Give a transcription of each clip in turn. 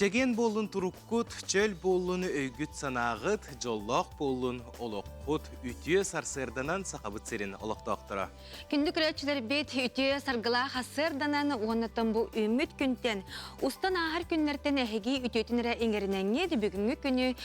Чэгиэн буоллун туруккут, чөл буоллун өйгүт-санааҕыт, дьоллоох буоллун олоххут, үтүө сарсыарданан Сахабыт сирин олохтоохторо. Күндү көрөөччүлэрбит үтүө саргылаах сарсыарданан уоннаттан бу үүммүт күнтэн устан ааһар күннэртэн эһиги үтүөтүн эрэ иҥэринэҥҥит бүгүҥҥү күнү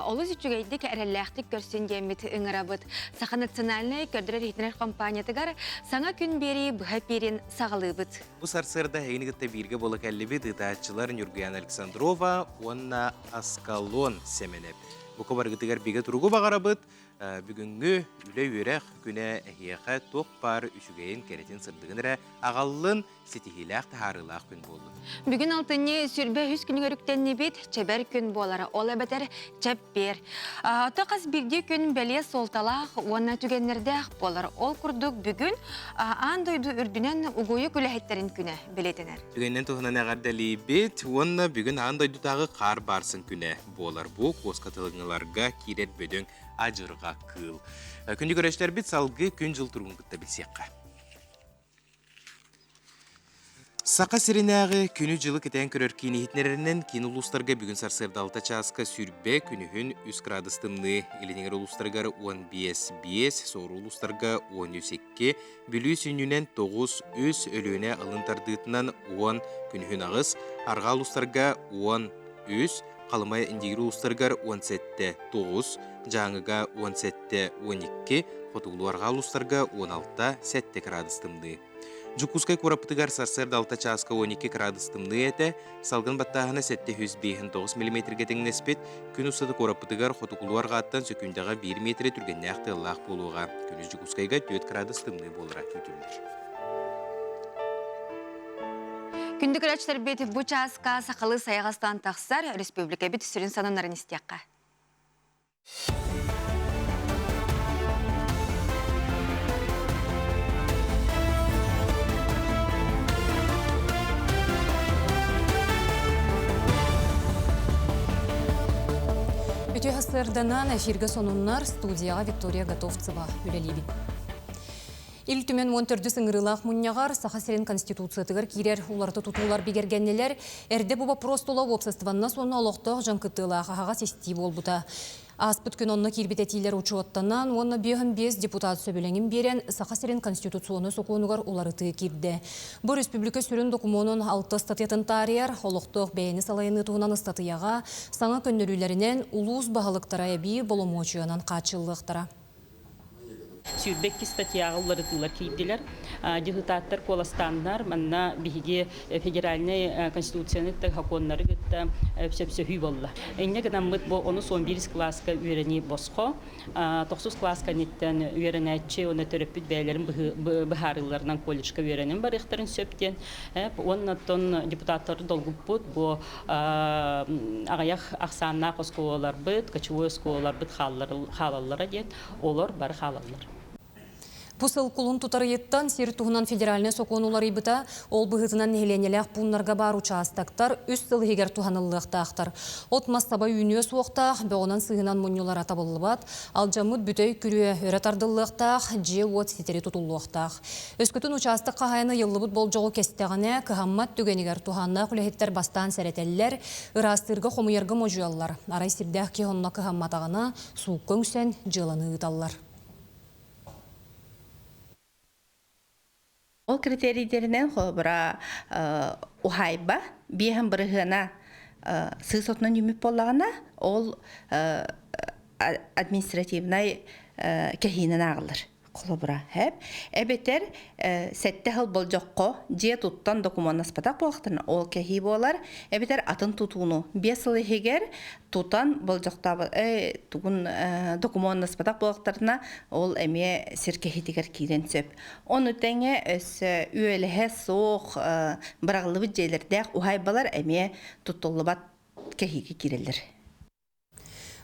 олус үчүгэйдик эрэллээхтик көрсүн диэммит ыҥырабыт. Саха национальнай көрдөрөр-иһитинэр компаниятыгар саҥа күн биэрии быһа эпиирин саҕалыыбыт. Бу сарсыарда эһигини кытта бииргэ буола кэллибит ыытааччылар Ньургуяна Александрова уонна Аскалон Сэмэнэп. Бука барыгытыгар бигэ туругу баҕарабыт. Бүгүҥҥү үлэ-үөрэх күнэ эһиэхэ туох баар үчүгэйин, кэрэтин, сырдыгын эрэ аҕаллын, ситиһиилээх, таһаарыылаах күн буоллун. Бүгүн алтынньы 23 күнүгэр үктэннибит, чэбэр күн буолара. Ол эбэтэр чэппиэр. Ото хас биирдии күн бэлиэ суолталаах уонна түгэннэрдээх буолар. Ол курдук бүгүн аан дойду үрдүнэн угуйук үлэһиттэрин күнэ бэлиэтэнэр. Түгэнинэн туһунан эҕэрдэлиибит уонна бүгүн аан дойдутааҕы хаар баарсын күнэ буолар. Бу куоска тылыҥыларга киирэр бөдөҥ адьырҕа кыыл. Күндү көрөөччүлэрбит салгыы күн-дьыл туругун кытта билсиэххэ. Саха сиринээҕи күнү-дьылы кэтээн көрөр киин иһитиннэрэринэн киин улуустарга бүгүн сарсыарда 6 чааска сүүрбэ, күнүһүн 3 градус тымныы, илиниҥэр улуустарыгар 15-5, соҕуруу улуустарга 13-2, Бүлүү сүнньүнэн 9-3, Өлүөнэ алын тардыытынан 10, күнүһүн 8, арҕаа улуустарга 13, Халыма Индигир улуустарыгар 17-9, Дьааҥыга 17-12, хотугулуу-арҕаа улуустарга 16-7 кыраадыс тымныы. Дьокуускай куораппытыгар сарсыарда 6 чааска 12 кыраадыс тымныы этэ, салгын баттааһына 759 миллиметргэ тэҥнэспит, күн устата куораппытыгар хотугулуу-арҕааттан сөкүүндэҕэ 1 миэтэрэ түргэннээх тыаллаах буолуоҕа. Күнүс Дьокуускайга 4 кыраадыс тымныы буолара күүтүллэр. Күндү көрөөччүлэрбит бу чааска сахалыы сайаҕастан тахсар республикабыт сүрүн сонуннарын истиэххэ. Үтүө сарсыарданан эфиргэ сонуннар студияҕа Виктория Готовцева үлэлиибит. Ил Түмэн 14 ыҥырыылаах мунньаҕар Саха сирин Конституциятыгар киирэр уларыта тутуулар бигэргэннилэр. Эрдэ бу боппуруос тула уопсастыбаннас уонна олохтоох дьон кыттыылаах аһаҕас истии буолбута. Ааспыт күн онно киирбит этиилэр учуоттанан уонна 55 депутат сөбүлэҥин биэрэн Саха сирин Конституционнай сокуонугар уларытыы киирдэ. Бу республика сүрүн докумуонун алта ыстатыйатын таарыйар, олохтоох бэйэни салайыныы туһунан ыстатыйаҕа саҥа көннөрүүлэринэн улуус баһылыктара эбии боломуочуйанан хааччыллыахтара. 22 статьяҕа уларытыылар киирдилэр. Депутаттар куоластааннар манна биһиги федеральнай конституцияны кытта сокуоннары кытта сөпсөһүү буолла. Инньэ гынаммыт бу онус 11 кылааска үөрэнии босхо. Тохсус кылаас кэнниттэн үөрэнээччи уонна төрөппүт бэйэлэрин быһаарыыларынан колледжка үөрэнэн барыахтарын сөп диэн. Уонна оттон депутаттары долгуппут бу аҕыйах ахсааннаах оскуолаларбыт, кочевой оскуолаларбыт хаалаллара диэн, олор бары хаалаллар. Бу сыл кулун тутар ыйыттан сир туһунан федеральнай сокуон уларыйбыта, ол быһыытынан нэһилиэнньэлээх пууннарга баар учаастактар үс сыл иһигэр туһаныллыахтаахтар. От-мас таба үүнүө суохтаах, бөҕүнэн-сыыһынан мунньулара табыллыбат, алдьаммыт бүтэй күрүө өрө тардыллыахтаах, дьиэ-уот ситэри тутуллуохтаах. Өскөтүн учаастак хаһаайына ыйыллыбыт болдьоҕу кэстэҕинэ, кыһаммат түгэнигэр туһааннаах үлэһиттэр бастаан сэрэтэллэр, ыраастыырга хомуйарга модьуйаллар. Арай сирдээх киһи онно кыһамматаҕына, суукка үҥсэн дьыаланы ыыталлар. Ол критерийдэринэн холобура уһаайба биэһэн бырыһыана сыыс отунан үүммүт буоллаҕына, ол административнай кэһиинэн ааҕыллар. Холобура, һэп. Эбэтэр сэттэ сыл болдьоххо дьиэ туттан докумуоннаспатах буоллахтарына, ол кэһии буолар. Эбэтэр атын тутууну 5 сыл иһигэр тутан болдьохтообот тугун докумуоннаспатах буоллахтарына, ол эмиэ сир кэһиитигэр киирэн сөп. Ону тэҥэ өссө үөлэһэ суох быраҕыллыбыт дьиэлэрдээх уһаайбалар эмиэ туттуллубат кэһиигэ киирэллэр.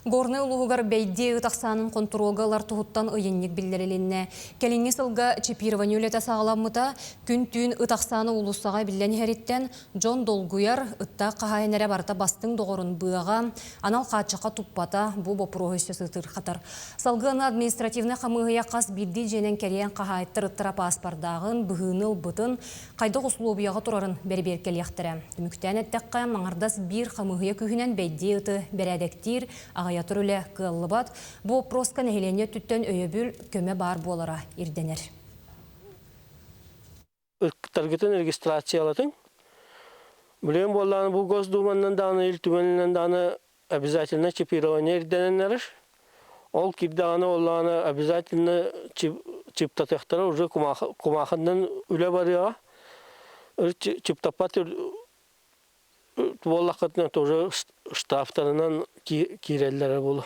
Горнай улууһугар бэйдиэ ыт ахсаанын хонтуруолга ылар туһуттан ыйынньык биллэрилиннэ. Кэлиҥҥи сылга чипирование үлэтэ саҕаламмыта, күн-түүн ыт ахсаана уулуссаҕа эбиллэн иһэриттэн дьон долгуйар, ыттаах хаһаайын эрэ барыта бастыҥ доҕорун быаҕа, анал хааччахха туппата бу боппуруоһу өссө сытыырхатар. Салгыы аны административнай хамыыһыйа хас биирдии дьиэнэн кэрийэн хаһаайыттар ыттара пааспардааҕын, быһыыны ылбытын, хайдах усулуобуйаҕа турарын бэрэбиэркэлиэхтэрэ. Түмүктээн эттэххэ, маҥардас биир хамыыһыйа күүһүнэн бэйдиэ ыты бэрээдэктиир, аҕыйатар үлэ кыаллыбат. Бу боппуруоска нэһилиэнньэ өттүттэн өйөбүл, көмө баар буолара ирдэнэр. Ыттаргытын регистрациялатыҥ. Билигин буоллаҕына бу Госдуманнан даҕаны, Ил Түмэнинэн даҕаны обязательно чипирование ирдэнэн эрэр. Ол киирдэҕинэ буоллаҕына обязательно чиптатыахтара уже кумаахыннан үлэ барыаҕа. Чиптаппат буоллаххытына тоже штрафтарынан киирэллэрэ буолуо.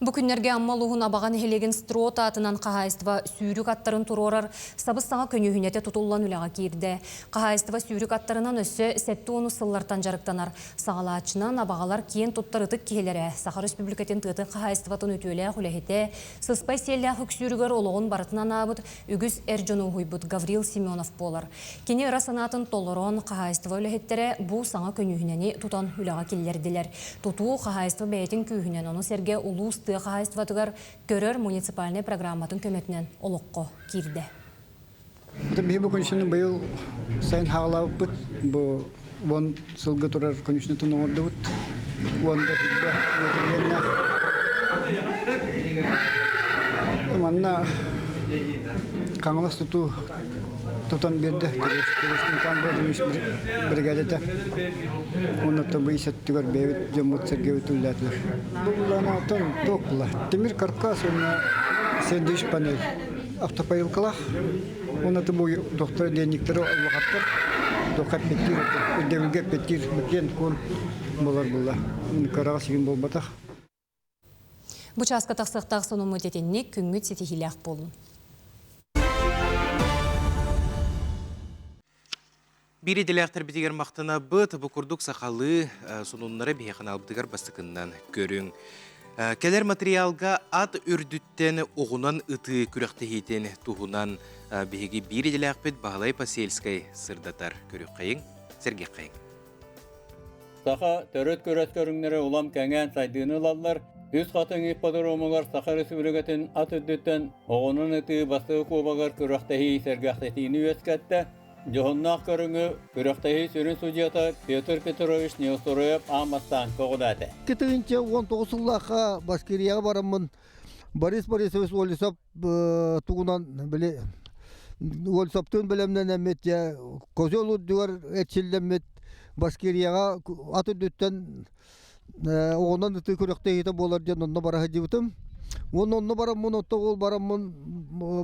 Бу күннэргэ Амма улууһун Абаҕа нэһилиэгин Строт аатынан хаһаайыстыба сүүрүк аттарын туруорар сабыс-саҥа көньүүһүнэтэ тутуллан үлэҕэ киирдэ. Хаһаайыстыба сүүрүк аттарынан өссө 70 сыллартан дьарыктанар. Саҕалааччынан абаҕалар киэн туттар ытык киһилэрэ, Саха Өрөспүүбүлүкэтин тыатын хаһаайыстыбатын үтүөлээх үлэһитэ, сыспай сиэллээх үксүүрүгэр олоҕун барытын анаабыт үгүс эр дьону уһуйбут Гаврил Семенов буолар. Кини ыра санаатын толорон, хаһаайыстыба үлэһиттэрэ бу саҥа көньүүһүнэни тутан үлэҕэ киллэрдилэр. Тутуу хаһаайыстыба бэйэтин күүһүнэн, ону сэргэ улуус тыа хаһаайыстыбатыгар көрөр муниципальнай программатын көмөтүнэн олоххо киирдэ. Биһи бу конюшнаны быйыл сайын хаалаабыппыт. Бу уон сылга турар конюшнатын оҥордубут. Уонда сүүрбэ Манна Хаҥалас тутуу тутан биэрдэ Республикан бригадата. Оннуттан бу ис өттүгэр бэйэбит дьоммут сэргэбит үлэлээтилэр. Бу былаанатан туох була? Тимир каркас уонна сэндвич панель автопоилкалаах. Уонна бу доктор денниктери улахаттар тоққа эппеттиир ирдэбилгэ эппеттиир киэн куон болар була. Кыраҕа сигин буолбатах. Бу чааска тахсыахтаах сонуммут итинник күҥҥүт ситиһиилээх буолун. Биир идэлээхтэрбитигэр махтанабыт, бу курдук сахалыы сонуннары биһиэхэ ханаалбытыгар бастакыннан көрүҥ. Кэлэр материалга ат үрдүттэн оҕунан ытыы күрэхтэһиитин туһунан биһиги биир идэлээхпит Баһылай Посельскай сырдатар. Көрүөххэйиҥ, сэргиэххэйиҥ. Саха төрүт күрэс көрүҥнэрэ улам кэҥээн сайдыыны ылаллар. Үс Хатыҥ ипподромугар Саха Республикатын ат үрдүттэн оҕунан ытыы бастакы кубогар күрэхтэһии сэргэхсэтиини үөскэттэ. Дьоһуннаах көрүҥү күрэхтэһии сүрүн судьуйата Петр Петрович Неустроев аан бастаан көҕүлээтэ. 2019 сыллаахха Башкирияҕа бараммын Борис Борисович Олесов тугунан били Олесовтуун бэлэмнэнэммит дьэ козел үрдүгэр эрчиллэммит Башкирияҕа ат үрдүттэн оҕонон ытыы күрэхтэһиитэ буолар диэн онно бара сылдьыбытым. Уонна онно бараммын, отто ол бараммын,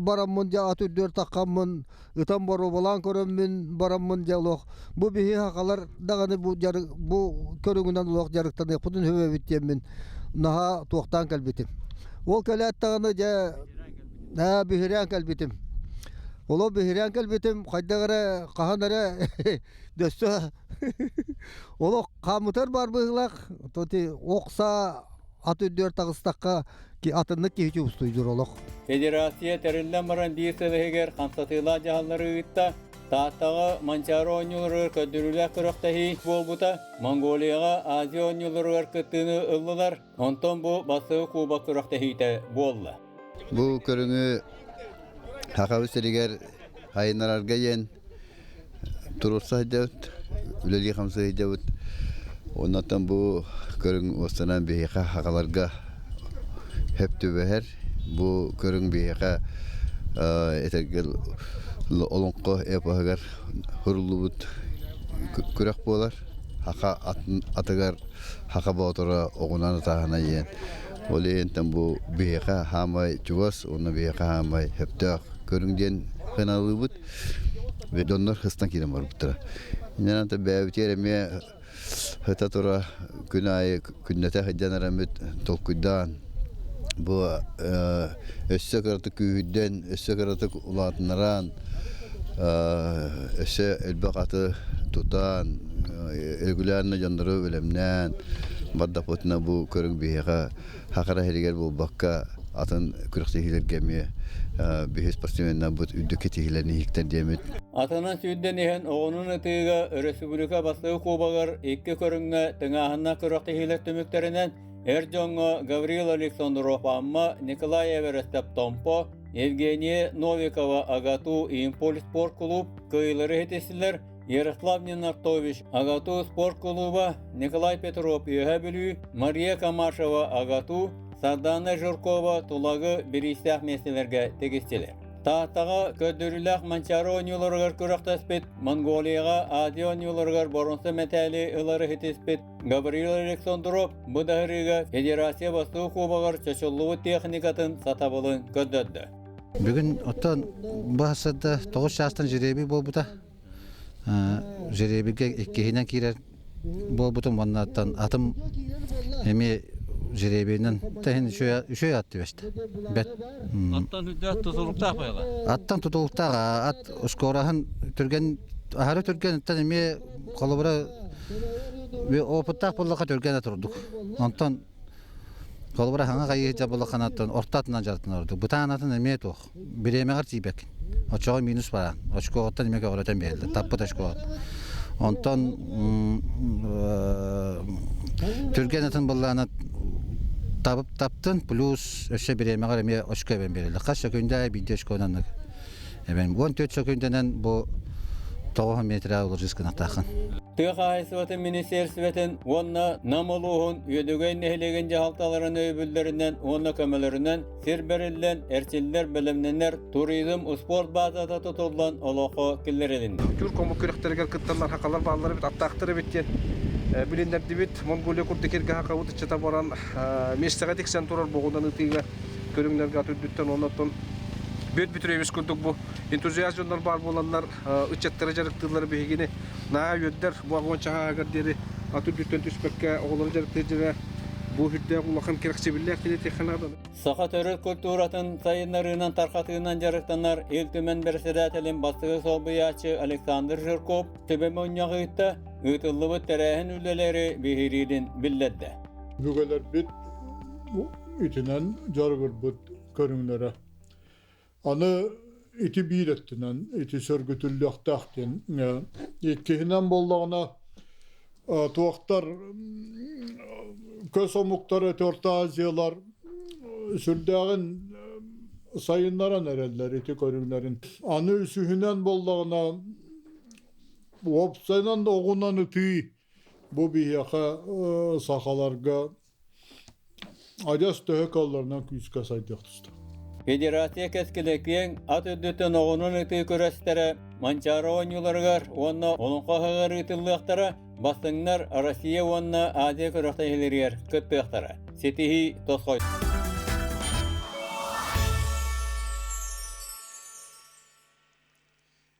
бараммын дьэ ат үрдүгэр таххаммын, ытан боруобалаан көрөммүн, бараммын дьэ олох бу биһи сахалар даҕаны бу дьарык бу көрүҥүнэн олох дьарыктаныахпытын сөп эбит диэммин наһаа туохтаан кэлбитим. Ол кэлээт даҕаны дьэ ээ биһирээн кэлбитим. Олох биһирээн кэлбитим, хайдах эрэ хаһан эрэ дөссө Олох хаамытар бар быһыылаах, то ох саа ат үрдүгэр таҕыстахха атыннык киһи чугустуйдур олох. Федерация тэриллэн баран биир сыл иһигэр хамсатыылаах дьаһаллары ыытта. Тааттаҕа Манчаары оонньууларыгар көрдөрүүлээх күрэхтэһии буолбута. Монголияҕа Азия оонньууларыгар кыттыыны ыллылар. Онтон бу бастакы кубок күрэхтэһиитэ буолла. Бу көрүҥү Сахабыт сиригэр айыннарарга диэн туруорса сылдьабыт, үлэлии-хамсыы сылдьабыт. Оннуттан бу көрүҥ уостанан биһиэхэ сахаларга сөп түбэһэр. Бу көрүҥ биһиэхэ этэргэ олоҥхо эпоһыгар суруллубут күрэх буолар. Саха атыгар саха боотура оҕунан ытааһына диэн. Ол иһинтэн бу биһиэхэ хаамай чугас уонна биһиэхэ хаамай сөптөөх көрүҥ диэн сыаналыыбыт. Дьоннор хыстан киирэн барбыттара. Иннинэн бэйэбитигэр эмиэ сыта тура күн аайы күннэтэ сылдьан эрэммит толкуйдаан бу өссө кыратык күүһүрдэн, өссө кыратык улаатыннаран, өссө элбэх аты тутан, регулярно дьоннору бэлэмнээн, Бардахпытына бу көрүҥ биһиэхэ Хахара иһигэр буолбакка атын күрэхтэһиилэргэ эмиэ биһи спортсменнарбыт үрдүк кэтиһиилэрин иһиктэр диэмит. Атынан сүүрдэн иһэн оҕонун ытыыга өрөспүүбүлүкэ бастакы кубогар икки көрүҥҥэ тыҥааһыннаах күрэхтэһиилэр түмүктэринэн эр дьоҥҥо Гаврил Александров Амма, Николай Эверестов Томпо, Евгения Новикова АГАТУ Импульс спорт кулууп кыайыылары иһитистилэр. Ярослав Нинартович АГАТУ спорт кулууба, Николай Петров Үөһээ Бүлүү, Мария Камашева АГАТУ, Сардаана Жиркова Тулагы бириистээх миэстэлэргэ тигистилэр. Тааттаҕа көрдөрүүлээх Манчаары оонньууларыгар күрэхтэспит, Монголияҕа Азия оонньууларыгар боруонса мэтээли ылары ситиспит Гаврил Александров бу даһырыыга Федерация бастакы кубогар чочуллубут техникатын сатабылын көрдөрдө. Бүгүн оттон бу сырда 9 чаастан жеребий буолбута. Жеребийгэ иккиһинэн киирэр буолбутум уоннаттан атым эмиэ жеребийинэн тэһин үчүгэй ат түбэстэ. Бэт. Аттан үрдээх тутулуктаах байла. Аттан тутулуктаах ат скораһын түргэн аһары түргэн эмиэ холобура опыттаах буоллахха түргэн ат ордук. Онтон холобура хаҥа хайыһыта буоллахханаттан орто атынан дьарыктанар ордук. Бытаан атын эмиэ туох. Бириэмэҕэр тиийбэккин. Оччоҕо минус бараан. Очкоҕуттан эмиэ көҕүрэтэн биэрэллэр. Таппыт очкоҕут. Онтон түргэн атын быллаана табып таптын плюс өссө бириэмэҕэр эмиэ очко эбэн биэрэллэр. Хас сөкүндэ биирдэ очконан эбэн 14 сөкүндэнэн бу 9 метр уларжыс гынахтааххын. Тыа хаһаайыстыбатын министиэристибэтин уонна Нам улууһун Үөдүгэй нэһилиэгин дьаһалталарын өйөбүллэринэн уонна көмөлөрүнэн сир бэриллэн, эрчиллэр, бэлэмнэнэр туризм успуорт баазата тутуллан олоххо киллэрилиннэ. Тюрк омук күрэхтэригэр кытталлар хахалар бааллар эбит, аттаахтар эбит диэн билиннэрдибит. Монголия курдук иргэ хахабыт ыччата баран миэстэҕэ тиксэн турар боҕунан ытыыга көрүҥнэргэ ат үрдүттэн уонна оттон бүөт бүтүрүөбүс курдук бу энтузиаст дьоннор баар буоланнар ыччаттары дьарыктыыллар биһигини наһаа үөрдэр. Бу аҕыан чаһааһыгар диэри ат үрдүттэн түспэккэ оҕолору дьарыктыыр дьиэ бу үрдээх улахан кэрэхсэбиллээх кини этиэххэ наада. Саха төрүт культуратын сайыннарыынан тархатыынан дьарыктанар Ил Түмэн бэрэссэдээтэлин бастакы солбуйааччы Александр Жирков түбэ мунньах ыытта, ыытыллыбыт тэрээһин үлэлэри биһириирин биллэрдэ. Өбүгэлэрбит итинэн дьарыгырбыт көрүҥнэрэ. Аны ити биир өттүнэн ити сөргүтүллүөхтээх диэн иккиһинэн буоллаҕына туохтар көс омуктар Орто Азиялар сүрдээҕин сайыннаран эрэллэр ити көрүҥнэрин. Аны үсүһүнэн буоллаҕына уопсайынан да оҕунан ытыы бу биһиэхэ сахаларга Адьас төһө кыалларынан күүскэ сайдыах тустаах. Федерация кэскилэ киэҥ ат үрдүттэн оҕунан ытыы күрэстэрэ Манчаары оонньууларыгар уонна Олоҥхо ыһыаҕар ыытыллыахтара, бастыҥнар Россия уонна Азия күрэхтэһиилэригэр кыттыахтара. Ситиһии тосхой.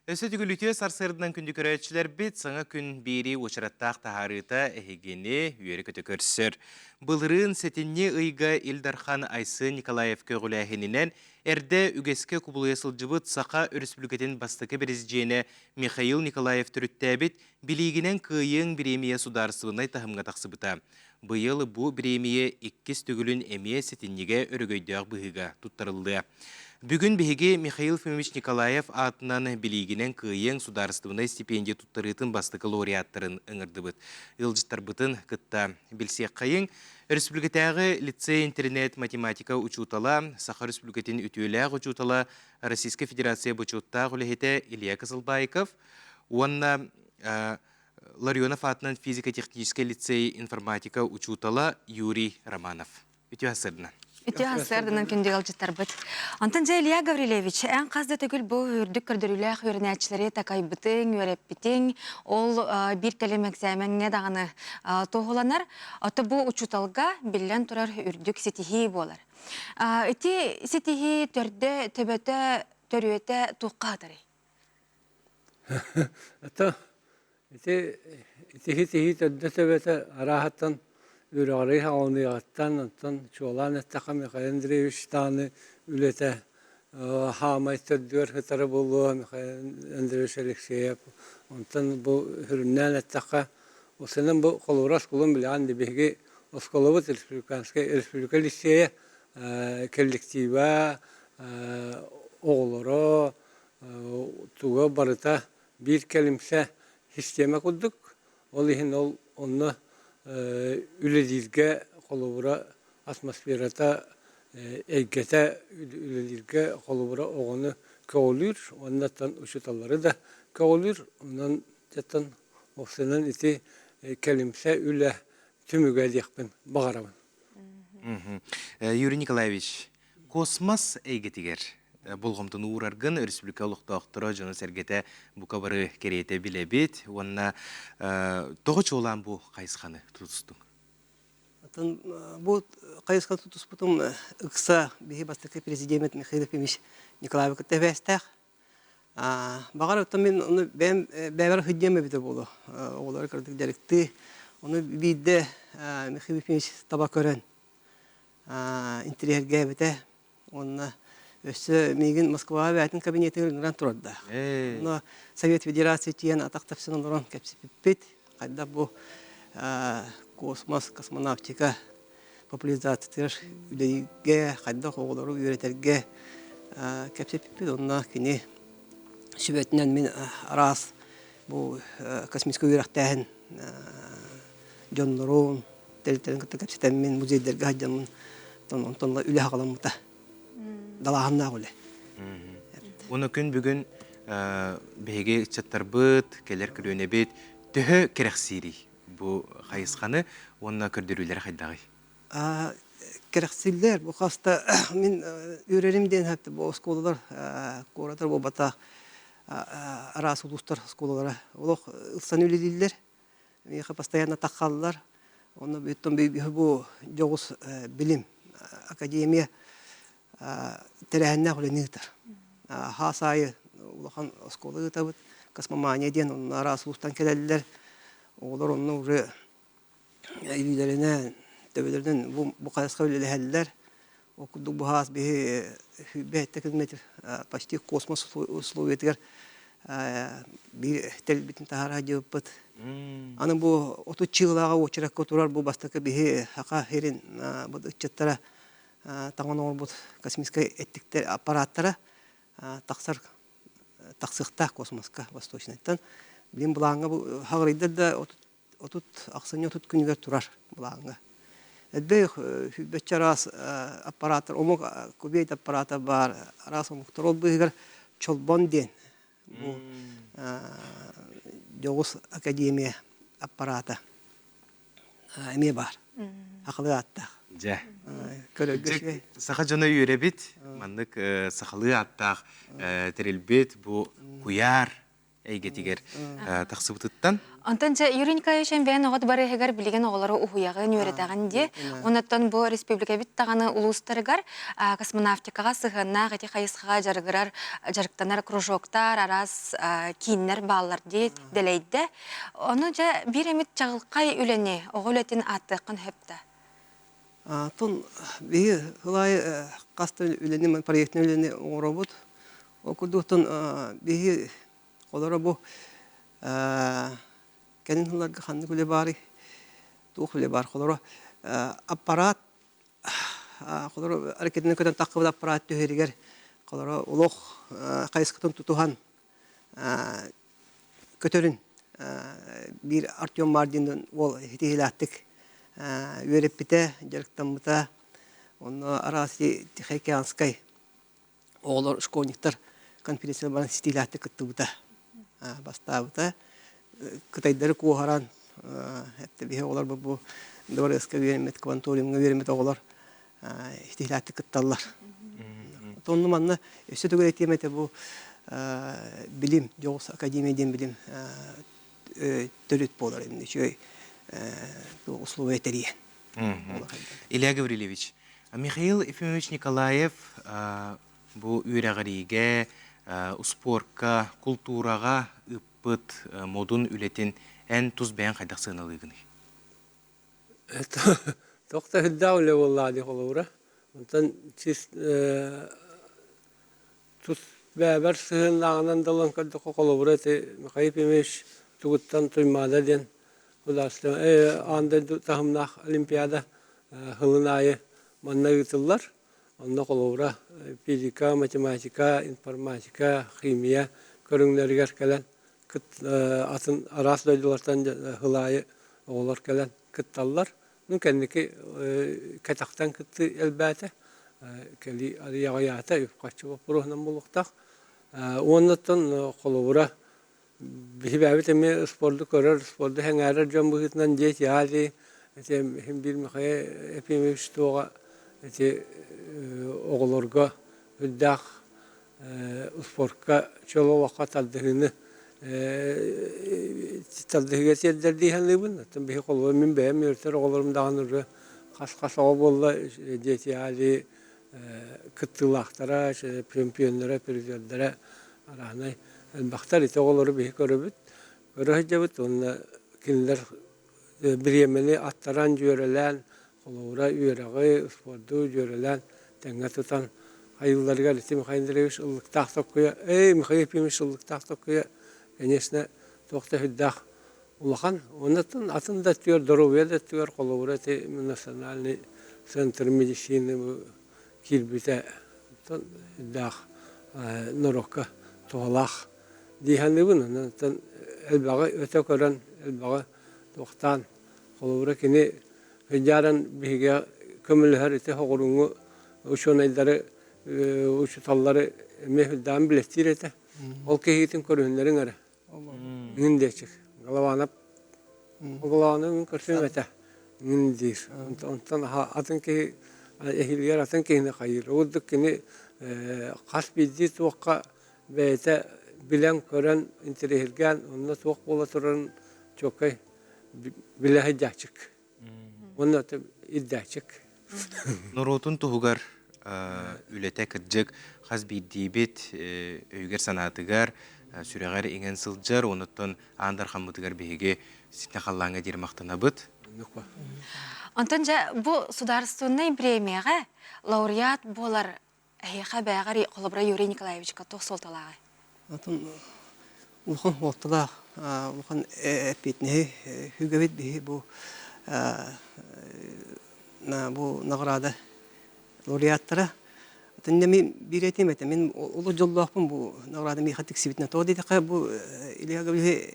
Өссө түгүлүтүө сарсыарданан күндү көрөөччүлэрбит саҥа күн биэрии уочараттаах таһаарыыта эһигини үөрэ-көтө көрсөр. Былырыын сэтинньи ыйга Ил Дархан Айсен Николаев көҕүлээһининэн эрдэ үгэскэ кубулуйа сылдьыбыт Саха Өрөспүүбүлүкэтин бастакы бэрэсидьиэнэ Михаил Николаев төрүттээбит Билиигинэн кыайыаҥ бириэмийэ судаарыстыбаннай таһымҥа тахсыбыта. Быйыл бу бириэмийэ иккис төгүлүн эмиэ сэтинньигэ өрөгөйдөөх быһыыга туттарыллыа. Бүгүн биһиги Михаил Ефимович Николаев аатынан билиигинэн кыайыаҥ судаарыстыбаннай стипендия туттарыытын бастакы лауреаттарын ыҥырдыбыт. Ыалдьыттарбытын кытта билсиэххэйиҥ. Өрөспүүбүлүкэтээҕи лицей-интернет математика учуутала, Саха Өрөспүүбүлүкэтин үтүөлээх учуутала, Российскай Федерация бочуоттаах үлэһитэ Илья Кызылбаиков уонна Ларионов аатынан физико-техническэй лицей информатика учуутала Юрий Романов. Үтүө сарсыарданан. Үтүө сарсыарданан күндү ыалдьыттарбыт. Онтон дьэ Илья Гаврильевич, эн хас да төгүл бу үрдүк көрдөрүүлээх үөрэнээччилэри такайбытыҥ, үөрэппитиҥ, ол биир кэлим экзамеҥҥэ даҕаны туоһуланар. Ото бу учууталга биллэн турар үрдүк ситиһии буолар. Ити ситиһии төрдө, төбөтө, төрүөтэ туохха сытарый? Ото ити итиһи тиһии төрдө төбөтө арааһыттан үөрэҕирии саҕаланыаҕыттан, онтон чуолаан эттэххэ Михаил Андреевич даҕаны үлэтэ хаамай төрдүгэр сытара буолуо Михаил Андреевич Алексеев. Онтон бу сүрүннээн эттэххэ, осынан бу холобура оскуолам билэҕин дии биһиги. Оскуолабыт республиканскай республика лицейэ коллектива, оҕолоро туга барыта биир кэлимсэ система курдук. Ол иһин ол онно үлэлииргэ холобура атмосферата эйгэтэ үлэлииргэ холобура оҕону көҕүлүүр уонна учууталлары да көҕүлүүр. Онон дьэттэн уопсайынан ити кэлимсэ үлэ түмүгэ диэхпин баҕарабын. Юрий Николаевич, космос эйгэтигэр болҕомтону уураргын республика олохтоохторо дьоно-сэргэтэ бука бары кэриэтэ билэбит уонна тоҕо чуолаан бу хайысханы тутустуҥ? Атын бу хайысханы тутуспутум ыкса биһи бастакы президеммит Михаил Ефимович Николаевы кытта эбээстээх. Баҕар оттон мин ону бэйэм бэйэбэр сылдьыам эбитэ буолуо. Оҕолору кыратык дьарыктыы. Ону биирдэ Михаил Ефимович таба көрөн интириэһиргээбитэ. Уонна өссө миигин Москваҕа бэйэтин кабинетыгар ыҥыран турардаах. Онно Совет Федерации тиийэн атах тэпсэн олорон кэпсэппиппит. Хайдах бу космос, космонавтика популяризациятыгар үлэлииргэ, хайдах оҕолору үөрэтэргэ кэпсэппиппит. Онно кини сүбэтинэн мин араас бу космическай үөрэхтээһин дьоннорун, тэрилтэлэрин кытта кэпсэтэммин, музейдарга сылдьаммын, онтон үлэ хаҕаламмыта. Далааһыннаах үлэ. Уонна күн бүгүн биһиги ыччаттарбыт, кэлэр көлүөнэбит төһө кэрэхсиирий? Бу хайысханы уонна көрдөрүүлэри хайдаҕый? Кэрэхсииллэр. Бу хаста мин үөрэрим диэн хатта бу оскуолалар куоратар буолбатах араас улуустар оскуолалара олох ылсан үлэлииллэр. Миэхэ постоянно таххаллар. Онно бүттүм бу дьоҕус билим академия тэрээһиннээх үлэни ыытар. Хаас аайы улахан оскуола ыытабыт. Космомания диэн онно араас улуустан кэлэллэр. Оҕолор онно уже илиилэринэн, төбөлөрүнэн бу, бу хайысха үлэлэһэллэр. Ол курдук бу хаас биһи 107 километр почти космос условиятыгар биир тэрилбитин таһаара сылдьыбыппыт. Аны бу 30 чыылааҕа уочаракка турар бу бастакы биһи Саха сирин бу ыччаттара таҥан оҥорбут космическай эттиктэр аппараттара тахсар тахсыахтаах космоска восточнайтан. Билин былааҥҥа бу хаҕырыйдар да 30 ахсынньы 30 күнүгэр турар былааҥҥа. Элбэх сүүрбэччэ араас аппараттар, омук кубейт аппарата баар, араас омуктар. Ол быыһыгар Чолбон диэн бу дьоҕус академия аппарата эмиэ баар. Сахалыы ааттаах. Дьэ. Көрөргө үчүгэй. Саха дьоно үөрэбит. Маннык сахалыы ааттаах тэрилбит бу куйаар эйгэтигэр тахсыбытыттан. Онтон дьэ Юрий Николаевич бэйэн оҕот барыһыгар билигин оҕолору уһуйаҕын, үөрэтэҕин дии. Онуттан бу республикабит даҕаны улуустарыгар космонавтикаҕа сыһыаннаах ити хайысхаҕа дьарыгырар, дьарыктанар кружоктар, араас кииннэр бааллар дии дэлэйдэ. Ону дьэ биир эмит чаҕылхай үлэни, оҕо үлэтин ааттыаххын сөп да? Тон биһи сыл аайы хас да үлэни, проектный үлэни оҥоробут. Ол курдук биһи олоро бу кэлин сылларга ханнык үлэ баарый? Туох үлэ баар? Холоро аппарат холоро ракетаны көтөн таххыбыт аппарат түһэригэр холоро олох хайысхатын тутуһан көтөрүн биир Артем Мардин уол ситиһиилээхтик үөрэппитэ, дьарыктаммыта. Онно араас Тихоокеанскай оҕолор, школьниктар конференция баран ситиилээхтик кыттыбыта, бастаабыта. Кытайдары куоһаран, биһи оҕолор бу дворецка үөрэммит, кванториумҥа үөрэммит оҕолор ситиилээхтик кытталлар. Онно манна өссө төгүл этиэм этэ бу билим, дьоҕус академия диэн билим төрүт буолар үчүгэй условия тэрийэн. Илья Гаврильевич, Михаил Ефимович Николаев бу үөрэҕириигэ, успуорка, култуураҕа ыыппыт модун үлэтин эн тус бэйэҥ хайдах сыаналыыгыный? Туох да сүрдээх үлэ буоллаҕа дии холобура. Онтон тус бэйэбэр сыһыаннааҕынан да ылан көрдөххө холобура ити Михаил Ефимович тугуттан Туймаада диэн Аан дойду таһымнаах олимпиада сылын аайы манна ыытыллар. Онно холобура физика, математика, информатика, химия көрүҥнэригэр кэлэн атын араас дойдулартан сыл аайы оҕолор кэлэн кытталлар. Ну кэнники кэтэхтэн кыттыы элбээтэ. Кэлии арыйа аҕыйаата, үп-харчы боппуруоһунан буолуохтаах. Уоннаттан холобура биһибээбит эмиэ спорду көрөр, спорду сэҥээрэр дьон быһыытынан дети Азии ити иһин биир Михаил Ефимович туоҕа ити оҕолорго үрдээх спортка чөл олоххо тардыһыыны тардыһыыга тиэрдэр дии саныыбын. Оттон биһи холобура мин бэйэм үөрэтэр оҕолорум даҕаны уже хас-хас оҕо буолла дети Азии кыттыылаахтара, чөмпүйүөннэрэ, призердэрэ араанай элбэхтэр. Ити оҕолору биһи көрөбүт, көрө сылдьабыт уонна кинилэр бириэмэни аттаран, дьүөрэлээн, холобура үөрэҕи, спорду дьүөрэлээн тэҥҥэ тутан хайыылларыгар ити Михаил Андреевич ыллыктаах токкуйа, эй, Михаил Ефимович ыллыктаах токкуйа, конечно, туох да сүрдээх улахан. Оннуттан атын да өттүгэр, доруобуйа да өттүгэр холобура ити национальный центр медицины бу киирбитэ даах норуокка туһалаах дии саныыбын. Онон элбэҕи өтө көрөн, элбэҕи туохтаан холобура кини сыдьааран биһиги көмөлөһөр ити соҕурууҥҥу учуонайдары, учууталлары эмиэ сүрдээҕин билэттиир этэ. Ол киһитин көрүһүннэриҥ эрэ. Мин диэчик Голованов Головановын көрсүөм этэ мин диир. Онтон атын киһи эһиилигэр атын киһини хайыыр. Ол курдук кини хас биирдии туохха бэйэтэ билэн-көрөн, интэриэһиргээн онно туох буола турарын чуолкай билэ сылдьааччык. Уонна ирдээччик. Норуотун туһугар үлэтэ кырдьык хас биирдиибит өйүгэр-санаатыгар, сүрэҕэр иҥэн сылдьар, онуттан аан дархаммытыгар биһиги ситэ халлааҥҥа диэри махтанабыт. Онтон дьэ бу судаарыстыбаннай премияҕа лауреат буолар эһиэхэ бээҕэр холобура Юрий Николаевичка туох суолталааҕый? Атын улахан суолталаах, улахан эппиэтинэһи сүгэбит биһи бу бу наҕараада лауреаттара. Атын мин биир этим этэ, мин олус дьоллоохпун бу наҕараада миэхэ тиксибитинэ. Тоҕо диэтэххэ бу Илья Гаврильевич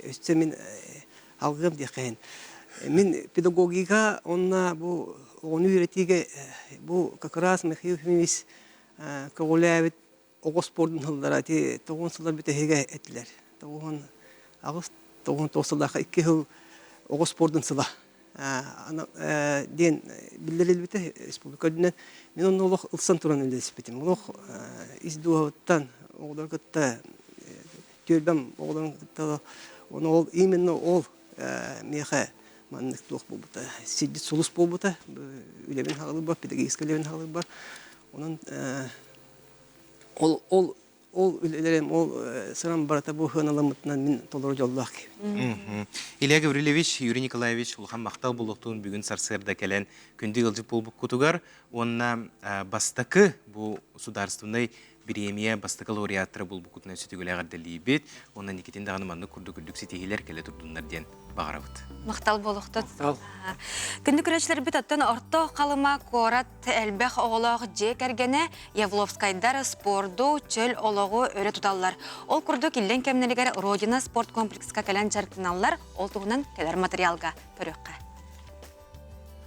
өссө мин алгыам диэххэ Мин педагогика уонна бу оҕону үөрэтиигэ бу как раз Михаил Ефимович көҕүлээбит оҕо спордун сыллара ити тоҕуон сыллар бүтэһигэ этилэр. Тоҕуон аҕыс тоҕуон тоҕус сыллаахха икки сыл оҕо спордун сыла диэн биллэрилбитэ республика үрдүнэн. Мин онно олох ылсан туран үлэлэспитим. Олох ис дууһабыттан оҕолору кытта түөлбэм оҕолорун кытта ону ол именно ол миэхэ маннык туох буолбута сирдьит сулус буолбута үлэбин хаалыыбар педагогическай үлэбин хаалыыбар онон ол ол ол үлэлэрим ол сырам барыта бу сыаналаммытынан мин толору дьоллоох киһибин. Илья Гаврильевич, Юрий Николаевич улахан махтал буолуохтун бүгүн сарсыарда кэлэн күндү ыалдьыт буолбуккутугар уонна бастакы бу судаарственнай бириэмийэ бастакы лауреаттара булбуккутунан сүтүгүлэ эҕэрдэлиибит уонна Никитин даҕаны маннык курдук үрдүк ситиһиилэр кэлэ турдуннар диэн баҕарабыт. Махтал буолуохтун. Күндү көрөөччүлэрбит оттон Орто Халыма куорат элбэх оҕолоох дьиэ кэргэнэ Явловскайдар спорду, чөл олоҕу өрө туталлар. Ол курдук иллэҥ кэмнэригэр Родина спорт комплекска кэлэн дьарыктаналлар. Ол туһунан кэлэр материалга көрүөххэ.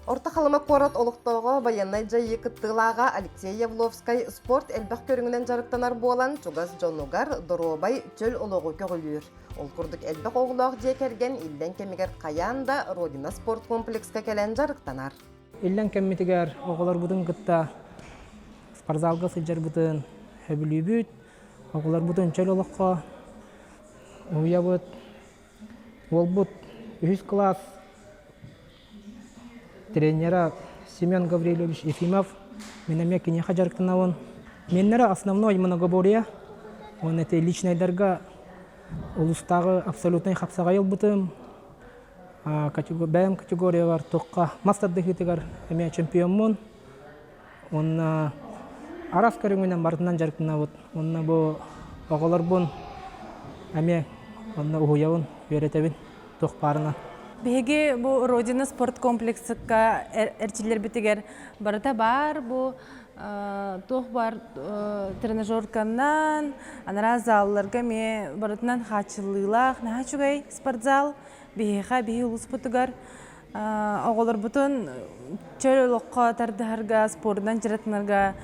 Орто Халыма куорат олохтооҕо байыаннай дьайыы кыттыылааҕа Алексей Явловскай спорт элбэх көрүҥүнэн дьарыктанар буолан, чугас дьонугар доруобай, чөл олоҕу көҕүлүүр. Ол курдук элбэх оҕолоох дьиэ кэргэн иллэҥ кэмигэр хайаан да Родина спорт комплекска кэлэн дьарыктанар. Иллэҥ кэммитигэр оҕолорбутун кытта спортзалга сылдьарбытын сөбүлүүбүт. Оҕолорбутун чөл олоххо уһуйабыт. Уолбут үһүс кылаас тренера Семен Гаврильевич Ефимов, мин эмиэ киниэхэ дьарыктанабын. Меннere основной многоборье, уонна ити личнайдарга улуустааҕы абсолютнай хапсаҕайы ылбытым. Бэйэм категориябар туохха мас тардыһыытыгар эмиэ чемпиоммун. Уонна араас көрүҥүнэн барытынан дьарыктанабыт. Уонна бу оҕолорбун эмиэ онно уһуйабын, үөрэтэбин туох баарынан. Биһиги бу Родина спорт комплекска эрчиллэрбитигэр барыта баар бу туох баар тренажерканнан, анараа залларга эмиэ барытынан хааччыллыылаах наһаа үчүгэй спортзал биһиэхэ биһи улууспутугар оҕолорбутун чөл олоххо тардыһарга, спордунан дьарыктанарга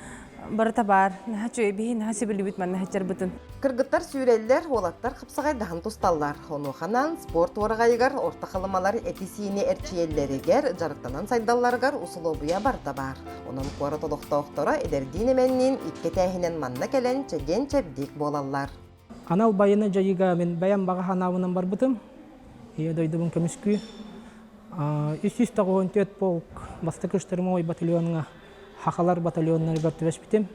барыта баар. Наһаа үчүгэй биһи наһаа сөбүлүүбүт манна сылдьарбытын. Кыргыттар сүүрэллэр, уолаттар хапсаҕайдаһан тусталлар. Онуоханан спорт уораҕайыгар орто халымалар эти-сиини эрчийэллэригэр, дьарыктанан сайдалларыгар усулуобуйа барыта баар. Онон куорат олохтоохторо эдэрдиин-эмэнниин икки этээһинэн манна кэлэн чэгиэн-чэбдик буолаллар. Анал байыаннай дьайыыга мин бэйэм баҕа санаабынан барбытым. Ийэ дойдубун көмүскүү. 394 полк бастакы штурмовой батальоҥҥа Хахалар батальоннарыгар түбэспитим.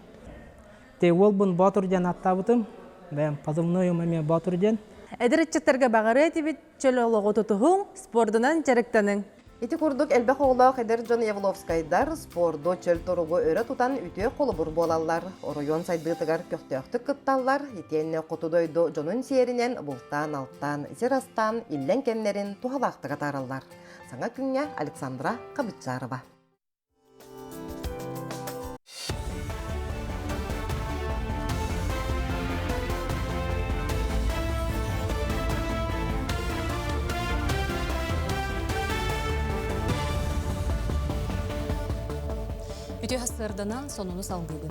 Те уолбун Боотур диэн ааттаабытым. Бэйэм позывнойум эмиэ Боотур диэн. Эдэр ыччаттарга баҕарыа этибит чөл олоҕу тутуһуҥ, спордунан дьарыктаныҥ. Ити курдук элбэх оҕолоох эдэр дьон Явловскайдар спорду, чөл туругу өрө тутан үтүө холобур буолаллар, оройуон сайдыытыгар көхтөөхтүк кытталлар, итиэннэ хоту дойду дьонун сиэринэн бултаан-алтаан, сир астаан, иллэҥ кэмнэрин туһалаахтык атаараллар. Саҥа күҥҥэ Александра Хабытчарова. Үтүө сарсыарданан сонуну салгыыбын.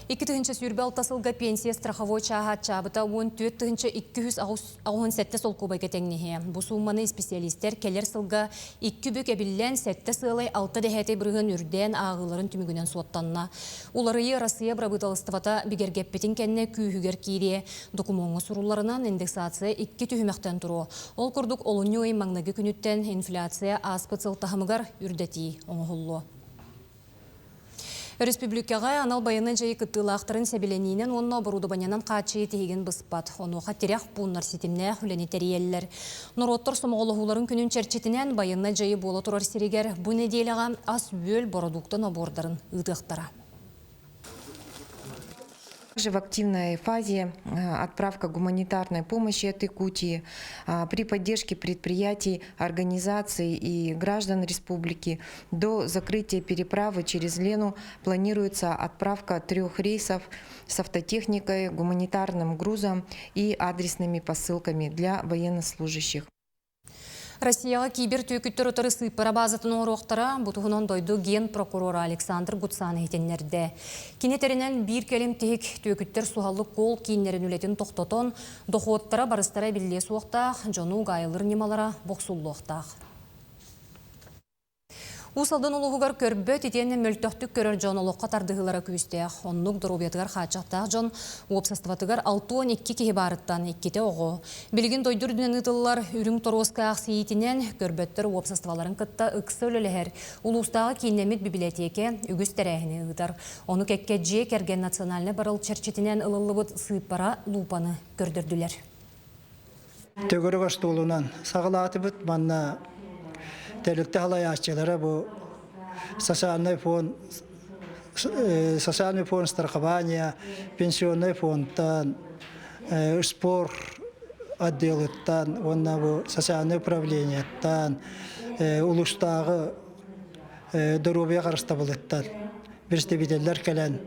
2026 сылга пенсия страховой чааһа аччаабыта 14 287 солкуобайга тэҥнэһиэ. Бу суумманы исписэлиистэр кэлэр сылга икки бүк эбиллэн сэттэ сыалай алта дэһээтэй бырыһыан үрдээн ааҕыыларын түмүгүнэн суоттанна. Уларыйыы Россия бырабыыталыстыбата бигэргэппитин кэннэ күүһүгэр киириэ. Докумуоҥҥа сурулларынан индексация икки түһүмэхтэн туруо. Ол курдук олунньу ый маҥнайгы күнүттэн инфляция ааспыт сыл таһымыгар үрдэтии оҥоһуллуо. Өрөспүүбүлүкэҕэ анал байыаннай дьайыы кыттыылаахтарын сэбилэниинэн уонна оборудованиенан хааччыйыы тиһигин быспат. Онуоха тирэх пууннар ситимнээх үлэни тэрийэллэр. Норуоттар сомоҕолоһууларын күнүн чэрчитинэн байыаннай дьайыы буола турар сиригэр бу нэдиэлэҕэ ас-үөл бородуукта нобуордарын ыытыахтара. Также в активной фазе отправка гуманитарной помощи от Якутии при поддержке предприятий, организаций и граждан республики до закрытия переправы через Лену планируется отправка трех рейсов с автотехникой, гуманитарным грузом и адресными посылками для военнослужащих. Россияҕа кибер түөкүттэр утары сыыппара баазатын оҥоруохтара, бу туһунан дойду генпрокурора Александр Гуцан иһитиннэрдэ. Кини этэринэн, биир кэлим тиһик түөкүттэр суһаллык кол кииннэрин үлэтин тохтотон, дохуоттара барыстара эбиллиэ суохтаах, дьону угаайылыр ньымалара бохсуллуохтаах. Уус Алдан улууһугар көрбөт итиэннэ мөлтөхтүк көрөр дьон олоххо тардыһыылара күүстээх. Оннук доруобуйатыгар хааччахтаах дьон уопсастыбатыгар 62 киһи баарыттан иккитэ оҕо. Билигин дойду үрдүнэн ыытыллар үрүҥ торуоска аахсыйыытынан көрбөттөр уопсастыбаларын кытта ыкса үлэлэһэр улуустааҕы кииннэммит бибилэтиэкэ үгүс тэрээһини ыытар. Ону кэккэ дьиэ кэргэн национальнай барыл чэрчитинэн ылыллыбыт сыыппара луупаны көрдөрдүлэр. Төгүрүк остуолунан саҕалаатыбыт. Манна тэрилтэ салайааччылара бу социальный фонд социальный фонд страхования, пенсионный фондтан, спорт отделыттан уонна бу социальный управлениеттан, улуустааҕы доруобуйа харыстабылыттан представителлэр кэлэн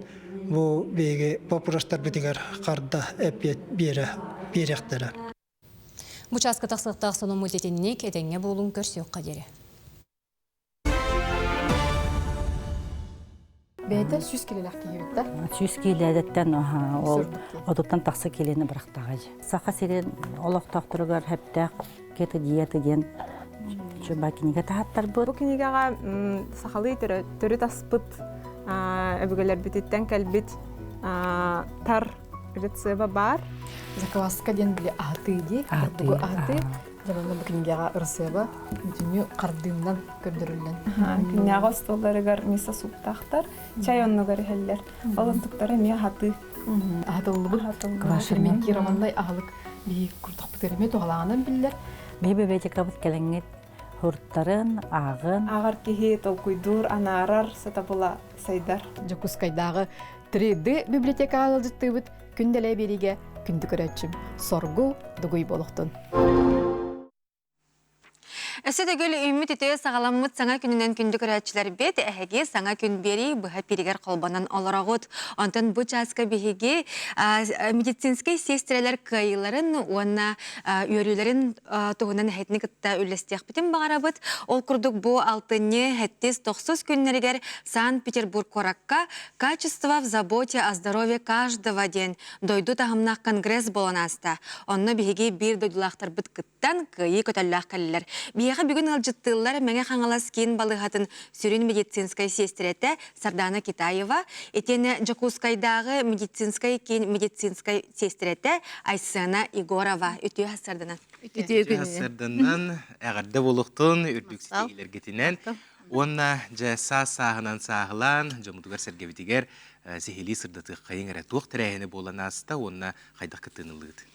бу биһиги боппуруостарбытыгар харда эппиэт биэрэ биэриэхтэрэ. Бу чааска тахсыахтаах сонуммут итинник этэҥҥэ буолуҥ көрсүөххэ диэри. Бэйэтэ 100 килэлээх киһи да? 100 килэдэттэн ол отуттан тахса килени бырахтаҕа. Саха сирин олохтоохторугар хэптээх кето диета диэн чуба кинигэ таһаттарбыт. Бу кинигэҕэ сахалыы төрүт аспыт өбүгэлэрбититтэн кэлбит тар рецеба баар. Закваска диэн били аһатыы дии. Аһатыы. Аһатыы. Дьэ бу кинигэҕэ ырысыаба бүтүннүү хардыыннан көрдөрүллэн. Күннээҕи остуолларыгар мисо сууптаахтар, чай оннугар иһэллэр. Ол онтуктара эмиэ аһатыы. Аһатыллыбыт ферментированнай аһылык биһи куртахпытыгар эмиэ туһалааҕынан биллэр. Биһи библиотекабыт кэлэҥҥит һуртарын, ааҕын. Ааҕар киһи толкуйдуур, анаарар, сатабыла сайдар. Дьокуускайдааҕы 3D библиотекаҕа ыалдьыттыыбыт күн дэлэй биэриигэ күндү көрөөччүм соргу дугуй буолуохтун. Өссө төгүл үүммүт үтүө саҕаламмыт саҥа күнүнэн күндү көрөөччүлэрбит, эһиги саҥа күн биэрии быһа пиригэр холбонон олороҕут. Онтон бу чааска биһиги медицинскэй сиэстэрэлэр кыайыыларын уонна үөрүүлэрин туһунан эһэтини кытта үллэстиэхпитин баҕарабыт. Ол курдук бу алтынньы сэттис тохсус күннэригэр Санкт-Петербург куоракка «Качество в заботе о здоровье каждого» диэн дойду таһымнаах конгресс буолан ааста. Онно биһиги биир дойдулаахтарбыт кыттан кыайыы көтөллөөх кэллилэр. Биһиэхэ бүгүн ыалдьыттыыллар Мэҥэ Хаҥалас киин балыыһатын сүрүн медицинскэй сиэстэрэтэ Сардана Китаева, итиэннэ Дьокуускайдааҕы медицинскэй киин медицинскэй сиэстэрэтэ Айсена Егорова. Үтүө сарданан. Үтүө сарданан, эҕэрдэ буолуохтун, үрдүк ситиһиилэргитинэн. Уонна дьэ саас сааһынан сааһылаан, дьоммутугар-сэргэбитигэр сиһилии сырдатыаххайыҥ эрэ туох тэрээһинэ буолан ааста уонна хайдах кыттыыныллыгыт?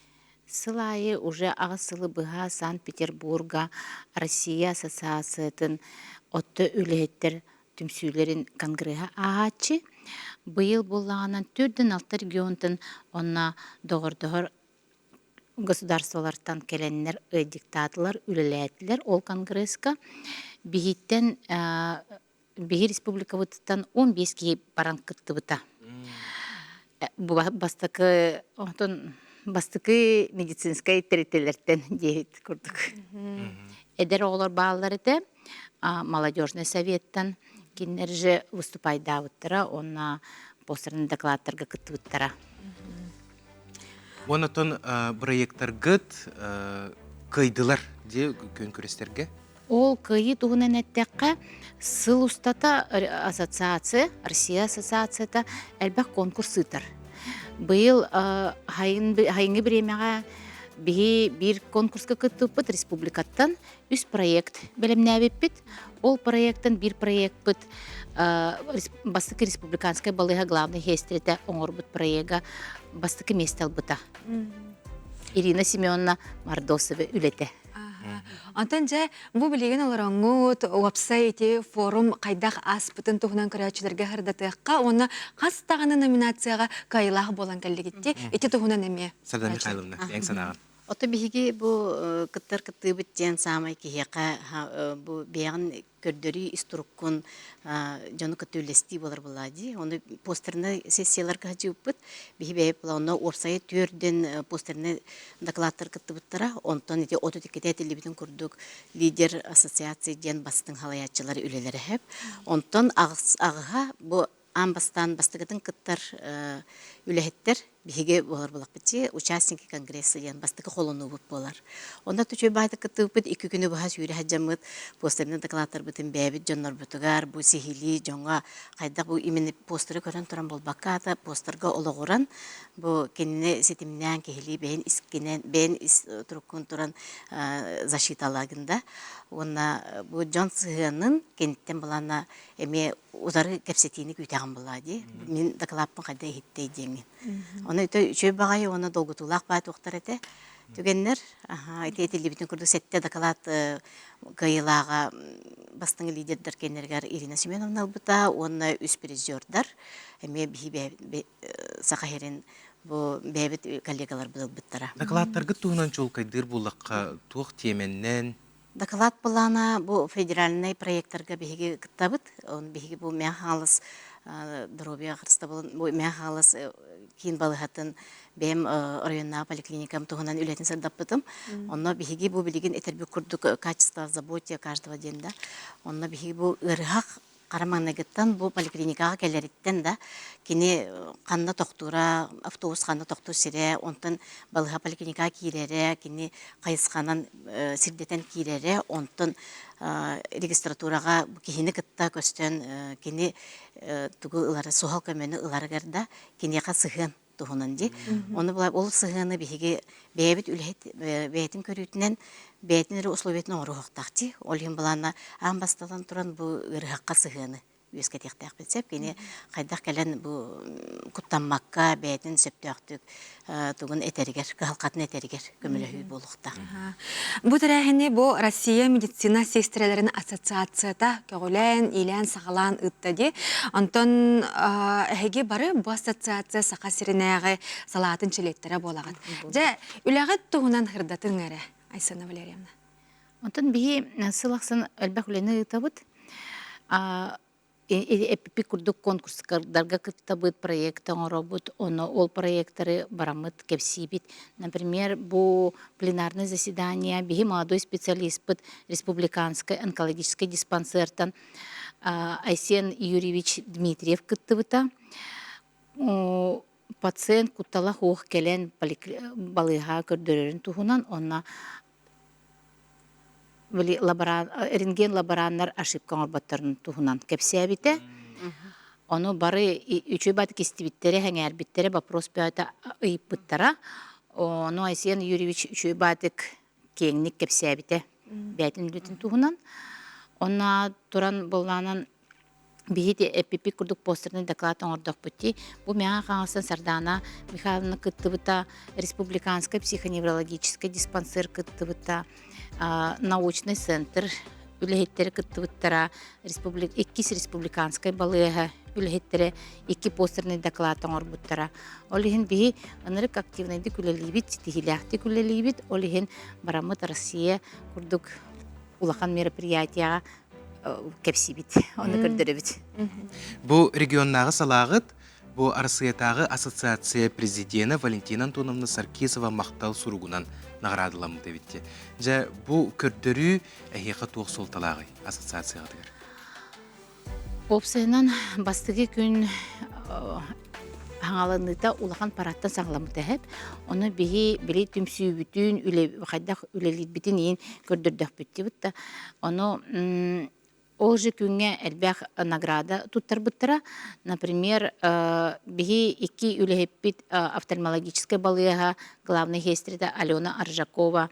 Сыл аайы уже аҕыс сылы быһа Санкт-Петербурга Россия Ассоциациятын отто үлэһиттэр түмсүүлэрин конгреһа ааһааччы. Быйыл буоллаҕынан төрдүн алта регионтан онно доҕордоһор государстволартан кэлэннэр диктатылар үлэлээтилэр ол конгресска. Биһиттэн биһи республикабытыттан 15 киһи баран кыттыбыта. Бастакы онтон бастакы медицинскэй тэрилтэлэртэн диэбит курдук. Эдэр оҕолор бааллар этэ, молодежный советтан кинилэр же выступайдаабыттара уонна постерный докладтарга кыттыбыттара. Онотон проекттаргыт кыайдылар дии күөн күрэстэргэ? Ол кыайыы туһунан эттэххэ, сыл устата ассоциация, Россия ассоциацията элбэх конкурс ыытар. Быйыл хайыҥҥы бириэмэҕэ биһи биир конкурска кыттыбыппыт республикаттан үс проект бэлэмнээбиппит. Ол проектан биир проекпыт бастакы республиканскай балыыһа главный сиэстэрэтэ оҥорбут проега бастакы миэстэ ылбыта. Ирина Семеновна Мордосова үлэтэ. Онтон дьэ, бу билигин олороҥҥут уопсай ити форум хайдах ааспытын туһунан көрөөччүлэргэ сырдатыахха уонна хас даҕаны номинацияҕа кыайыылаах буолан кэллигитти ити туһунан эмиэ. Сардана Михайловна, эн санааҕын. Ото биһиги бу кыттар кыттыыбыт диэн саамай киһиэхэ бу бэйэҕин көрдөрүү ис туруккун дьону кытта үллэстии буолар буоллаа дии. Ону постернай сессияларга сылдьыбыппыт. Биһи бэйэбит була онно уопсайа түөрдэн постернай докладтар кыттыбыттара. Онтон ити 32-те этиллибитин курдук лидер ассоциация диэн бастыҥ халайааччылар үлэлэрэ сөп. Онтон аҕыһа бу аан бастаан бастакытын кыттар үлэһиттэр биһиги буолар буолахпыт участники конгресса диэн бастакы холонуубут буолар. Онно үчүгэй баайдык кыттыбыппыт икки күнү быһа сүүрэ сылдьаммыт постерынан докладтарбытын бэйэбит дьоннорбутугар бу сиһилии дьоҥҥо хайдах бу именно постеры көрөн туран буолбакка аата постерга олоҕуран бу кинини ситимнээн киһилии бэйэн искинэн бэйэн ис туруккун туран защиталагын да уонна бу дьон сыһыанын киниттэн былаана эмиэ утары кэпсэтиини күүтэҕин булаа дии. Мин дакылааппын хайда иһиттэй диэҥҥин. Ону ити үчүгэй баҕайы уонна долгутуулаах баай туохтар этэ. Түгэннэр, ити этиллибитин курдук сэттэ дакылаат кыайыылааҕа бастыҥ лидердэр кэннэригэр Ирина Семеновна ылбыта уонна үс призердар эмиэ биһи Саха сирин бу бэйэбит коллегаларбыт ылбыттара. Дакылааттаргыт туһунан чуолкайдыыр буоллахха туох тиэмэннэн Дакылаат былаана бу федеральнай проектарга биһиги кыттабыт. Он биһиги бу Мэҥэ Хаҥалас доруобуйа харыстабылын бу Мэҥэ Хаҥалас киин балыыһатын бэйэм оройуоннааҕы поликлиникам туһунан үлэтин сырдаппытым. Онно биһиги бу билигин этэрбит курдук качество в заботе каждого диэн да. Онно биһиги бу ыарыһах хара маҥнайгыттан бу поликлиникаҕа кэлэриттэн да кини ханна тохтуура, автобус ханна тохтуур сирэ, онтон балыыһа поликлиникаҕа киирэрэ, кини хайысханан сирдэтэн киирэрэ, онтон регистратураҕа киһини кытта көстөн кини тугу ылара, суһал көмөнү ыларыгар да киниэхэ сыһыан туһунан дии. Ону ол сыһыаны биһиги бэйэбит үлэһит бэйэтин көрүүтүнэн бэйэтин эрэ условиятын оҥоруохтаах дии. Ол иһин былаана аан бастатан туран бу ыарыһахха сыһыаны үөскэтиэхтээхпит сөп. Кини хайдах кэлэн бу куттаммакка бэйэтин сөптөөхтүк тугун этэригэр, кыһалҕатын этэригэр көмөлөһүү буолуохтаах. Бу тэрээһини бу Россия медицина сиэстэрэлэрин ассоциацията көҕүлээн, иилээн-саҕалаан ыытта дии. Онтон эһиги бары бу ассоциация Саха сиринээҕи салаатын чилиэттэрэ буолаҕыт. Дьэ, үлэҕит туһунан сырдатыҥ эрэ, Айсена Валерьевна. Онтон биһи сыл ахсын элбэх үлэни ыытабыт. Эппиппит курдук конкурстарга кыттабыт, проект оҥоробут, ону ол проекттары бараммыт кэпсиибит. Например, бу пленарное заседание биһи молодой специалистпыт республиканскай онкологическай диспансертан Айсен Юрьевич Дмитриев кыттыбыта. Пациент куттала суох кэлэн балыыһа көрдөрөрүн туһунан уонна били лаборан рентген лабораннар ошибка оҥорботторун туһунан кэпсээбитэ. Ону бары үчүгэй баатык истибиттэрэ, сэҥээрбиттэрэ, вопрос бөҕөтө ыйыппыттара. Ону Айсен Юрьевич үчүгэй баатык киэҥник кэпсээбитэ бэйэтин үлэтин туһунан. Онно туран былаанан Биһи эппиппит курдук постерный доклад оҥордохпут дии. Бу Мэҥэ Хаҥаластан Сардаана Михайловна кыттыбыта, Республиканскай психоневрологическай диспансер кыттыбыта, научный центр үлэһиттэрэ кыттыбыттара, республик иккис республиканскай балыыһа үлэһиттэрэ икки постерный доклад оҥорбуттара. Ол иһин биһи ынырык активнайдык үлэлиибит, ситиһиилээхтик үлэлиибит. Ол иһин бараммыт Россия курдук улахан мероприятияҕа кэпсиибит, ону көрдөрөбүт. Бу регионнааҕы салааҕыт бу Арассыыйатааҕы ассоциация президенэ Валентина Антоновна Саркисова махтал суругунан наҕараадаламмыт эбит. Дьэ, бу көрдөрүү эһиэхэ туох суолталааҕый ассоциацияҕытыгар? Уопсайынан, бастакы күн хаҥаланыыта улахан парадтан саҕаламмыта эһэп. Ону биһи били түмсүүбүтүн, үлэ хайдах үлэлиирбитин иин көрдөрдөхпүт дибит да. Ону ол же күҥҥэ элбэх награда туттарбыттара. Например, биһи икки үлэһиппит офтальмологическай балыыһа главный сестрата Алена Аржакова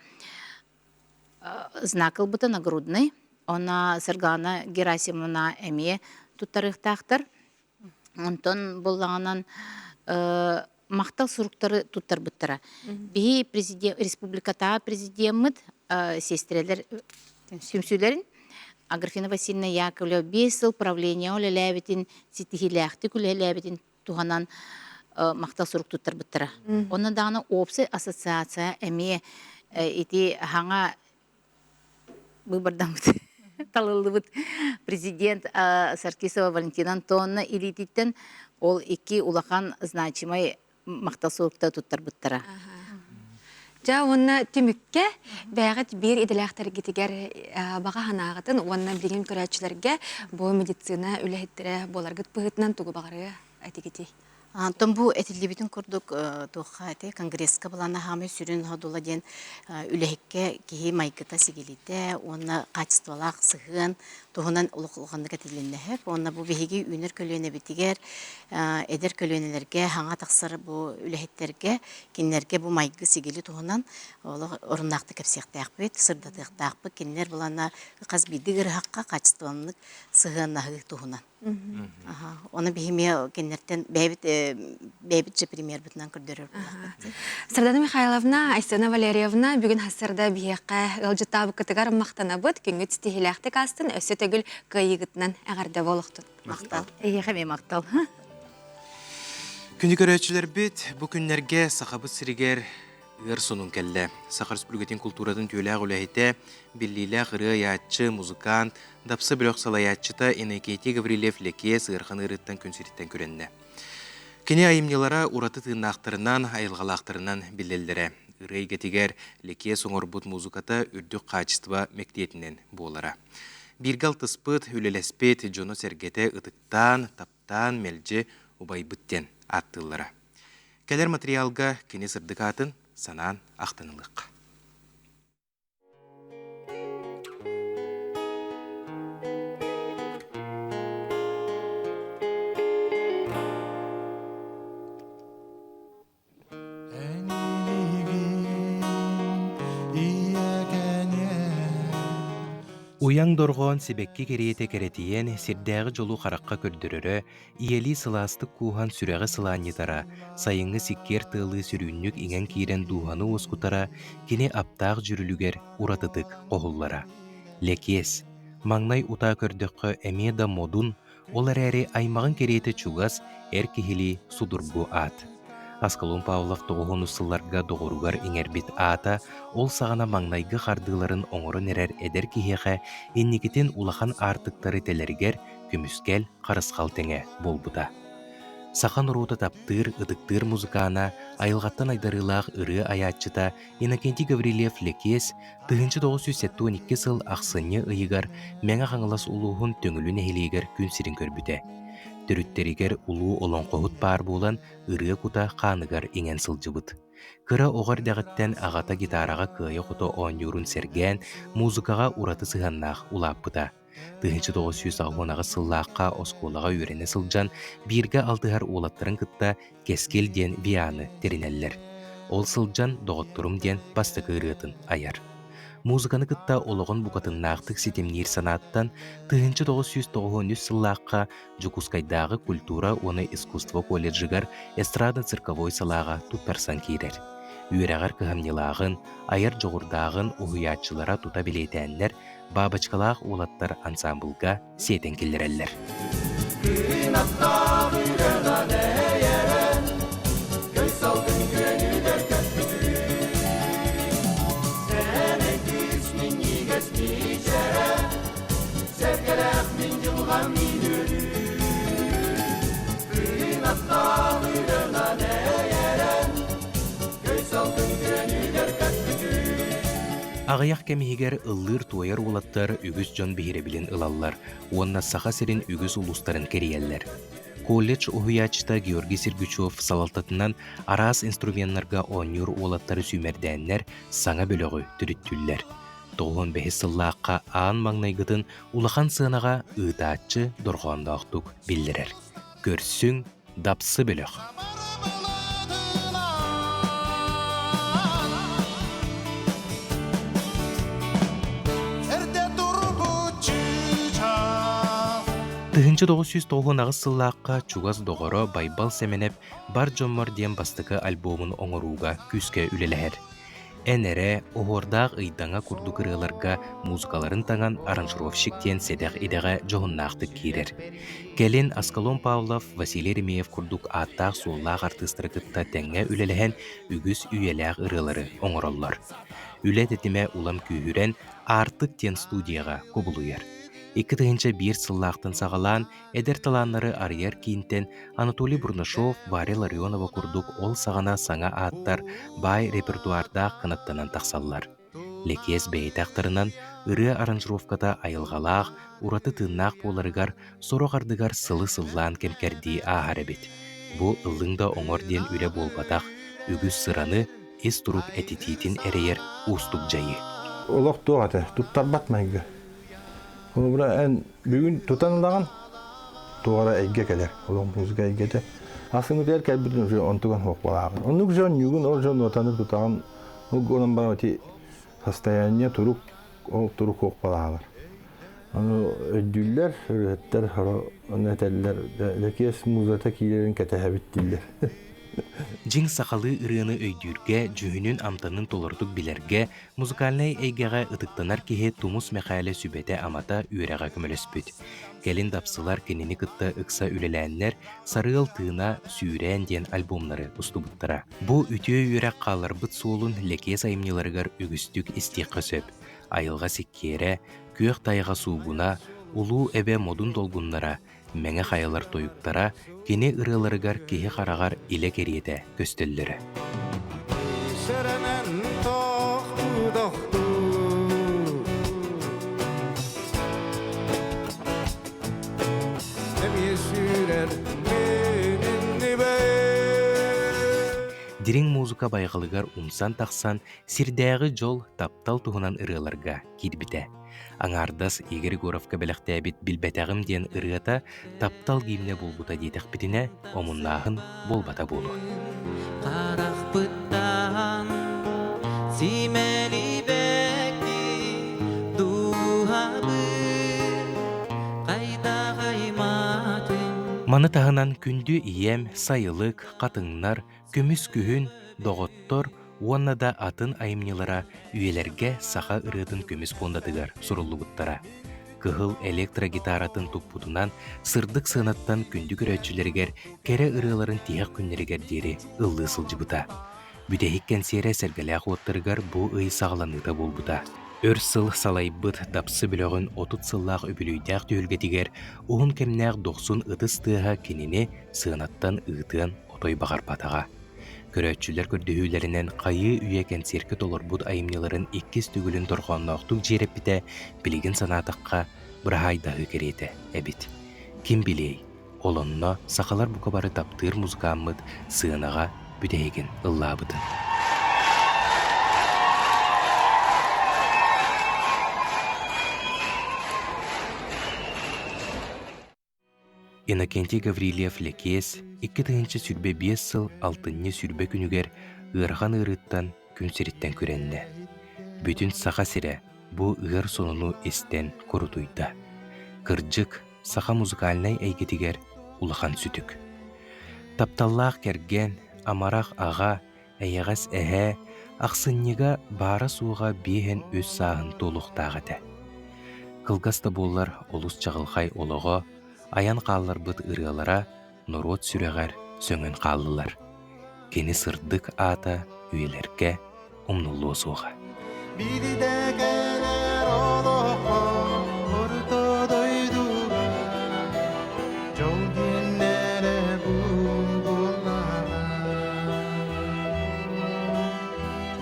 знак ылбыта нагрудный. Она Саргана Герасимовна эмиэ туттарыахтаахтар. Онтон буллаҕынан махтал суруктары туттарбыттара. Биһи президент, республикатааҕы президеммит сестрэлэр түмсүүлэрин Аграфена Васильевна Яковлева 5 сыл правление үлэлээбитин, ситиһиилээхтик үлэлээбитин туһанан махтал сурук туттарбыттара. Онно даҕаны общай ассоциация эмиэ ити хаҥа быыбардаммыт талыллыбыт президент Саркисова Валентина Антоновна илиититтэн ол икки улахан значимай махтал суруктары туттарбыттара. Дьэ уонна түмүккэ бэйэҕит биир идэлээхтэргитигэр баҕа санааҕытын уонна билигин көрөөччүлэргэ бу медицина үлэһиттэрэ буоларгыт быһыытынан тугу баҕарыа этигитий? Онтон бу этиллибитин курдук туохха этэй конгресска былаана хаамай сүрүн содула диэн үлэһиккэ киһи майгыта-сигилитэ уонна качестволаах сыһыан туһунан олох улаханнык этилиннэһэр. Уонна бу биһиги үүнэр көлүөнэбитигэр эдэр көлүөнэлэргэ хаҥа тахсар бу үлэһиттэргэ кинилэргэ бу майгы-сигили туһунан олох оруннаахтык кэпсиэхтээхпит, сырдатыахтаахпыт. Кинилэр былаана хас биирдии ыарыһахха качестволаннык сыһыаннаһыы туһунан. Оны биһи эмиэ кинилэртэн бэйэбит бэйэбит же премьербытынан көрдөрөр буоллахпыт. Сардана Михайловна, Айсена Валерьевна бүгүн хассарда биһиэхэ ыалдьыттаабыккытыгар махтанабыт. Күҥҥүт ситиһиилээхтик аастын, өссө төгүл кыайыыгытынан эҕэрдэ буолуохтун. Махтал. Эйиэхэ эмиэ махтал. Күнү көрөөччүлэрбит бу күннэргэ Сахабыт сиригэр ыар сонун кэллэ. Саха Республикатын култууратын үтүөлээх үлэһитэ, биллиилээх ырыа айааччы, музыкант, Дапсы бөлөх салайааччыта Иннокентий Гаврильев-Лэкиэс ыарахан ыарыыттан күн сириттэн күрэннэ. Кини айымньылара ураты тыыннаахтарынан, айылҕалаахтарынан биллэллэрэ. Ырыа эйгэтигэр Лэкиэс оҥорбут музыката үрдүк хаачыстыба мэктиэтинэн буолара. Бииргэ алтыспыт, үлэлэспит дьоно-сэргэтэ ытыктаан, таптаан мэлдьи убайбыт диэн ааттыыллара. Кэлэр материалга кини сырдык аатын санаан ахтан ылыахха. Уйаҥ дорҕоон сибэкки кэриэтэ кэрэтийэн, сирдээҕи дьолу харахха көрдөрөрө, ийэлии сылаастык кууһан сүрэҕи сылаанньытара, сайыҥҥы сиккиэр тыалыы сүрүүннүк иҥэн киирэн дууһаны уоскутара кини аптаах дьүрүлүгэр уратытык хоһуллара. Лэкиэс, маҥнай утаа көрдөххө эмиэ да модун, ол эрээри аймаҕын кэриэтэ чугас, эр киһилии судургу аат. Аскалон Павлов тоҕуһунус сылларга доҕоругар иҥэрбит аата ол саҕана маҥнайгы хардыыларын оҥорон эрэр эдэр киһиэхэ инникитин улахан аартыктары тэлэригэр көмүскэл, харысхал тэҥэ буолбута. Саха норуота таптыыр, ытыктыыр музыкаана, айылҕаттан айдарыылаах ырыа айааччыта Иннокентий Гаврильев-Лэкиэс 1972 сыл ахсынньы ыйыгар Мэҥэ Хаҥалас улууһун Төҥүлү нэһилиэгэр күн сирин көрбүтэ. Төрүттэригэр улуу олоҥхоһут баар буолан, ырыа кута хааныгар иҥэн сылдьыбыт. Кыра оҕо эрдэҕиттэн аҕата гитараҕа кыайа-хото оонньуурун сэргээн, музыкаҕа ураты сыһыаннаах улааппыта. 1988 сыллаахха оскуолаҕа үөрэнэ сылдьан, бииргэ алтыһар уолаттарын кытта «Кэскил» диэн ВИА-ны тэринэллэр. Ол сылдьан «Доҕотторум» диэн бастакы ырыатын айар. Музыканы кытта олоҕун букатыннаахтык ситимниир санааттан 1993 сыллаахха Дьокуускайдааҕы культура уонна искусство колледжыгар эстрадно-цирковой салааҕа туттарсан киирэр. Үөрэҕэр кыһамньылааҕын, айар дьоҕурдааҕын уһуйааччылара тута бэлиэтээннэр, бабочкалаах уолаттар ансаамбылга сиэтэн киллэрэллэр. Аҕыйах кэм иһигэр ыллыыр-туойар уолаттар үгүс дьон биһирэбилин ылаллар уонна Саха сирин үгүс улуустарын кэрийэллэр. Колледж уһуйааччыта Георгий Сергучев салалтатынан араас инструменнарга оонньуур уолаттары сүүмэрдээннэр саҥа бөлөҕү төрүттүүллэр. Тоҕуһун бэһис сыллаахха аан маҥнайгытын улахан сыанаҕа ыытааччы дорҕоонноохтук биллэрэр. Көрсүҥ, Дапсы бөлөх. 1998 сыллаахха чугас доҕоро Байбал Сэмэнэп «Бар дьоммор» диэн бастакы альбомун оҥорууга күүскэ үлэлэһэр. Эн эрэ, оһуордаах ыйдаҥа курдук ырыаларга музыкаларын таҥан аранжировщик диэн сэдэх идэҕэ дьоһуннаахтык киирэр. Кэлин Аскалон Павлов, Василий Еремеев курдук ааттаах-суоллаах артыыстары кытта тэҥҥэ үлэлэһэн үгүс үйэлээх ырыалары оҥороллор. Үлэ тэтимэ улам күүһүрэн, Аартык диэн студияҕа кубулуйар. 2001 сыллаахтан саҕалаан эдэр талааннары арыйар киинтэн Анатолий Бурнашов, Варя Ларионова курдук ол саҕана саҥа ааттар баай репертуардаах кынаттанан тахсаллар. Лэкиэс бэйэтэ ахтарынан, ырыа аранжировката айылҕалаах, ураты тыыннаах буоларыгар сорох ардыгар сылы-сыллаан кэм-кэрдии ааһар эбит. Бу ыллыҥ да оҥор диэн үлэ буолбатах, үгүс сыраны, ис турук этитиитин эрэйэр уустук дьайыы. Олох туох этэ, туттарбат майгы. Холобура, эн бүгүн тутан ылаҕын, туох эрэ эйгэ кэлэр, олох музыка эйгэтэ. Ахсыҥҥытыгар кэлбитин уже онтуган суох буолааҕын. Оннук дьон ньугун ол дьон нотаны тутаҕын, ол гынан баран ити состояние турук, ол турук суох буолаалар. Ону өйдүүллэр, ырыһыттар ону этэллэр, Лэкиэс музата киирэрин кэтэһэбит дииллэр. Дьиҥ сахалыы ырыаны өйдүүргэ, дьүһүнүн амтанын толорутук билэргэ Музыкальнай эйгэҕэ ытыктанар киһи Тумус Мэхээлэ сүбэтэ-амата үөрэҕэ көмөлөспүт. Кэлин дапсылар кинини кытта ыкса үлэлээннэр «Сарыал тыына, Сүүрээн» диэн альбомнары устубуттара. Бу үтүө үөрэх хаалларбыт суолун Лэкиэс айымньыларыгар үгүстүк истиэххэ сөп. Айылҕа сиккиэрэ, күөх тайҕа суугуна, Улуу Эбэ модун долгуннара, Мэҥэ хайалар тойуктара кини ырыаларыгар киһи хараҕар илэ кэриэтэ көстөллөрө. Сэрэнэн тохтуу тохтуу Эмиэ сүүрэр Дириҥ музыка байҕалыгар умсан тахсан сирдээҕи дьол, таптал туһунан ырыаларга киирбитэ. Аҥаардас Игорь Егоровка бэлэхтээбит «Билбэтэҕим» диэн ырыата таптал гимнэ буолбута диэтэхпитинэ, омуннааһын буолбата буолуо. Харахпыттан симэлийбэкки дууһабын хайдах аймаатым Маны таһынан күндү ийэм, сайылык, хатыҥнар, Көмүс күһүн, Доҕоттор уонна да атын айымньылара үйэлэргэ саха ырыатын көмүс пуондатыгар суруллубуттара. Кыһыл электрогитаратын туппутунан сырдык сыанаттан күндү көрөөччүлэригэр кэрэ ырыаларын тиһэх күннэригэр диэри ыллыы сылдьыбыта. Бүтэһик кэнсиэрэ Сэргэлээх уоттарыгар бу ый саҕаланыыта буолбута. Өр сыл салайбыт Дапсы бөлөҕүн 30 сыллаах үбүлүөйдээх түһүлгэтигэр уһун кэмнээх дохсун ытыс тыаһа кинини сыанаттан ыытыан отой баҕарбатаҕа. Көрөөччүлэр көрдөһүүлэринэн хайыы үйэ кэнсиэркэ толорбут айымньыларын иккис төгүлүн дорҕоонноохтук дьиэрэппитэ билигин санаатахха, быраһаайдаһыы кэриэтэ эбит. Ким билиэй, ол онно сахалар бука бары таптыыр музыкааммыт сыанаҕа бүтэһигин ыллаабытын. Иннокентий Гаврильев-Лэкиэс 2025 сыл алтынньы 20 күнүгэр ыарахан ыарыыттан күн сириттэн күрэннэ. Бүтүн Саха сирэ бу ыар сонуну истэн курутуйда. Кырдьык, саха музыкальнай эйгэтигэр улахан сүтүк. Тапталлаах кэргэн, амарах аҕа, эйэҕэс эһээ ахсынньыга баара-суоҕа 53 сааһын туолуохтаах этэ. Кылгас да буоллар олус чаҕылхай олоҕо, айан хаалларбыт ырыалара норуот сүрэҕэр сөҥөн хааллылар. Кини сырдык аата үйэлэргэ умнуллуо суоҕа. Биирдэ кэлэр олоххо орто дойдуга дьол диэннэрэ бу буоллаҕа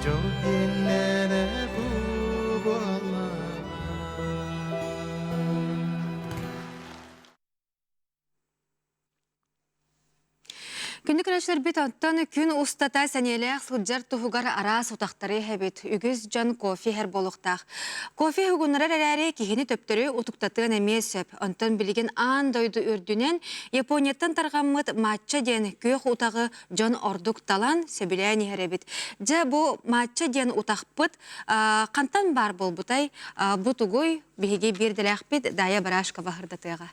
дьол диэннэрэ бу буоллаҕа Күндү көрөөччүлэрбит оттон күн устата сэниэлээх сылдьар туһугар араас утахтары иһэбит. Үгүс дьон кофе иһэр буолуохтаах. Кофе уһугуннарар эрээри киһини төптөрү утуктатыан эмиэ сөп. Онтон билигин аан дойду үрдүнэн Японияттан тарҕаммыт матча диэн күөх утаҕы дьон ордук талан, сөбүлээн иһэр эбит. Дьэ, бу матча диэн утахпыт хантан баар буолбутай? Бу тугуй? Биһиги биирдэлээхпит Дая Барашкова ырдатыаҕа.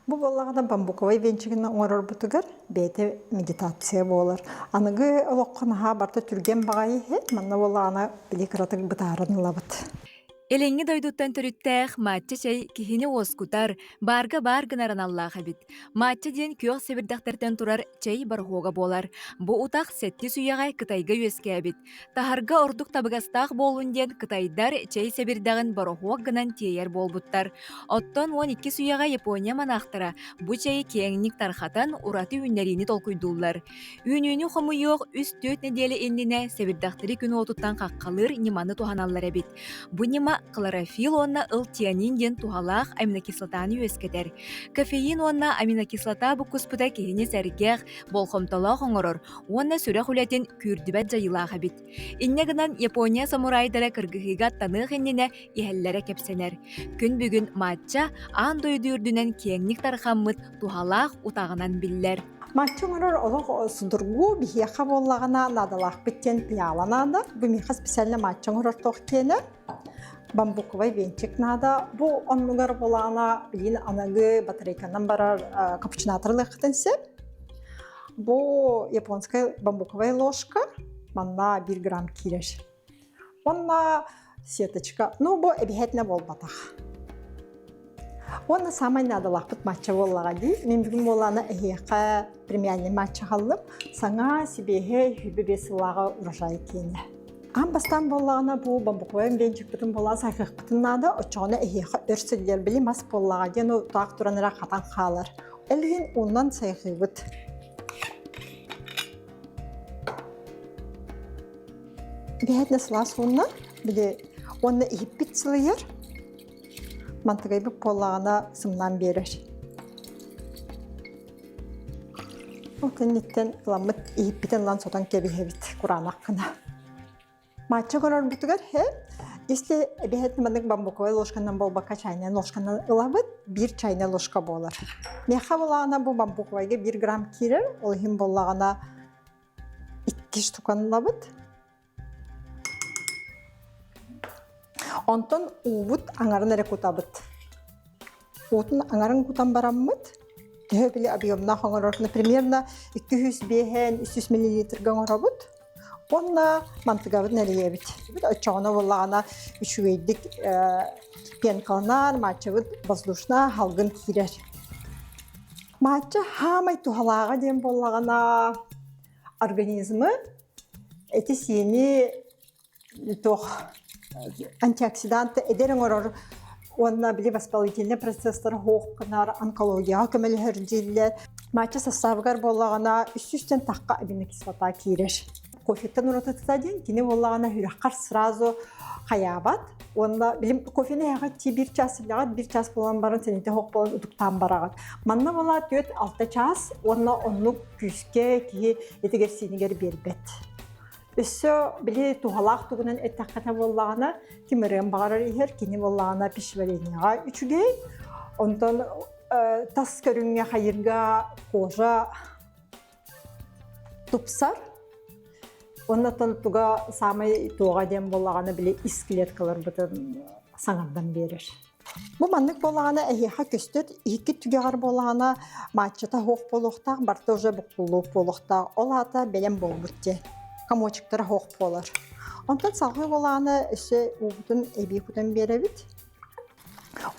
Бу буоллаҕына бамбуковай венчигин оҥорорбутугар бэйэтэ медитация буолар. Аныгы олоххо наһаа барыта түргэн баҕайы иһит, манна буоллаҕына били кыратык бытааран ылабыт. Илиҥҥи дойдуттан төрүттээх матча чэй киһини уоскутар, баарга баар гынар аналлаах эбит. Матча диэн күөх сэбирдэхтэртэн турар чэй бороһуога буолар. Бу утах сэттис үйэҕэ Кытайга үөскээбит. Таһарга ордук табыгастаах буоллун диэн кытайдар чэй сэбирдэҕин бороһуок гынан тиэйэр буолбуттар. Оттон 12 үйэҕэ Япония манаахтара бу чэйи киэҥник тархатан ураты үүннэриини толкуйдууллар. Үүнүүнү хомуйуох үс-түөрт нэдиэлэ иннинэ сэбирдэхтэри күн уотуттан хаххалыыр ньыманы туһаналлар эбит. Бу ньыма хлорофилл уонна ылтианин диэн туһалаах аминокислотаны үөскэтэр. Кофеин уонна аминокислота буккуспута киһини сэргэх, болҕомтолоох оҥорор уонна сүрэх үлэтин күүрдүбэт дьайыылаах эбит. Инньэ гынан Япония самурайдара кыргыһыыга аттаныах иннинэ иһэллэрэ кэпсэнэр. Күн бүгүн матча аан дойду үрдүнэн киэҥник тарҕаммыт туһалаах утаҕынан биллэр. Матча оҥорор олох судургу, биһиэхэ буоллаҕына наадалаахпыт диэн пиала наада. Бу миэхэ специально матча оҥорор туох киэнэ. Бамбуковай венчик наада. Бу оннугар буолаҕына билин аныгы батарейканан барар капучинатор ылыаххытын сөп. Бу японская бамбуковая ложка манна 1 грамм киирэр. Онна сеточка, ну бу эбиһэтинэ буолбатах. Уонна самай наадалаахпыт матча буоллаҕа дии. Мин бүгүн буоллаҕына эһиэхэ премиальный матча халлым. Саҥа сибиэһэй 25 сыллааҕы урожай киэнэ. Аан бастаан буоллаҕына бу бамбуковай венчикпытын буоллаҕа сайҕыахпытын наада, оччоҕуна эһиэхэ өр сылдьар били мас буоллаҕа диэн утаах туран эрэ хатан хаалар. Ол иһин уунан сайҕыыбыт. Бэһэтинэ сылаас уунна били уонна иһиппит сылыйар мантыгайбыт буоллаҕына сымнаан биэрэр. Ол кэнниттэн ыламмыт иһиппитин ылан сотон кэбиһэбит кураанах гына. Матча көрөрбүтүгэр һэ, если эбэһэт маннык бамбуковай ложканан буолбакка чайная ложканан ылабыт, биир чайная ложка буолар. Миэхэ буоллаҕына бу бамбуковайга 1 грамм киирэр, ол иһин буоллаҕына икки штуканы ылабыт. Онтон уубут аҥарын эрэ кутабыт. Уутун аҥарын кутан бараммыт, төһө били объемнаах оҥорор, примерно 205 300 миллилитрга оҥоробут. Уонна мантыгабыт нэлийэбит. Оччоҕуна буоллаҕына үчүгэйдик Пенкаланар, матчабыт воздушна халгын киирэр. Матча хаамай туһалааҕа диэн буоллаҕына организмы эти-сиини туох антиоксиданты эдэр оҥорор уонна били воспалительный процесстары суох гынар, онкологияҕа көмөлөһөр дииллэр. Матча составыгар буоллаҕына үс-үстэн тахха аминокислота киирэр. Кофеттан уратыта диэн кини буоллаҕына сүрэххэр сразу хайаабат уонна билим кофены эһэҕэ ти биир час илэҕит биир час буолан баран сэнитэ хоп буолан утуктаан бараҕыт. Манна буола 4-6 час уонна оннук күүскэ киһи этигэр-сиинигэр биэрбэт. Өссө били туһалаах тугунан эттэххинэ буоллаҕына, ким ырыан баҕарар иһэр, кини буоллаҕына пищеварениеҕа үчүгэй. Онтон тас көрүҥҥэ хайырга кожа тупсар. Оннотон туга саамай туоҕа диэн буоллаҕына били ис клеткаларбытын саҥардан биэрэр. Бу маннык буоллаҕына эһиэхэ көстөр иһиккит түгэҕэр буоллаҕына матчата суох буолуохтаах, барыта уже буккуллуох буолуохтаах. Ол аата бэлэм буолбут диэн. Комочектара суох буолар. Онтон салгыы буоллаҕына өссө уубутун эбии кутан биэрэбит.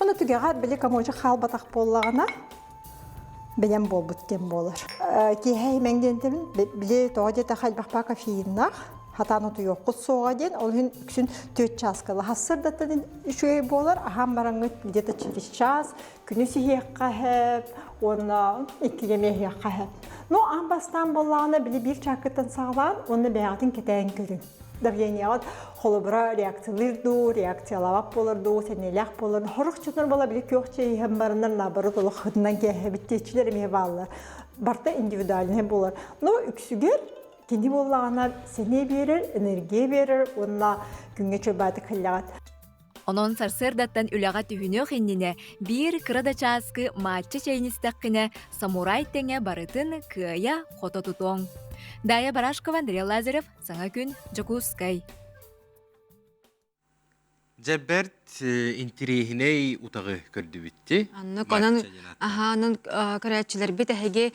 Ону түгэҕэр били комочек хаалбатах буоллаҕына бэлэм буолбут диэн буолар. Киэһэ имэҥ диэнтэбин били тоҕо диэтэххэ элбэх баа кофеиннаах хатаан утуйуоххут суоҕа диэн ол иһин үксүн түөрт чааска сырдаттан үчүгэй буолар аһаан бараҥҥыт где-то через час күнүс иһиэххэ сөп уонна иккигэ эмиэ иһиэххэ сөп ну аан бастаан буоллаҕына били биир чаакыттан саҕалаан уонна бэйэҕитин кэтээн көрүҥ давлениеҕыт холобура реакциялыыр дуу реакциялаабат буолар дуу сэниэлээх буолар сорох дьоннор буола били күөх чэй иһэн бараннар наоборот олох хытынан кээһэбит диэччилэр эмиэ бааллар барыта индивидуальнай буолар но үксүгэр Кини буоллаҕына сэниэ биэрэр, энергия биэрэр уонна күҥҥэ чөбааты кэллэҕит. Онон сарсыардаттан үлэҕэ түһүнүөх иннинэ биир кыра да чааскы матча чэйин истэххинэ самурай тэҥэ барытын кыайа хото тутуоҥ. Дая Барашкова, Андрей Лазарев, Саҥа күн, Дьокуускай. Дьэ бэрт интириэһинэй утаҕы көрдүбүт Аннык онон аха онон көрөөччүлэрбит эһиги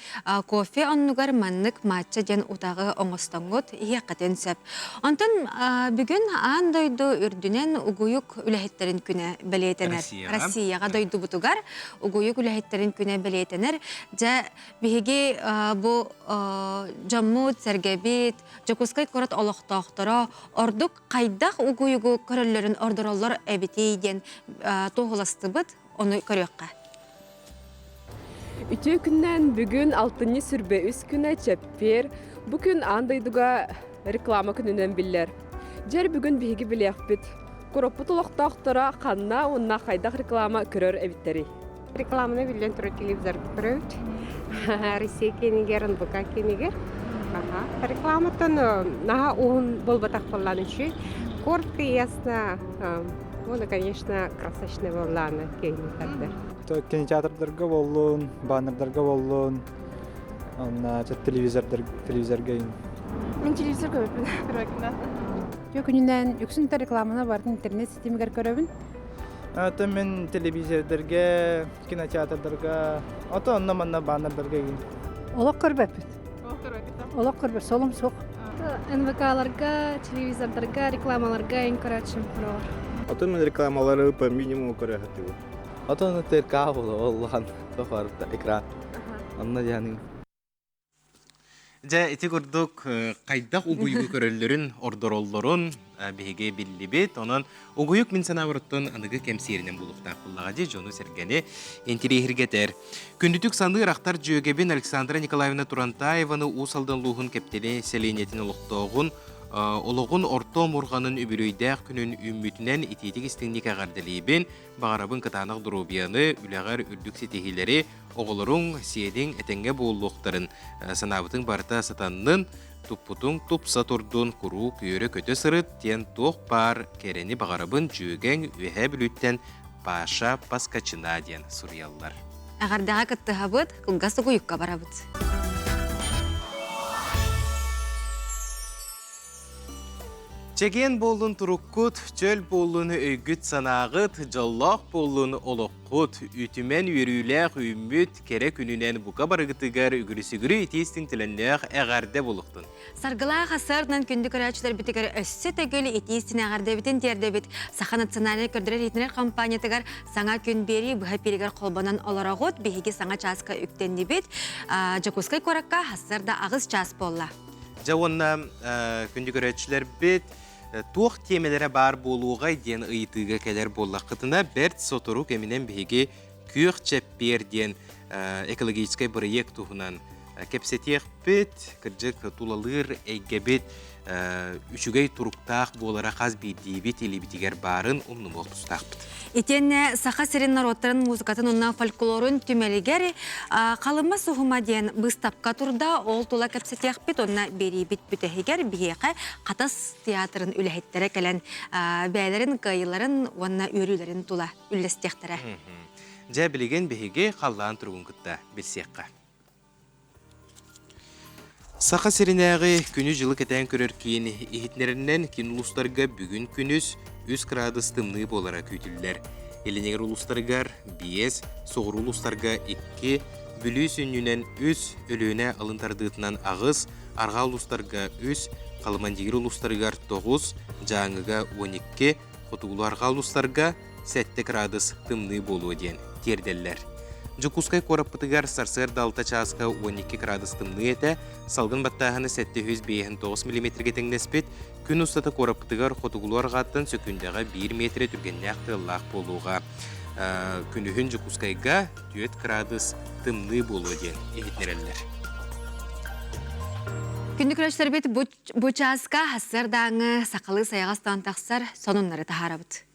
кофе оннугар маннык матча диэн утаҕы оҥостоҥҥут иһиэххитин сөп. Онтон бүгүн аан дойду үрдүнэн угуйук үлэһиттэрин күнэ бэлиэтэнэр. Россияҕа дойдубутугар угуйук үлэһиттэрин күнэ бэлиэтэнэр. Дьэ биһиги бу дьоммут, сэргэбит, Дьокуускай куорат олохтоохторо ордук хайдах угуйугу көрөллөрүн ордороллор эбитий диэн туоһуластыбыт, ону көрүөххэ. Үтүө күннээн бүгүн алтынньы сүрбэ үс күнэ чэппиэр. Бу күн аан дойдуга реклама күнүнэн биллэр. Дьэр бүгүн биһиги билиэхпит. Куроппут олохтоохторо ханна уонна хайдах реклама көрөр эбиттэрий? Рекламаны биллэн турар телевизор көрөбүт. Россия киинигэр, НБК киинигэр. Ага. Рекламаттан наһаа уһун буолбатах буоллаан үчүгэй. Коротко и ясно. Ну, конечно, красочный буоллааны киһини тардар. Кинотеатрдарга боллун, баннердарга боллун, онна телевизордар телевизорга Мин телевизор көрөппүн. Көрөкүнэ. Күнүнэн үксүн рекламаны бардын интернет ситимигэр көрөбүн. Аты мин телевизордарга, кинотеатрдарга, ото онно манна баннердарга игин. Олох көрбөппүт. Олох көрбөт, солум суох. НВК-ларга, телевизордарга, рекламаларга ең көрөөчүм көрөөр. Ото мен рекламалары по минимуму көрө сатыыбын. Ото ТРК була оллахан тофарта экран. Онно дьаның. Дьэ, ити курдук хайдах угуйугу көрөллөрүн, ордороллорун биһиги биллибит. Онон угуйук мин санаабыттан аныгы кэмсиэринэн булуохтаах буллаҕа дии дьону-сэргэни интириэһиргэтэр. Күндүтүк саныыр ахтар дьүөгэбин Александра Николаевна Турантаеваны Уус Алдан улууһун Кэптэни сэлиэнньэтин олохтооҕун олоҕун орто омурҕанын үбүлүөйдээх күнүн үүммүтүнэн итиитик истиҥник эҕэрдэлиибин. Баҕарабын кытаанах доруобуйаны, үлэҕэр үрдүк ситиһиилэри, Оҕолоруҥ, сиэниҥ этэҥҥэ буолуохтарын, санаабытыҥ барыта сатаннын, туппутуҥ тупса турдун, куруук үөрэ-көтө сырыт диэн туох баар кэрэни баҕарабын дьүөгэҥ Үөһээ Бүлүүттэн Паша Паскачина диэн суруйаллар. Эҕэрдэҕэ кыттыһабыт, кылгас угуйукка барабыт. Чэгиэн буоллун туруккут, чөл буоллун өйгүт-санааҕыт, дьоллоох буоллун олоххут, үтүмэн үөрүүлээх үүммүт кэрэ күнүнэн бука барыгытыгар үгүрүсүгүрү итии-истиҥ төлөннөөх эҕэрдэ буолуохтун. Саргылаах асыарынан күндү көрөөччүлэрбитигэр өссө төгүл итии-истиҥ эҕэрдэбитин тиэрдэбит. Саха национальнай көрдөрөр-иһитиннэрэр компаниятыгар саҥа күн биэрии быһа эпииригэр холбонон олороҕут. Биһиги саҥа чааска үктэннибит. Дьокуускай куоракка сарсыарда 8 чаас буолла. Дьэ уонна күндү көрөөччүлэрбит туох тиэмэлэрэ баар буолуоҕай диэн ыйытыыга кэлэр буоллаххытына, бэрт сотору кэминэн биһиги Күөх чэппиэр диэн экологическай бырайыак туһунан кэпсэтиэхпит. Кырдьык, тулалыыр эйгэбит үчүгэй туруктаах буолара хас биирдиибит илиибитигэр баарын умнумуох тустаахпыт. Итиэннэ Саха сирин норуоттарын музыкатын уонна фольклорун түмэлигэр Халыма суһума диэн быыстапка турда. Ол тула кэпсэтиэхпит уонна биэриибит бүтэһигэр биһиэхэ Хатас театрын үлэһиттэрэ кэлэн бэйэлэрин кыайыыларын уонна үөрүүлэрин тула үллэстиэхтэрэ. Дьэ, билигин биһиги халлаан туругун кытта билсиэххэ. Саха сиринээҕи күнү-дьылы кэтээн көрөр киин иһитиннэрэринэн киин улуустарга бүгүн күнүс 3 кыраадыс тымныы буолара күүтүллэр. Илиниҥэр улуустарыгар 5, соҕуруу улуустарга 2, Бүлүү сүнньүнэн 3, Өлүөнэ алын тардыытынан 8, арҕаа улуустарга 3, Халымандигир улуустарыгар 9, Дьааҥыга 12, хотугулуу-арҕаа улуустарга 7 кыраадыс тымныы буолуо диэн тиэрдэллэр. Дьокуускай куораппытыгар сарсыарда 6 чааска 12 кыраадыс тымныы этэ, салгын баттааһына 759 миллиметргэ тэҥнэспит, күн устата куораппытыгар хотугулуу-арҕааттан сөкүүндэҕэ 1 миэтэрэ түргэннээх тыаллаах буолуоҕа. Күнүһүн Дьокуускайга 4 кыраадыс тымныы буолуо диэн иһитиннэрэллэр. Күндү көрөөччүлэрбит бу чааска сарсыардааҥы сахалыы сайаҕастан тахсар сонуннары таһаарабыт.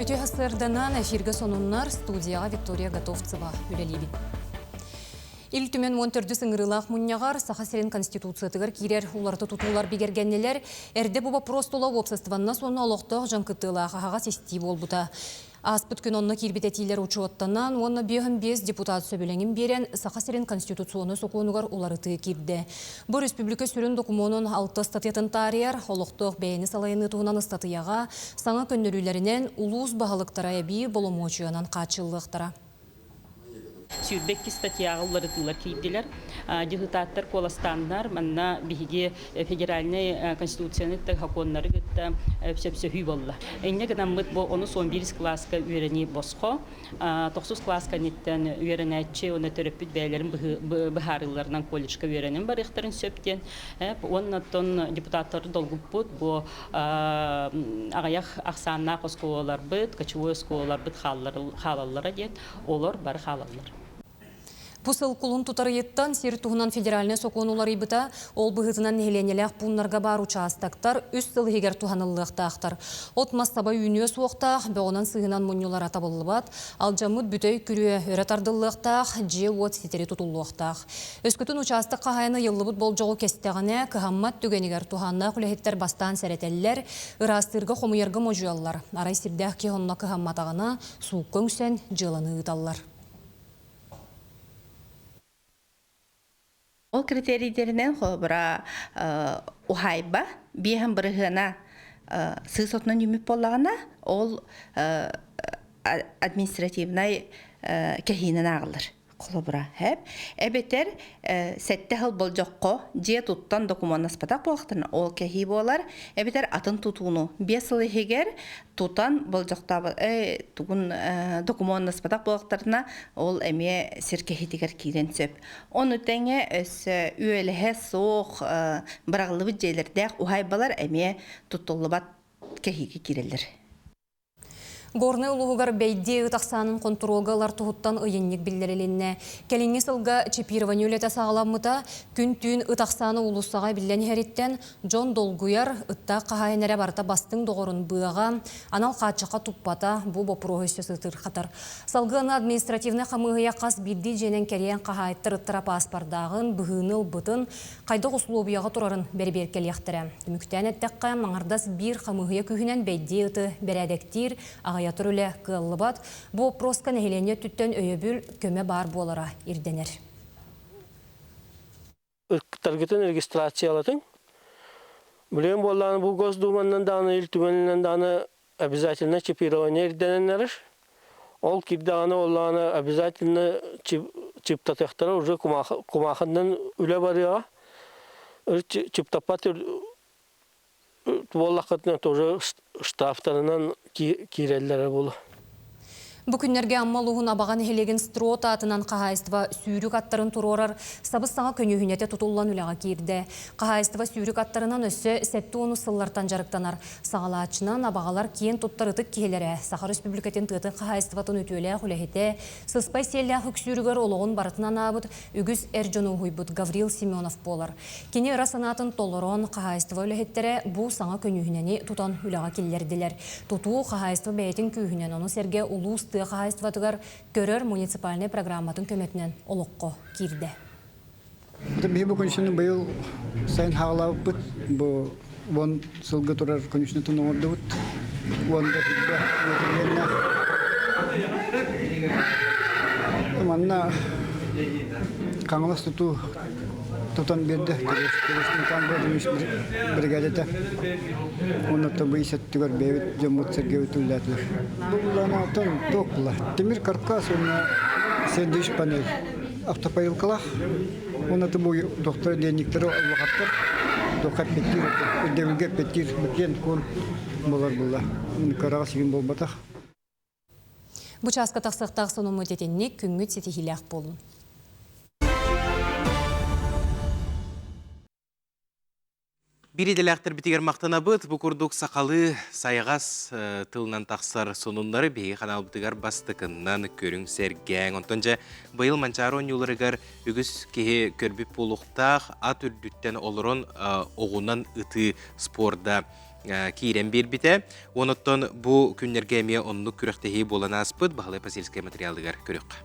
Үтүө сарсыарданан эфиргэ сонуннар студияҕа Виктория Готовцева үлэлиибит. Ил Түмэн 14 ыҥырыылаах мунньаҕар Саха сирин Конституциятыгар киирэр уларыта тутуулар бигэргэннилэр. Эрдэ бу боппуруос тула уопсастыбаннас уонна олохтоох дьон кыттыылаах аһаҕас истии буолбута. Ааспыт күн онно киирбит этиилэр учуоттанан уонна 55 депутат сөбүлэҥин биэрэн Саха сирин Конституционнай сокуонугар уларытыы киирдэ. Бу республика сүрүн докумуонун алта ыстатыйатын таарыйар, олохтоох бэйэни салайыныы туһунан ыстатыйаҕа саҥа көннөрүүлэринэн улуус баһылыктара эбии боломуочуйанан хааччыллыахтара. 22 статьяҕа уларытыылар киирдилэр. Дьыһытааттар куоластааннар манна биһиги федеральнай конституцияны кытта сокуоннары кытта сөпсөһүү буолла. Инньэ гынаммыт бу онус 11 кылааска үөрэнии босхо. Тохсус кылаас кэнниттэн үөрэнээччи уонна төрөппүт бэйэлэрин быһаарыыларынан колледжка үөрэнэн барыахтарын сөп диэн. Уонна оттон депутаттары долгуппут бу аҕыйах ахсааннаах оскуолаларбыт, кочевой оскуолаларбыт хаалаллара диэн, олор бары хаалаллар. Бу сыл кулун тутар ыйыттан сир туһунан федеральнай сокуон уларыйбыта, ол быһыытынан нэһилиэнньэлээх пууннарга баар учаастактар үс сыл иһигэр туһаныллыахтаахтар. От-мас таба үүнүө суохтаах, бөҕүнэн-сыыһынан мунньулара табыллыбат, алдьаммыт бүтэй күрүө өрө тардыллыахтаах, дьиэ-уот ситэри тутуллуохтаах. Өскөтүн учаастак хаһаайына ыйыллыбыт болдьоҕу кэстэҕинэ, кыһаммат түгэнигэр туһааннаах үлэһиттэр бастаан сэрэтэллэр, ыраастыырга хомуйарга модьуйаллар. Арай сирдээх киһи онно кыһамматаҕына, суукка үҥсэн дьыаланы ыыталлар. Ол критерийдэринэн холобура уһаайба биэһэн бырыһыана сыыс отунан үүммүт буоллаҕына, ол административнай кэһиинэн ааҕыллар. Холобура, һэп. Эбэтэр сэттэ сыл болдьоххо дьиэ туттан докумуоннаспатах буоллахтарына, ол кэһии буолар. Эбэтэр атын тутууну 5 сыл иһигэр тутан болдьохтообот тугун докумуоннаспатах буоллахтарына, ол эмиэ сир кэһиитигэр киирэн сөп. Ону тэҥэ өссө үөлэһэ суох быраҕыллыбыт дьиэлэрдээх уһаайбалар эмиэ туттуллубат кэһиигэ киирэллэр. Горнай улууһугар бэйдиэ ыт ахсаанын хонтуруолга ылар туһуттан ыйынньык биллэрилиннэ. Кэлиҥҥи сылга чипирование үлэтэ саҕаламмыта, күн-түүн ыт ахсаана уулуссаҕа эбиллэн иһэриттэн дьон долгуйар, ыттаах хаһаайын эрэ барыта бастыҥ доҕорун быаҕа, анал хааччахха туппата бу боппуруоһу өссө сытыырхатар. Салгыы аны административнай хамыыһыйа хас биирдии дьиэнэн кэрийэн хаһаайыттар ыттара пааспардааҕын, быһыыны ылбытын, хайдах усулуобуйаҕа турарын бэрэбиэркэлиэхтэрэ. Түмүктээн эттэххэ, маҥардас биир хамыыһыйа күүһүнэн бэйдиэ ыты бэрээдэктиир, аҕыйатар үлэ кыаллыбат. Бу боппуруоска нэһилиэнньэ өттүттэн өйөбүл, көмө баар буолара ирдэнэр. Ыттаргытын регистрациялатыҥ. Билигин буоллаҕына бу Госдуманнан даҕаны, Ил Түмэнинэн даҕаны обязательно чипирование ирдэнэн эрэр. Ол киирдэҕинэ буоллаҕына обязательно чиптатыахтара уже кумаахыннан үлэ барыаҕа. Чиптаппат буоллаххытына тоже штрафтарынан киирэллэрэ буолуо. Бу күннэргэ Амма улууһун Абаҕа нэһилиэгин Строт аатынан хаһаайыстыба сүүрүк аттарын туруорар сабыс-саҥа көньүүһүнэтэ тутуллан үлэҕэ киирдэ. Хаһаайыстыба сүүрүк аттарынан өссө 70 сыллартан дьарыктанар. Саҕалааччынан абаҕалар киэн туттар ытык киһилэрэ, Саха Өрөспүүбүлүкэтин тыатын хаһаайыстыбатын үтүөлээх үлэһитэ, сыспай сиэллээх үксүүрүгэр олоҕун барытын анаабыт үгүс эр дьону уһуйбут Гаврил Семенов буолар. Кини ыра санаатын толорон, хаһаайыстыба үлэһиттэрэ бу саҥа көньүүһүнэни тутан үлэҕэ киллэрдилэр. Тутуу хаһаайыстыба бэйэтин күүһүнэн, ону сэргэ улуус тыа хаһаайыстыбатыгар көрөр муниципальнай программатын көмөтүнэн олоххо киирдэ. Биһи бу конюшнаны быйыл сайын хаалаабыппыт. Бу уон сылга турар конюшнатын оҥордубут. Уон да метргеннээх. Манна Хаҥалас тутуу тутан биэрдэ Республикан бригадата. Оннуттан бу ис өттүгэр бэйэбит дьоммут-сэргэбит үлэлээтилэр. Бу былаанатан туох була? Тимир каркас уонна сэндвич панель автопоилкалаах. Уонна бу доктор диэнниктери улахаттар туохха эппиэттиир ирдэбилгэ эппиэттиир киэн куон буолар буолла. Кыраҕа сигин буолбатах. Бу чааска тахсыахтаах сонуммут итинник күҥҥүт ситиһиилээх буолун. Биир идэлээхтэрбитигэр махтанабыт. Бу курдук сахалыы сайаҕас тылынан тахсар сонуннары биһиги ханаалбытыгар бастакыннан көрүҥ сэргээҥ. Онтон дьэ быйыл Манчаары оонньууларыгар үгүс киһи көрбүт буолуохтаах ат үрдүттэн олорон оҕунан ытыы спорда киирэн биэрбитэ. Онуттан бу күннэргэ эмиэ оннук күрэхтэһии буолан ааспыт Баһылай Посельскай материалыгар көрүөххэ.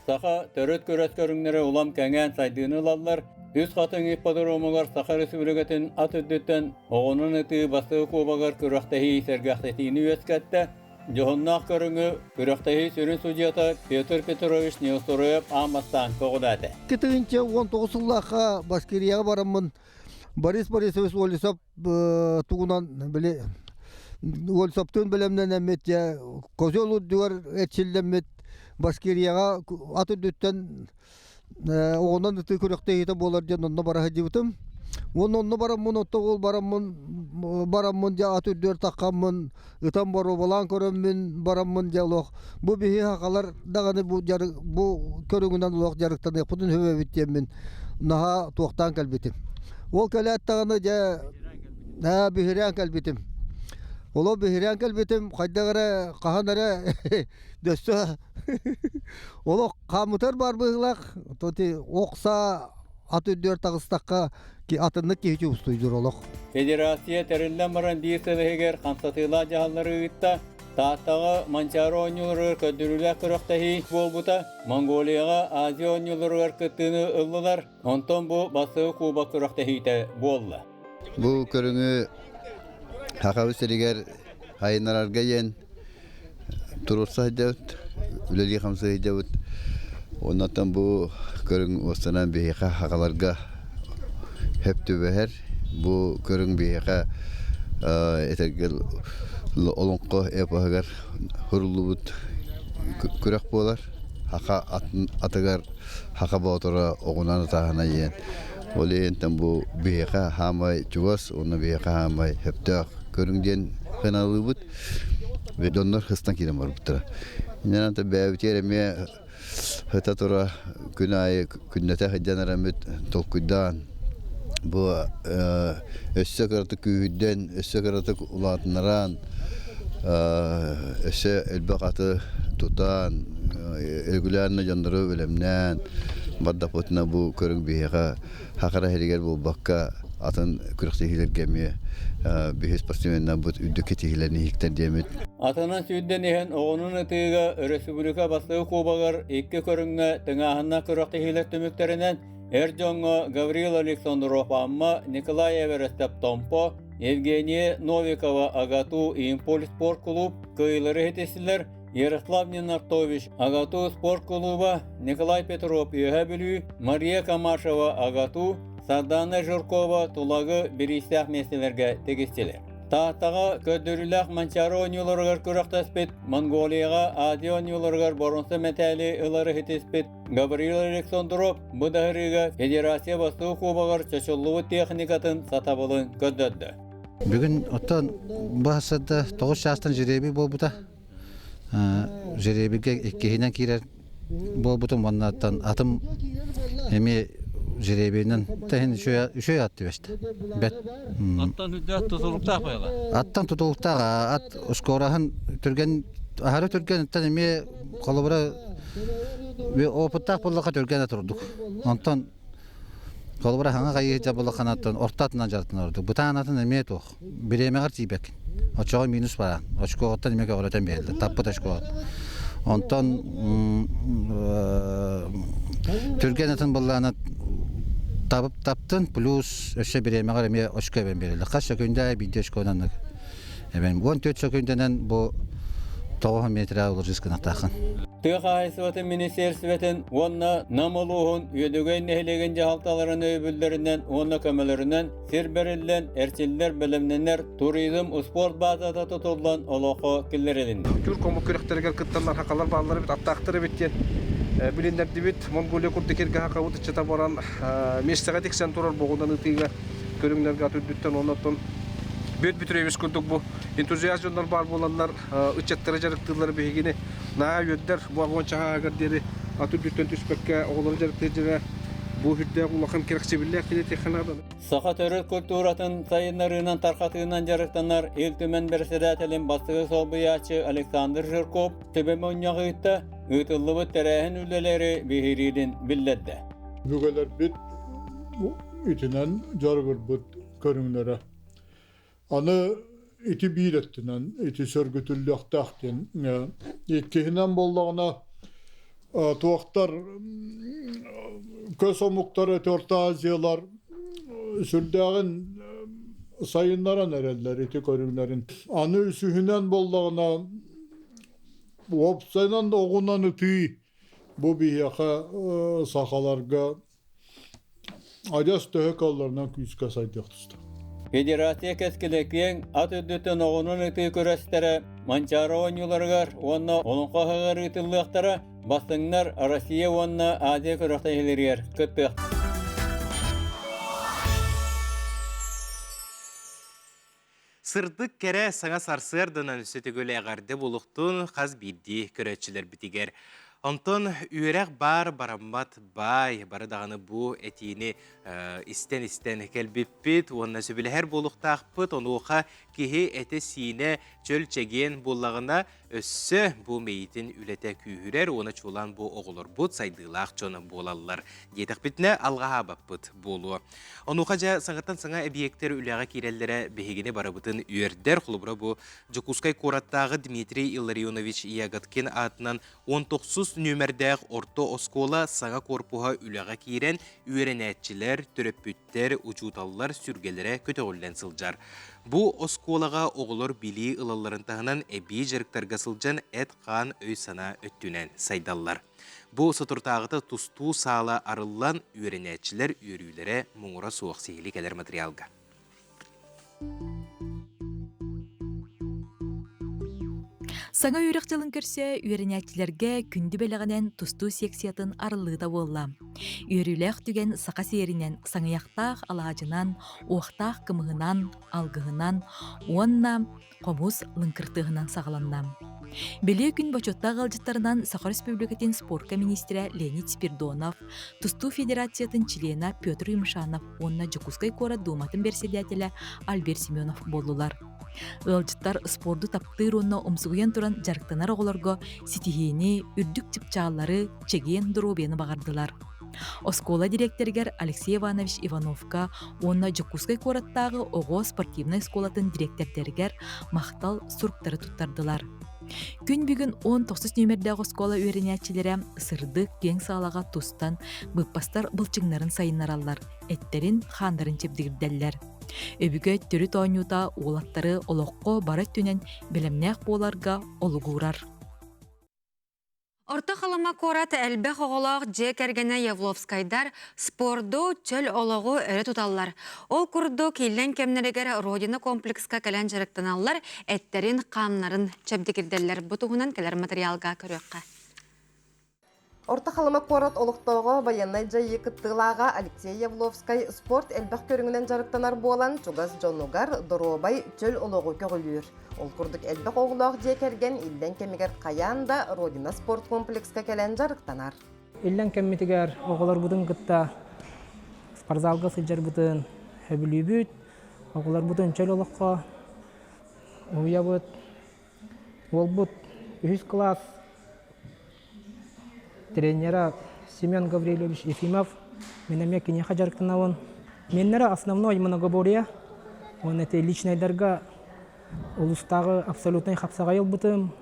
Саха төрүт күрэс көрүҥнэрэ улам кэҥээн сайдыыны ылаллар. Үс Хатыҥ ипподромугар Саха Республикатын ат үрдүттэн оҕонон ытыы бастакы кубогар күрэхтэһии сэргэхсэтиини үөскэттэ. Дьоһуннаах көрүҥү күрэхтэһии сүрүн судьуйата Петр Петрович Неустроев аан бастаан көҕүлээтэ. 2019 сыллаахха Башкирияҕа бараммын Борис Борисович Олесов тугунан били Олесовтуун бэлэмнэнэммит дьэ козел үрдүгэр эрчиллэммит Башкирияҕа ат үрдүттэн оҕонон ытыы күрэхтэһиитэ буолар диэн онно бара сылдьыбытым. Уонна онно бараммын отто ол бараммын бараммын дьэ ат үрдүгэр таххаммын ытан боруобалаан көрөммүн бараммын дьэ олох бу биһи сахалар даҕаны бу дьарык бу көрүҥүнэн олох дьарыктаныахпытын сөп эбит диэммин наһаа туохтаан кэлбитим. Ол кэлээт даҕаны дьэ ээ биһирээн кэлбитим. Олох биһирээн кэлбитим хайдах эрэ хаһан эрэ дөссө олох хааммытар баар быһыылаах то ох саа ат үрдүгэр таҕыстахха атыннык киһи чугустуйдур олох. Федерация тэриллэн баран биир сыл иһигэр хамсатыылаах дьаһаллары ыытта. Тааттаҕа Манчаары оонньууларыгар көрдөрүүлээх күрэхтэһии буолбута. Монголияҕа Азия оонньууларыгар кыттыыны ыллылар. Онтон бу бастакы кубок күрэхтэһиитэ буолла. Бу көрүҥү Сахабыт сиригэр айыннарарга диэн туруорса сылдьабыт, үлэлии-хамсыы сылдьабыт. Оннуттан бу көрүҥ уостанан биһиэхэ сахаларга сөп түбэһэр. Бу көрүҥ биһиэхэ этэргэ олоҥхо эпоһыгар суруллубут күрэх буолар. Саха атыгар саха боотура оҕунан ытааһына диэн. Ол иһинтэн бу биһиэхэ хаамай чугас уонна биһиэхэ хаамай сөптөөх көрүҥ диэн сыаналыыбыт. Дьоннор хыстан киирэн барбыттара. Иннинэн бэйэбитигэр эмиэ сыта тура күн аайы күннэтэ сылдьан эрэммит толкуйдаан бу өссө кыратык күүһүрдэн, өссө кыратык улаатыннаран. Өссө элбэх аты тутан, регулярно дьоннору бэлэмнээн бардахпытына бу көрүҥ биһиэхэ хахара иһигэр буолбакка атын күрэхтэһиилэргэ эмиэ биһи спортсменнарбыт үрдүк ситиһиилэрин иһиктэр диэмит. Атынан сүүрдэн иһэн оҕонун ытыыга өрөспүүбүлүкэ бастакы кубогар икки көрүҥҥэ тыҥааһыннаах күрэхтэһиилэр түмүктэринэн эр дьоҥҥо Гаврил Александров Амма, Николай Эверестов Томпо, Евгения Новикова АГАТУ Импульс спорт кулууп кыайыылары иһитистилэр Ярослав Нинартович АГАТУ спорт кулууба, Николай Петров Үөһээ Бүлүү, Мария Камашева АГАТУ, Сардана Жиркова Тулагы бириистээх миэстэлэргэ тигистилэр. Тааттаҕа көрдөрүүлээх Манчаары оонньууларыгар күрэхтэспит, Монголияҕа Азия оонньууларыгар боруонса мэтээли ылары ситиспит Гаврил Александров бу даһырыыга Федерация бастакы кубогар чочуллубут техникатын сатабылын көрдөрдө. Бүгүн оттон бу сырда 9 чаастан жеребий буолбута. Жеребийгэ иккиһинэн киирэр буолбутум уоннаттан атым эмиэ жеребийинэн тэһин үчүгэй ат түбэстэ. Бэт. Аттан үрдээх тутулуктаах байла. Аттан тутулуктаах ат скораһын түргэн аһары түргэн оттон эмиэ холобура опыттаах буоллахха түргэн турдук. Онтон холобура хаҥа хайыһыта буоллахханаттан орто атынан дьарыктанар ордук. Бытаан атын эмиэ туох. Бириэмэҕэр тиийбэккин. Оччоҕо минус бараан. Очкоҕуттан эмиэ көҕүрэтэн биэрэллэр. Таппыт очкоҕут. Онтон түргэн атын буоллаҕына табып таптын плюс өссө бириэмэҕэр эмиэ очко эбэн биэрэллэр. Хас сөкүндэ биирдэ очконан эбэн 14 сөкүндэнэн бу 9 метрэ уларжыс гынахтааххын. Тыа хаһаайыстыбатын министиэристибэтин уонна Нам улууһун Үөдүгэй нэһилиэгин дьаһалталарын өйөбүллэринэн уонна көмөлөрүнэн сир бэриллэн, эрчиллэр, бэлэмнэнэр туризм успуорт баазата тутуллан олоххо киллэрилиннэ. Түүр омук күрэхтэригэр кытталлар хахалар бааллар эбит, аттаахтар эбит диэн билиннэрдибит. Монголия курдук эргэ хахабыт ыччата баран миэстэҕэ тиксэн турар боҕунан ытыыга көрүҥнэргэ ат үрдүттэн уонна оттон бүөт бүтүрүөбүс курдук бу энтузиаст дьоннор баар буоланнар ыччаттары дьарыктыыллар биһигини наһаа үөрдэр бу огонь чаһааһыгар диэри ат үрдүттэн түспэккэ оҕолору дьарыктыыр дьиҥэ бу үрдээх улахан кэрэхсэбиллээх кини этиэххэ наада. Саха төрүт культуратын сайыннарыынан тархатыынан дьарыктанар Ил Түмэн бэрэссэдээтэлин бастакы солбуйааччы Александр Жирков төбө мунньах ыытта, ыытыллыбыт тэрээһин үлэлэри биһириирин биллэрдэ. Өбүгэлэрбит итинэн дьарыгырбыт көрүҥнэрэ. Аны ити биир өттүнэн ити сөргүтүллүөхтээх диэн иккиһинэн буоллаҕына туохтар көс омуктар Орто Азиялар сүрдээҕин сайыннаран эрэллэр ити көрүҥнэрин. Аны үсүһүнэн буоллаҕына уопсайынан да оҕунан ытыы бу биһиэхэ сахаларга Адьас төһө кыалларынан күүскэ сайдыах тустаах. Федерация кэскилэ киэҥ ат үрдүттэн оҕунан ытыы күрэстэрэ Манчаары оонньууларыгар уонна Олоҥхо ыһыаҕар ыытыллыахтара, бастыҥнар Россия уонна Азия күрэхтэһиилэригэр кыттыахтара. Сырдык кэрэ саҥа сарсыарданан өссө төгүл эҕэрдэ буолуохтун хас биирдии көрөөччүлэрбитигэр. Онтон үөрэх баар бараммат баай бары даҕаны бу этиини истэн-истэн кэлбиппит уонна сөбүлэһэр буолуохтаахпыт. Онуоха киһи этэ-сиинэ чөл чэгиэн буоллаҕына өссө бу мэйиитин үлэтэ күүһүрэр уонна чуолаан бу оҕолорбут сайдыылаах дьон буолаллар диэтэхпитинэ алҕаһаабаппыт буолуо. Онуоха дьэ саҥаттан саҥа эбийиэктэр үлэҕэ киирэллэрэ биһигини барыбытын үөрдэр. Холобура бу Дьокуускай куораттааҕы Дмитрий Илларионович Ягодкин аатынан 19 нүөмэрдээх орто оскуола саҥа корпуһа үлэҕэ киирэн үөрэнээччилэр, төрөппүттэр, учууталлар сүргэлэрэ көтөҕүллэн сылдьар. Бу оскуолаҕа оҕолор билии ылалларын таһынан эбии дьарыктарга сылдьан эт-хаан өй-санаа өттүнэн сайдаллар. Бу соторутааҕыта тустуу саала арыллан үөрэнээччилэр үөрүүлэрэ муҥура суох сиһилии кэлэр материалга. Саҥа үөрэх дьылын көрсө үөрэнээччилэргэ күндү бэлэҕинэн тустуу секциятын арыллыыта буолла. Үөрүүлээх түгэн саха сиэринэн саҥыйахтаах алаадьынан, уохтаах кымыһынан, алгыһынан уонна хомус лыҥкыртыаһынан саҕаланна. Бэлиэ күн бочуоттаах ыалдьыттарынан Саха Республикатын спорка министрэ Леонид Спирдонов, Тустуу Федерациятын чилиэнэ Петр Юмшанов уонна Дьокуускай куорат Дууматын бэрэссэдээтэлэ Альберт Семенов буоллулар. Ыалдьыттар спорду таптыыр уонна умсугуйан туран дьарыктанар оҕолорго ситиһиини, үрдүк чыпчааллары, чэгиэн доруобуйаны баҕардылар. Оскуола дириэктэригэр Алексей Иванович Ивановка уонна Дьокуускай куораттааҕы оҕо спортивнай оскуолатын дириэктэрдэригэр махтал суруктары туттардылар. Күн бүгүн 19 нүөмэрдээх оскуола үөрэнээччилэрэ сырдык киэҥ саалаҕа тустан быыппастар былчыҥнарын сайыннараллар, эттэрин, хааннарын чэбдигирдэллэр. Өбүгэ төрүт оонньуута уолаттары олоххо бары өттүнэн бэлэмнээх буоларга олугурар. Орто Халыма куорат элбэх оҕолоох дьиэ кэргэнэ Явловскайдар спорду, чөл олоҕу өрө туталлар. Ол курдук, иллэҥ кэмнэригэр Родина комплекска кэлэн дьарыктаналлар, эттэрин, хаамнарын чэбдигирдэллэр. Бу туһунан кэлэр материалга көрүөххэ. Орто Халыма куорат олохтооҕо байыаннай дьайыы кыттыылааҕа Алексей Явловскай спорт элбэх көрүҥүнэн дьарыктанар буолан, чугас дьонугар доруобай, чөл олоҕу көҕүлүүр. Ол курдук элбэх оҕолоох дьиэ кэргэн иллэҥ кэмигэр хайаан да Родина спорт комплекска кэлэн дьарыктанар. Иллэҥ кэммитигэр оҕолорбутун кытта спортзалга сылдьарбытын сөбүлүүбүт. Оҕолорбутун чөл олоххо уһуйабыт. Уолбут үһүс кылаас тренера Семен Гаврильевич Ефимов. Мин эмиэ киниэхэ дьарыктанабын. Меннere основной многоборье. Уонна эти личнайдарга улуустааҕы абсолютнай хапсаҕай ылбытым.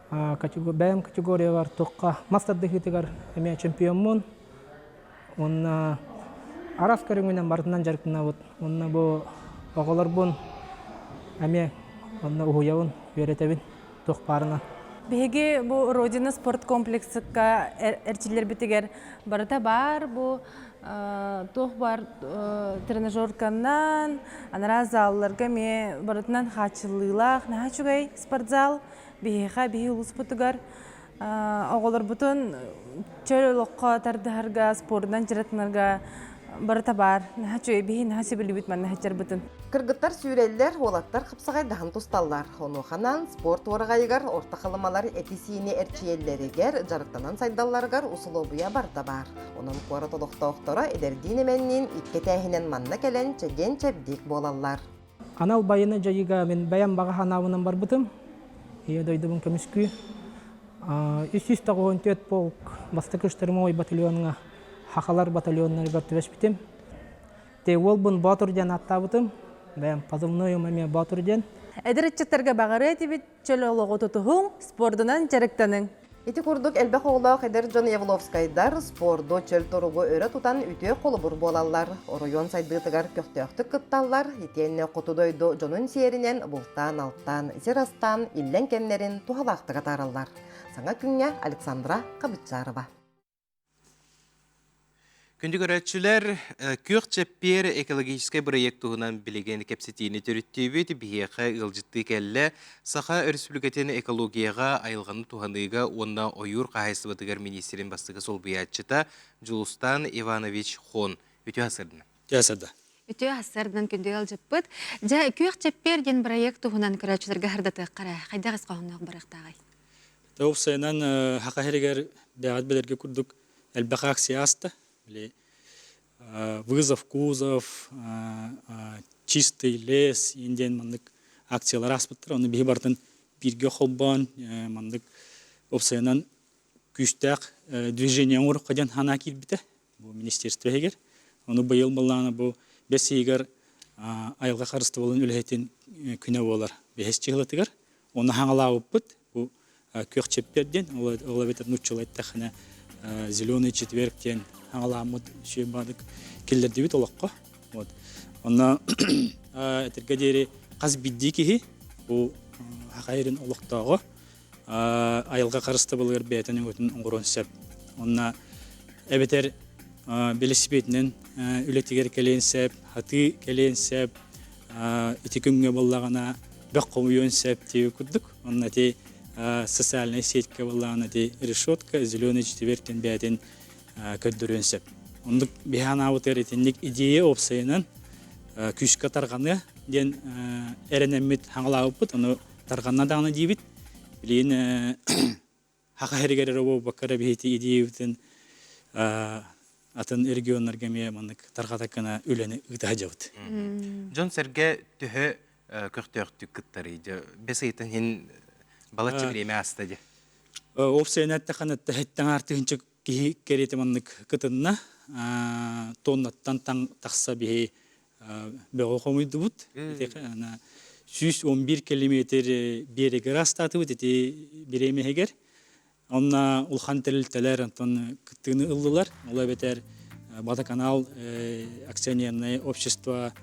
Бэйэм категориябар туохха мас тардыһыытыгар эмиэ чемпиоммун. Уонна араас көрүҥүнэн барытынан дьарыктанабыт. Уонна бу оҕолорбун эмиэ онно уһуйабын, үөрэтэбин туох баарынан. Биһиги бу Родина спорт комплекска эрчиллэрбитигэр барыта баар бу туох баар тренажерканан, анараа залларга эмиэ барытынан хааччыллыылаах наһаа үчүгэй спортзал биһиэхэ биһи улууспутугар Оҕолорбутун чөл олоххо тардыһарга, спордунан дьарыктанарга барыта баар. Наһаа үчүгэй, биһи наһаа сөбүлүүбүт манна сылдьарбытын. Кыргыттар сүүрэллэр, уолаттар хапсаҕайдаһан тусталлар. Онуоханан спорт уораҕайыгар орто халымалар эти-сиини эрчийэллэригэр, дьарыктанан сайдалларыгар усулуобуйа барыта баар. Онон куорат олохтоохторо эдэрдиин-эмэнниин икки этээһинэн манна кэлэн чэгиэн-чэбдик буолаллар. Анал байыаннай дьайыыга мин бэйэм баҕа санаабынан барбытым. Ийэ дойдубун көмүскүү. 394 полк бастакы штурмовой батальоҥҥа Хахалар батальоннарыгар түбэспитим. Те уолбун Боотур диэн ааттаабытым. Бэйэм позывнойум эмиэ Боотур диэн. Эдэр ыччаттарга баҕарыа этибит чөл олоҕу тутуһуҥ, спордунан дьарыктаныҥ. Ити курдук элбэх оҕолоох эдэр дьон Явловскайдар спорду, чөл туругу өрө тутан үтүө холобур буолаллар, оройуон сайдыытыгар көхтөөхтүк кытталлар, итиэннэ хоту дойду дьонун сиэринэн бултаан-алтаан, сир астаан иллэҥ кэмнэрин туһалаахтык атаараллар. Саҥа күҥҥэ Александра Хабытчарова. Күндү көрөөччүлэр, Күөх чэппиэр экологическай бырайыак туһунан билигин кэпсэтиини төрүттүүбүт. Биһиэхэ ыалдьыттыы кэллэ Саха Өрөспүүбүлүкэтин экологияҕа, айылҕаны туһаныыга уонна ойуур хаһаайыстыбатыгар миниистирин бастакы солбуйааччыта Дьулустаан Иванович Хон. Үтүө сырдына. Үтүө сырда. Үтүө сырдынан күндү ыалдьыппыт. Дьэ, Күөх чэппиэр диэн бырайыак туһунан көрөөччүлэргэ сырдатыахха эрэ. Хайдах ис хоһоонноох барыахтааҕый? Уопсайынан Саха сиригэр бэйэҕит билэргэ курдук элбэх акция ааста. Били вызов кузов, чистый лес диэн маннык акциялар ааспыттар. Ону биһи барытын бииргэ холбоон маннык уопсайынан күүстээх движение оҥоруохха диэн санаа киирбитэ бу министерство иһигэр. Ону быйыл былаана бу бэс ыйыгар айылҕа харыстабылын үлэһитин күнэ буолар бэһис чыһылатыгар. Оны хаҥалаабыппыт бу күөх чэппиэр диэн, ол эбэтэр нууччалыы эттэххинэ зеленый четверг диэн хаҥалааммыт үчүгэй баадык киллэрдибит олоххо. Вот. Онно этэргэ диэри хас биирдии киһи бу Саха сирин олохтооҕо айылҕа харыстабылыгар бэйэтин өҥөтүн оҥоруон сөп. Онно эбэтэр велосипединэн үлэтигэр кэлиэн сөп, хатыы кэлиэн сөп, ити күҥҥэ буоллаҕына бөх хомуйуон сөп диэби курдук. Онно ити социальнай сетька буоллаҕына ити решетка, зеленый четверть бэйэтин көрдөрүөн сөп. Оннук биһи анаабытыгар итинник идея уопсайынан күүскэ тарҕаныа диэн эрэнэммит хаҥалаабыппыт, ону тарҕанна даҕаны диибит. Билигин Саха сиригэр эрэ буолбакка эрэ биһити идеябытын атын регионнарга эмиэ маннык тарҕатар гына үлэни ыыта сылдьабыт. Дьон-сэргэ төһө көхтөөхтүк кыттарый? Дьэ, бэс ыйтан иһин балачча бириэмэ ааста дии. Уопсайынан эттэххинэ, тэһиттэн аартыһынча киһи кэриэтэ маннык кытынна. Тоннаттан тахса биһи бөҕө хомуйдубут. 111 километр биэрэгэр астаатыбыт ити бириэмэһигэр. Онно улахан тэрилтэлэр онтон кыттыыны ыллылар. Ол эбэтэр Водоканал акционерное общество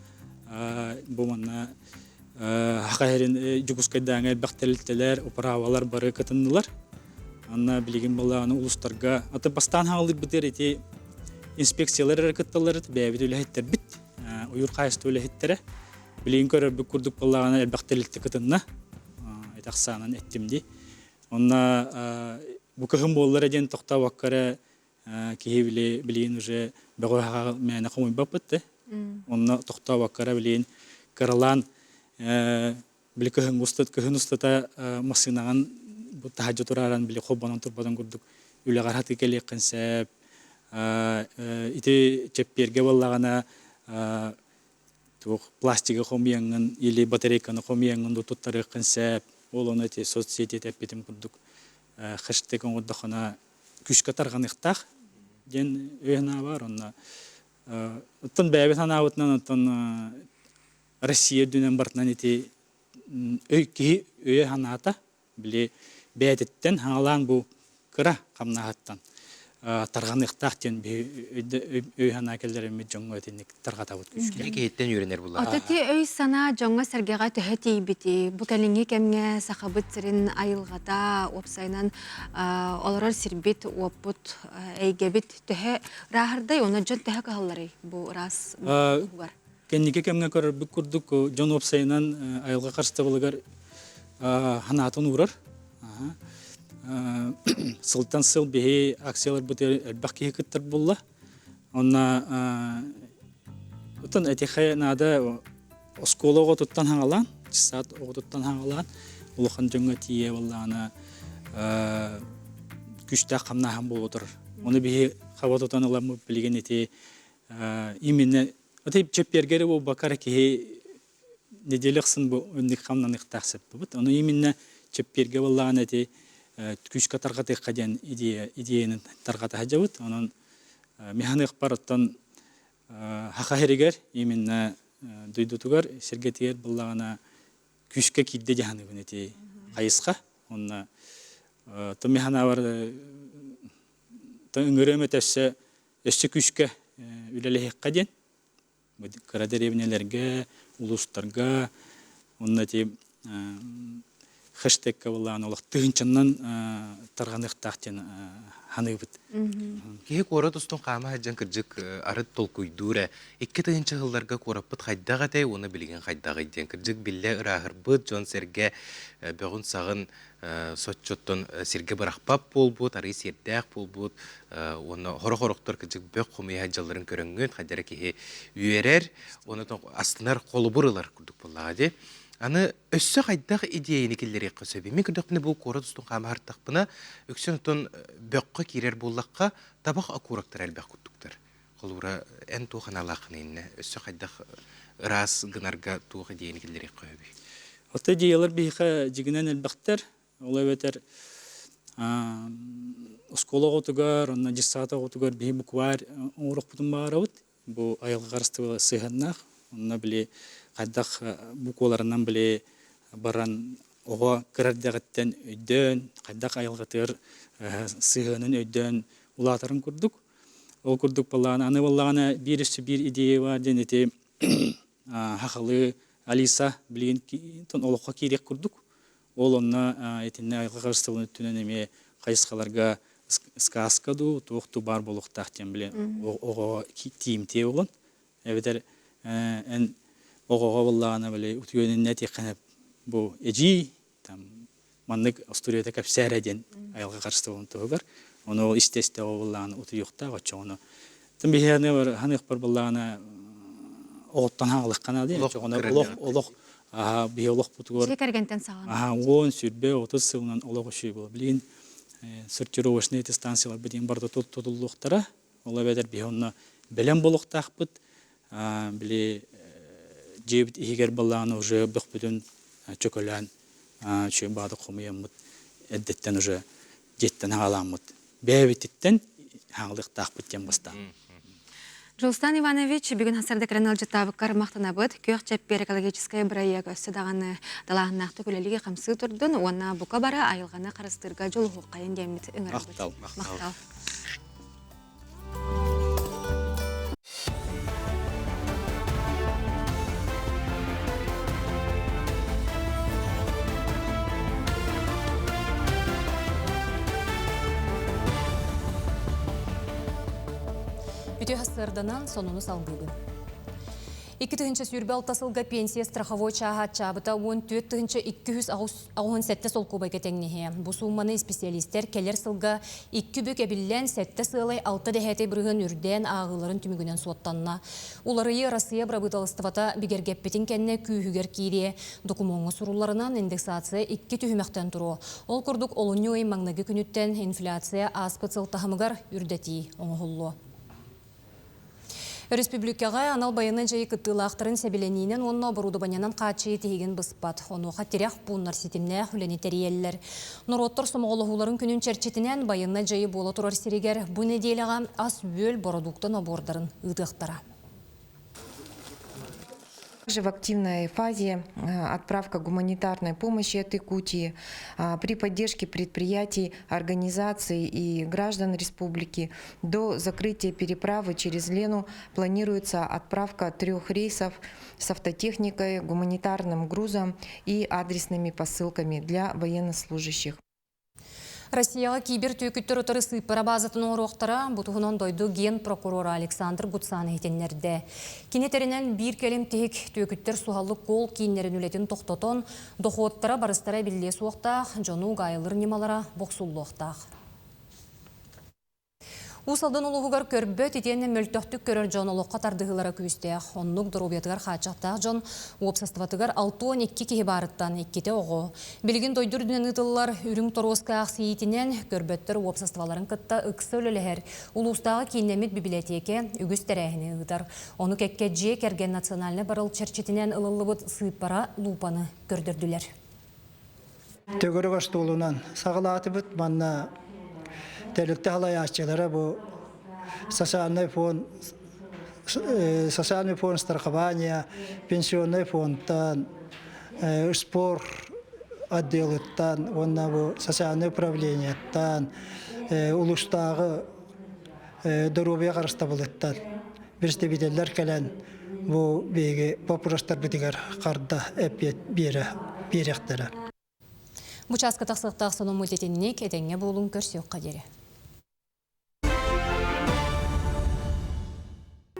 бу манна Саха сирин Дьокуускайдааҥы элбэх тэрилтэлэр, управалар бары кытыннылар. Анна билигин былааны улустарга аты бастаан хаалларбытыгар ити инспекциялар эрэ кытталлар бэйэбит үлэһиттэрбит, уйур хаайыстыба үлэһиттэрэ. Билигин көрөрбүт курдук былааны элбэх тэрилтэ кытынна. Ити ахсаанан эттим дии. Онно бу кыһын буоллара диэн тохтообокко эрэ киһи били билигин уже бөҕө мээнэ хомуйбаппыт да. Онно тохтообокко эрэ билигин кыралаан били кыһын устат кыһын устата массыынаҕын бу таһырдьа турааран били холбонон турбатын курдук үлэҕэр хатыы кэлиэххин сөп. Ити чэппиэргэ буоллаҕына туох пластигы хомуйаҥҥын или батарейканы хомуйаҥҥын да туттарыаххын сөп. Ол ону ити соцсети эппитим курдук хэштег оҥордоххуна күүскэ тарҕаныахтаах диэн өй санаа баар. Онно оттон бэйэбит санаабытынан оттон Россия үрдүнэн барытынан ити өй киһи өйө санаата били бэйэтиттэн хаҥалаан бу кыра хамнаһыттан тарҕаныахтаах диэн өй-санаа кэллэриммит дьоҥҥо итинник тарҕатабыт күүскэ. Киһи киһиттэн үөрэнэр булар. Ото ти өй-санаа дьоҥҥо-сэргэҕэ төһө тиийбитий? Бу кэлиҥҥи кэмҥэ Сахабыт сирин айылҕата, уопсайынан олорор сирбит, уоппут, эйгэбит төһө ырааһырдай, уонна дьон төһө кыһалларый бу ыраас туһугар? Кэнники кэмҥэ көрөрбүт курдук дьон уопсайынан айылҕа харыстабылыгар санаатын уурар. Сылтан сыл биһи акцияларбытыгар элбэх киһи кыттар буолла. Онно оттон этихэ наада оскуола оҕотуттан хаҥалаан, саат оҕотуттан хаҥалаан улахан дьоҥҥо тиийэ буоллаҕына күүстээх хамнааһын буола турар. Ону биһи хаба тутан ыламмыт билигин ити именно ити чэппиэргэ эрэ буолбакка эрэ киһи неделя ахсын бу инник хамнаныахтаах сөп Ону именно чэппиэргэ буоллаҕына ити күүскэ тарҕатыахха диэн идея идеяны тарҕата сылдьабыт. Онон механыахпар оттон Саха сиригэр именно дойдутугар сиргэтигэр буоллаҕына күүскэ киирдэ дьаһаныбын ити хайысха. Онно механабар ыҥырыам этэ өссө өссө күүскэ үлэлэһиэххэ диэн кыра дэриэбинэлэргэ, улуустарга уонна ити хэштегка былаан олох тыһыынчаннан тарҕаныахтаах диэн саныыбыт. Киһи куорат устун хаама сылдьан кырдьык арыт толкуйдуур ээ. 2000 сылларга куораппыт хайдах этэй уонна билигин хайдаҕый диэн кырдьык биллэ ырааһырбыт дьон-сэргэ бөҕүн-саҕын соччоттон сиргэ бырахпат буолбут, арыы сиэрдээх буолбут уонна хорох-хорохтор кырдьык бөх хомуйа сылдьалларын көрөҥҥүн хайдара киһи үөрэр, уонна астынар холобур ылар курдук буоллаҕа дии. Аны өссө хайдах идиэйини киллэриэххэ сөбүй? Мин көрдөхпүнэ бу куорат устун хаамаһартахпына, үксүн оттон бөххө киирэр буоллахха, табах окурактара элбэх курдуктар. Холобура, эн туох аналааххын иннэ? Өссө хайдах ыраас гынарга туох идиэйини киллэриэххэ сөбүй? Оттон идеялар биһиэхэ дьигинэн элбэхтэр. Ол эбэтэр оскуола оҕотугар, онно дьыссаат оҕотугар биһи букварь оҥоруохпутун баҕарабыт. Бу айылҕа харыстыбыла сыһыаннаах. Онно били хайдах букваларынан били баран оҕо кыра эрдэҕиттэн өйдөөн, хайдах айылҕатыгар сыһыанын өйдөөн улаатарын курдук. Ол курдук буоллаҕына, аны буоллаҕына биир өссө биир идея баар диэн ити хахалы Алиса билигин олоххо киириэх курдук. Ол онно итиннэ айылҕа харыстабылын өттүнэн эмиэ хайысхаларга сказка дуу, туох дуу баар буолуохтаах диэн били оҕоҕо тиийимтиэ буолан. Эбэтэр эн оҕоҕо буоллаҕына били утуйан иннэ этиэххинэ бу эдьиий там маннык остуоруйата кэпсээрэ диэн айылҕа харыстабылын туһугар ону ол истэ-истэ буоллаҕына утуйуохтаах оччоҕуна тым биһиэхэ ханыахпар буоллаҕына оҕоттон хаалыахха наада оччоҕуна олох олох биһи олохпутугар Дьиэ кэргэнтэн саҕаланар. 10 сүрбэ 30 сылынан олох үчүгэй буолар билигин сортировочнай эти станцияларбыт диэн барыта тутуллуохтара ол эбэтэр биһи онно бэлэм буолуохтаахпыт били Дьиэбит иһигэр баллааны уже бөхпүтүн чөкөлөөн үчүгэй баҕатык хомуйаммыт эрдэттэн уже дьиэттэн аҕалааммыт бэйэбититтэн хаалыахтаахпыт диэн бастаан. Жулстан Иванович, бүгүн хасарда кэлэн ыалдьыттаабыккар махтанабыт. Күөх чэппиэр экологическай бырайыак өссө даҕаны далааһыннаахтык үлэлии хамсыы турдун уонна бука бары айылҕаны харыстыырга дьулуһуоххайын диэммит ыҥырабыт. Махтал. Махтал. Үтүө сарсыарданан сонуну салгыыбын. 2026 сылга пенсия страховой чааһа аччаабыта 14 287 солкуобайга тэҥнэһиэ. Бу суумманы исписэлиистэр кэлэр сылга икки бүк эбиллэн сэттэ сыалай алта дэһээтэй бырыһыан үрдээн ааҕыыларын түмүгүнэн суоттанна. Уларыйыы Россия бырабыыталыстыбата бигэргэппитин кэннэ күүһүгэр киириэ. Докумуоҥҥа сурулларынан индексация икки түһүмэхтэн туруо. Ол курдук олунньу ый маҥнайгы күнүттэн инфляция ааспыт сыл таһымыгар үрдэтии оҥоһуллуо. Өрөспүүбүлүкэҕэ анал байыаннай дьайыы кыттыылаахтарын сэбилэниинэн уонна оборудованиенан хааччыйыы тиһигин быспат. Онуоха тирэх пууннар ситимнээх үлэни тэрийэллэр. Норуоттар сомоҕолоһууларын күнүн чэрчитинэн байыаннай дьайыы буола турар сиригэр бу нэдиэлэҕэ ас-үөл бородуукта нобуордарын ыытыахтара. Также в активной фазе отправка гуманитарной помощи от Якутии при поддержке предприятий, организаций и граждан республики до закрытия переправы через Лену планируется отправка трех рейсов с автотехникой, гуманитарным грузом и адресными посылками для военнослужащих. Россияҕа кибер түөкүттэр утары сыыппара баазатын оҥоруохтара, бу туһунан дойду генпрокурора Александр Гуцан иһитиннэрдэ. Кини тэринэн биир кэлим тиһик түөкүттэр суһаллык кол кииннэрин үлэтин тохтотон, дохуоттара барыстара эбиллиэ суохтаах, дьону угаайылыр ньымалара бохсуллуохтаах. Уус Алдан улууһугар көрбөт итиэннэ мөлтөхтүк көрөр дьон олоххо тардыһыылара күүстээх. Оннук доруобуйатыгар хааччахтаах дьон уопсастыбатыгар 62 киһи баарыттан иккитэ оҕо. Билигин дойду үрдүнэн ыытыллар үрүҥ торуоска аахсыйыытынан көрбөттөр уопсастыбаларын кытта ыкса үлэлэһэр улуустааҕы кииннэммит бибилэтиэкэ үгүс тэрээһини ыытар. Ону кэккэ дьиэ кэргэн национальнай барыл чэрчитинэн ылыллыбыт сыыппара луупаны көрдөрдүлэр. Төгүрүк остуолунан саҕалаатыбыт. Манна тэрилтэ салайааччылара бу социальный фонд социальный фонд страхования, пенсионный фондтан, спорт отделыттан уонна бу социальный управлениеттан, улуустааҕы доруобуйа харыстабылыттан представителлэр кэлэн бу биһиги боппуруостарбытыгар харда эппиэт биэрэ биэриэхтэрэ. Бу чааска тахсыахтаах сонуммут итинник этэҥҥэ буолуҥ көрсүөххэ диэри.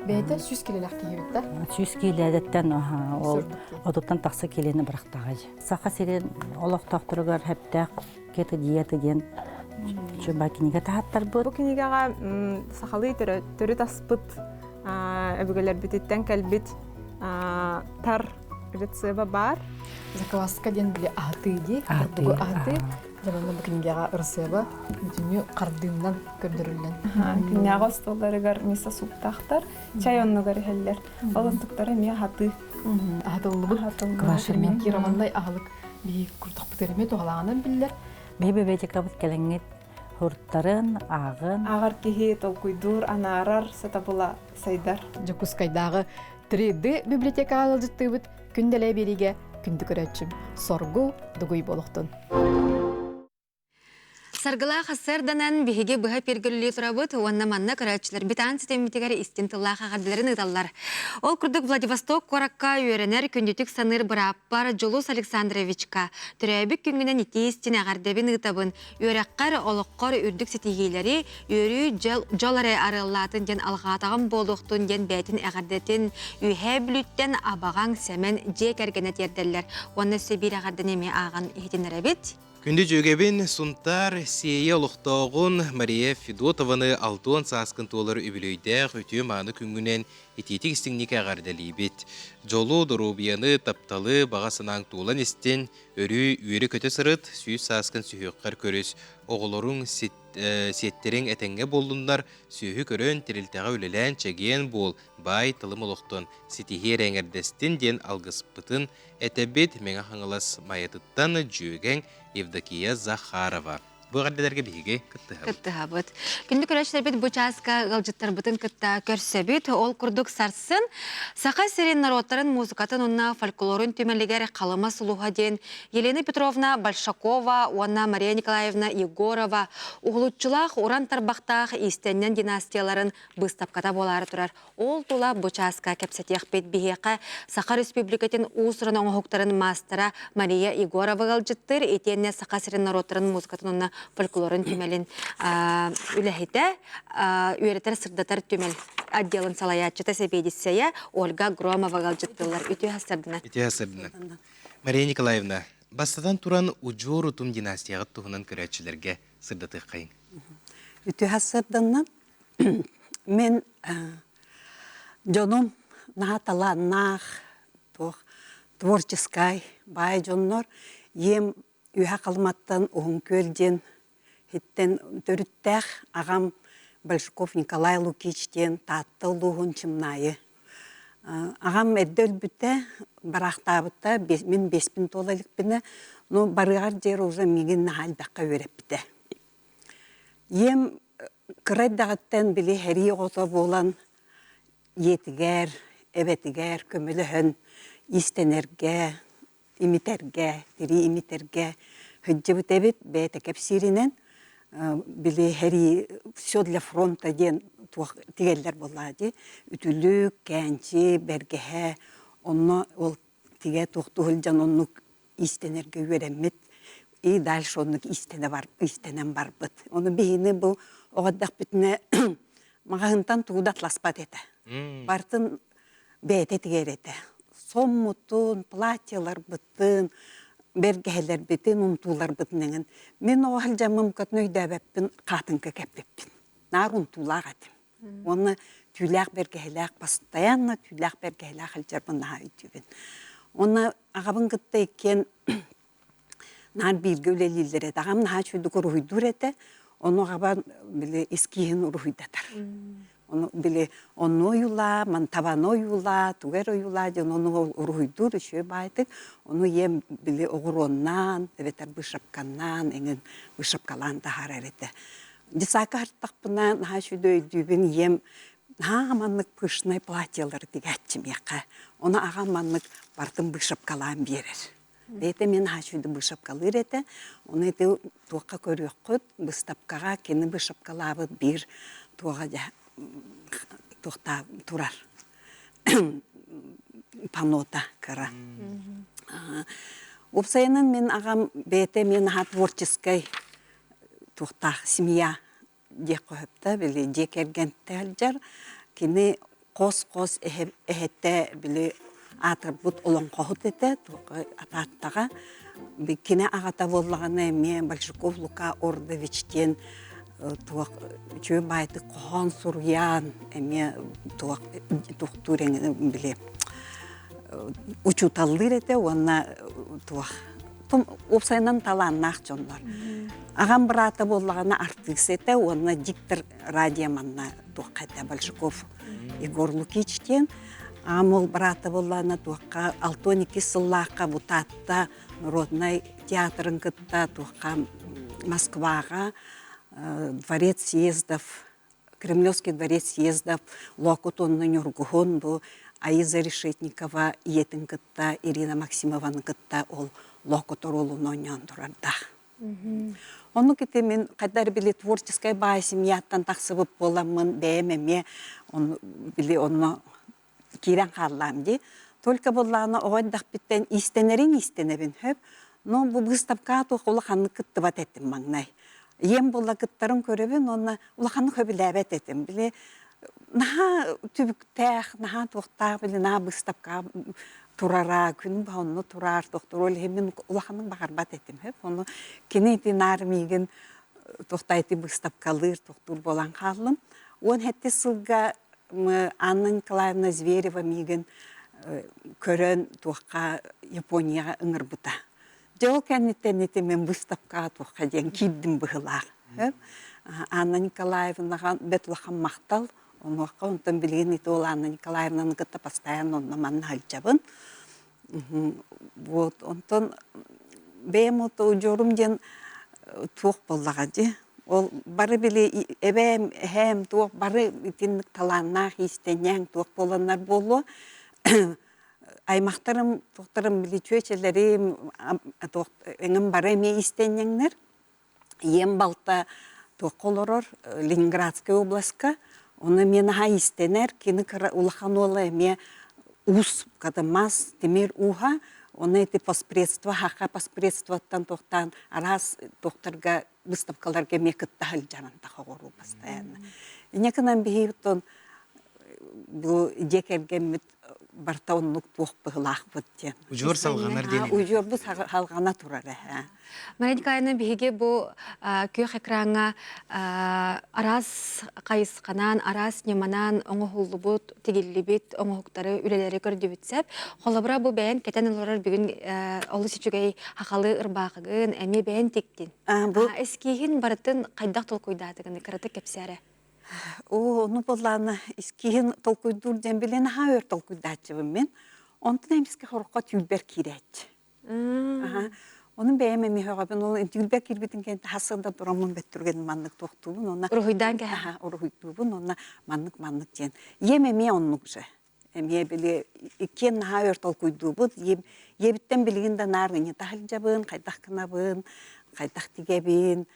Бэйэтэ сүүс килэлээх киһибит да? Сүүс киилэдэттэн ол отуттан тахса килени бырахтаҕай. Саха сирин олохтоохторугар хэптээх кето диета диэн чуба кинигэ таһаттарбыт. Бу кинигэҕэ сахалыы төрүт аспыт өбүгэлэрбититтэн кэлбит тар рецеба баар. Закваска диэн били аһатыы дии. Аһатыы. Аһатыы. Дьонно бу кинигэҕэ ырысыаба бүтүннүү хардыыннан көрдөрүллэн. Күннээҕи остуолларыгар мисо сууптаахтар, чай оннугар иһэллэр. Ол онтуктара эмиэ аһатыы. Аһатыллыбыт. Ферментированнай аһылык биһи куртахпытыгар эмиэ туһалааҕынан биллэр. Биһи библиотекабыт кэлэҥҥит һуртарын, ааҕын. Ааҕар киһи толкуйдуур, анаарар, сатабыла сайдар. Дьокуускайдааҕы 3D библиотекаҕа ыалдьыттыыбыт күн дэлэй биэриигэ күндү көрөөччүм Соргу Дугуй буолуохтун. Саргылаах сарданан биһиги быһа пиргөллүү турабыт уонна манна көрөөччүлэрбит аан ситиммитигэр истин тыллаах эҕэрдэлэрин ыыталлар. Ол курдук Владивосток куоракка үөрэнэр күндүтүк саныыр бырааппар Дьулус Александровичка төрөөбүт күҥҥүнэн итии истин эҕэрдэбин ыытабын. Үөрэххэр, олоххор үрдүк ситиһиилэри, үөрүү дьол эрэ арыаллаатын диэн алҕаатаҕым буолуохтун диэн бэйэтин эҕэрдэтин Үөһээ Бүлүүттэн абаҕаҥ Сэмэн дьиэ кэргэнэ тиэрдэллэр. Уонна өссө биир эҕэрдэни эмиэ ааҕан иһитиннэрэбит. Күндү дьүөгэбин Сунтаар Сиэйэ олохтооҕун Мария Федотованы алтыан сааскын туолар үбүлүөйдээх үтүө-мааны күҥҥүнэн итиитик истиҥник эҕэрдэлиибит. Дьолу, доруобуйаны, тапталы, баҕа санааҥ туолан истин, өрүү үөрэ-көтө сырыт, сүүс сааскын сүһүөххэр көрүс, оҕолоруҥ сит Сиэттэриҥ этэҥҥэ буоллуннар, сүөһү көрөн, тэрилтэҕэ үлэлээн, чэгиэн буол, баай тылым олохтон ситиһиэр эҥэрдэстин диэн алгыспытын этэбит Мэҥэ Хаҥалас Майатыттан дьүөгэҥ Евдокия Захарова. Бу эҕэрдэлэргэ биһиги кыттыһабыт. Кыттыһабыт. Күндү көрөөччүлэрбит бу чааска ыалдьыттарбытын кытта көрсөбүт. Ол курдук сарсын Саха сирин норуоттарын музыкатын уонна фольклорун түмэлигэр Халыма сулуһа диэн Елена Петровна Большакова уонна Мария Николаевна Егорова уһулуччулаах уран тарбахтаах иистэнньэн династияларын быыстапката буолаары турар. Ол тула бу чааска кэпсэтиэхпит биһиэхэ Саха Республикатын уус-уран оҥоһуктарын маастара Мария Егорова ыалдьыттыыр итиэннэ Саха сирин норуоттарын музыкатын уонна фольклорун түмэлин үлэһитэ, үөрэтэр-сырдатар түмэл отделын салайааччыта сэбиэдиссэйэ Ольга Громова ыалдьыттыыллар. Үтүө сарсыардынан. Үтүө сарсыардынан. Мария Николаевна, бастатан туран удьуор утум династияҕыт туһунан көрөөччүлэргэ сырдатыаххайыҥ. Үтүө сарсыарданнан Мин дьонум наһаа талааннаах, туох творческай баай дьоннор. Ийэм Үөһэ Халыматтан Уһун Күөл диэн иһиттэн төрүттээх, аҕам Большаков Николай Лукич диэн Таатта улууһун Чымнаайы. Аҕам эрдэ өлбүтэ, бараахтаабыта, мин биэспин туола иликпинэ, но барыаҕар диэри уже миигин наһаа элбэххэ үөрэппитэ. Ийэм кыра эрдэҕиттэн били сэрии оҕото буолан ийэтигэр, эбэтигэр көмөлөһөн иистэнэргэ, имитэргэ, тирии имитэргэ сылдьыбыт эбит. Бэйэтэ кэпсииринэн били сэрии все для фронта диэн туох тигэллэр буоллаҕа дии. Үтүлүк, кээнчи, бэргэһэ онно ол тигэ туохтуу сылдьан оннук иистэнэргэ үөрэммит и дальше оннук иистэнэ бар иистэнэн барбыт. Ону биһини бу оҕо эрдэхпитинэ маҕаһыынтан тугу да атласпат этэ. Бартын бэйэтэ тигэр этэ. Соммутун, платьеларбытын, бэргэһэлэрбитин, унтууларбытын эҥин. Мин оҕо сылдьаммын букатын өйдөөбөппүн, хаатыҥка кэппиппин. Наар унтуулаах этим. Уонна түүлээх бэргэһэлээх постоянно түүлээх бэргэһэлээх сылдьарбын наһаа өйдүүбүн. Уонна аҕабын кытта иккиэн наар бииргэ үлэлииллэр этэ. Аҕам наһаа үчүгэйдик уруһуйдуур этэ. Ону аҕабар били эскиһин уруһуйдатар. Ону били онну ойуулаа, мантабаны ойуулаа, тугу эрэ ойуулаа диэн ону уруһуйдуур үчүгэй баайтык. Ону ийэм били оҕуруоннаан, эбэтэр быышапканнаан эҥин быышапкалаан таһаарар этэ. Десакка артахпына наһаа үчүгэй өйдүүбүн ийэм наһаа маннык пышнай платьелары тигээччи миэхэ. Ону аҕам маннык бартын быышапкалаан биэрэр. Бэйэтэ мин наһаа үчүгэйдик быышапкалыыр этэ. Ону ити туохха көрүөххүт, быыстапкаҕа кини быышапкалаабыт биир туоҕа дьэ туохтаа турар панота кыра. Уопсайынан мин аҕам бэйэтэ мин наһаа творческай туохтаах семья диэххэ сөптөөх били дьиэ кэргэнтэ сылдьар кини хос-хос эһэтэ били аатырбыт олоҥхоһут этэ Тааттаҕа кини аҕата буоллаҕына эмиэ Большаков Лука Ордович диэн туох үчүгэй баайдык хоһоон суруйан эмиэ туох туохтуур били учууталлыыр этэ уонна туох уопсайынан талааннаах дьоннор. Аҕам быраата буоллаҕына артыыс этэ уонна диктор радио манна туохха этэ Большаков Егор Лукич диэн. Аҕам ол быраата буоллаҕына туохха 62 сыллаахха бу Таатта народнай театрын кытта туохха Москваҕа дворец съездов Кремлевский дворец съездов Лоокут уонна Ньургуһун бу Аиза Решетникова ийэтин кытта Ирина Максимованы кытта ол Лоокут оруолун оонньоон турардаах. Оннук ити мин хайда эрэ били творческай баай семьяттан тахсыбыт буоламмын бэйэм эмиэ били онно киирэн хааллаам дии. Только буоллаҕына оҕо эрдэхпиттэн иистэнэрин иистэнэбин сөп. Но бу быыстапкаҕа туох улаханнык кыттыбат этим маҥнай. Ийэм буолла кыттарын көрөбүн уонна улаханнык сөбүлээбэт этим. Били наһаа түбүктээх, наһаа туохтаах били наһаа быыстапкаҕа турара, күн баһа онно турар, тохтуур. Ол иһин мин улаханнык баҕарбат этим сөп. Ону кини ити наар миигин туохтаа ити быыстапкалыыр, тохтуур буолан хааллым. 17 сылга Анна Николаевна Зверева миигин көрөн туохха Японияҕа ыҥырбыта. Дьэ ол кэнниттэн ити мин выставкаҕа туохха диэн киирдим быһыылаах. Анна Николаевнаҕа бэрт улахан махтал. Онуоха онтон билигин ити ол Анна Николаевнаны кытта постоянно онно манна сылдьабын. Вот онтон бэйэм вот удьуорум диэн туох буоллаҕа дии. Ол бары били эбээм, эһээм туох бары итинник талааннаах иистэнньэҥ туох буоланнар буолуо. Аймахтарым туохтарым били чүөчэлэрим туох эҥин бары эмиэ иистэнньэҥнэр. Ийэм балта туохха олорор Ленинградскай областка. Ону эмиэ наһаа иистэнэр. Кини кыра улахан уола эмиэ уус мас тимир ууһа. Ону ити поспредство хаха поспредствоттан туохтаан араас туохтарга выставкаларга эмиэ кытта сылдьаран тахаҕоруу постоянно. Инньэ гынан биһиги бу дьиэ кэргэммит барыта оннук туох быһыылаахпыт диэн. Удьуор салҕанар диэн. Удьуорбут салҕана турар эһэ. Мария Николаевна, биһиги бу күөх экраҥҥа араас хайысханан, араас ньыманан оҥоһуллубут, тигиллибит оҥоһуктары, үлэлэри көрдүбүт сөп. Холобура, бу бэйэн кэтэн олорор бүгүн олус үчүгэй хахалы ырбаахыгын эмиэ бэйэн тиктин. Бу эскииһин барытын хайдах толкуйдаатыгын кыратык кэпсээрэ. Оо, ону буоллаҕына искиһин толкуйдуур диэн билэн аһаа өр толкуйдааччыбын мин. Онтон эмискэ хороххо түүлбэр киирээччи. Аха. Онун бэйэм эмиэ сөҕөбүн. Ол түүлбэр киирбитин кэннэ хасыда тураммын бөттүргэн маннык туохтуубун уонна Уруһуйдаан кэһэ. Аха, уруһуйдуубун уонна маннык-маннык диэн. Ийэм эмиэ оннук же. Эмиэ били иккиэн наһаа өр толкуйдуубут. Ийэбиттэн билигин да наар ыйыта сылдьабын, хайдах гынабын, хайдах тигэбин,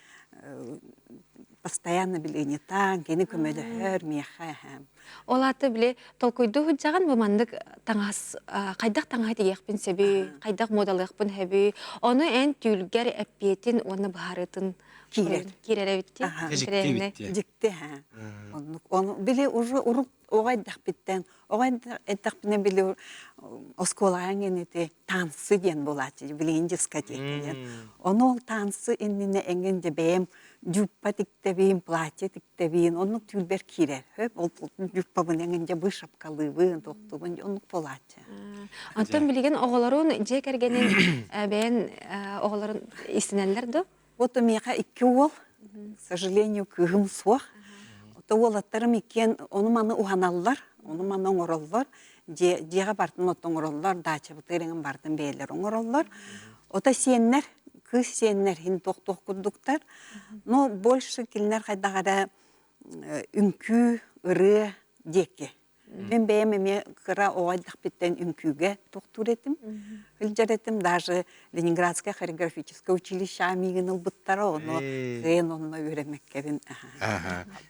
постоянно били ыйытаан, кини көмөлөһөр миэхэ. Ол аата били толкуйдуу сылдьаҕын бу маннык таҥас хайдах таҥаһы тигиэхпин сөбүй, хайдах муодалыахпын сөбүй, ону эн түүлгэр эппиэтин уонна быһаарыытын киирэр. Киирэр эбит дии. Дьикти ха. Оннук. Ону били уже урук оҕо эрдэхпиттэн оҕо эрдэхпинэ били оскуолаҕа эҥин ити танцы диэн буолааччы билигин дискотека диэн ону ол танцы иннинэ эҥин дьэ бэйэм дьууппа тиктэбин платье тиктэбин оннук түүлбэр киирэр хөп ол дьууппабын эҥин дьэ быышапкалыыбын туохтуубун оннук буолааччы Онтон билигин оҕолорун дьиэ кэргэнин бэйэн оҕолорун истинэллэр дуо? Вот миэхэ икки уол, к сожалению, кыыһым суох. Ото уолаттарым иккиэн ону-маны уһаналлар, ону-маны оҥороллор. Дьиэ, дьиэҕэ бартын от оҥороллор, даачабытыгар эҥин бартын бэйэлэр оҥороллор. Ото сиэннэр, кыыс сиэннэр иһин туох-туох курдуктар. Но больше кинилэр хайдах эрэ үҥкүү, ырыа диэки Мин бэйэм эмиэ кыра оҕо эрдэхпиттэн үҥкүүгэ тохтуур этим, сылдьар этим. Даже Ленинградское хореографическое училище миигин ылбыттара, ону кыайан онно үөрэммэккэбин.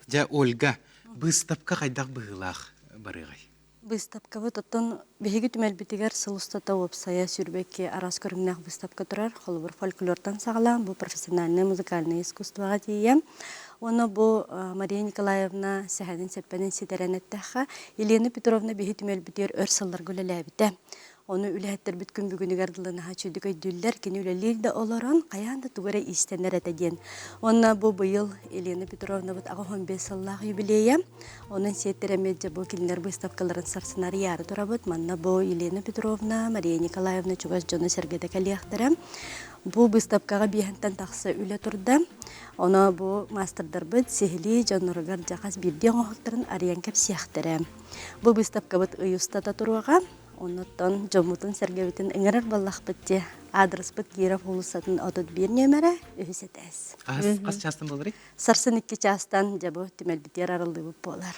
Дьэ, Ольга, быыстапка хайдах быһыылаах барыаҕай? Быыстапкабыт оттон биһиги түмэлбитигэр сыл устата уопсайа 22 араас көрүҥнээх быыстапка турар. Холобур, фольклортан саҕалаан бу профессиональнай музыкальнай искусствоҕа тиийэн Уонна бу Мария Николаевна сэһэнин-сэппэнин ситэрэн эттэххэ, Елена Петровна биһи түмэлбитигэр өр сылларга үлэлээбитэ. Ону үлэһиттэрбит күн бүгүнүгэр дылы наһаа үчүгдүк өйдүүллэр. Кини үлэлиир да олорон, хайаан да тугу эрэ иистэнэр этэ диэн. Уонна бу быйыл Елена Петровнабыт 85 сыллаах юбилейа. Онон сиэттэр эмиэ дьэ бу кинилэр быыстапкаларын сарсын арыйаары турабыт. Манна бу Елена Петровна, Мария Николаевна чугас дьоно-сэргэтэ кэлиэхтэрэ. Бу быыстапкаҕа биэһэнтэн тахса үлэ турда. Ону бу маастардарбыт сиһилии дьонноругар дьэ хас биирдии оҥоһуктарын арыйан кэпсиэхтэрэ. Бу быыстапкабыт ый устата туруоҕа. Оннуттан дьоммутун-сэргэбитин ыҥырар буоллахпыт дии. Аадырыспыт Киров уулуссатын 31 нүөмэрэ, үһүс этээс. Хас чаастан буоларый? Сарсын 2 чаастан дьэ бу түмэлбитигэр арыллыыбыт буолар.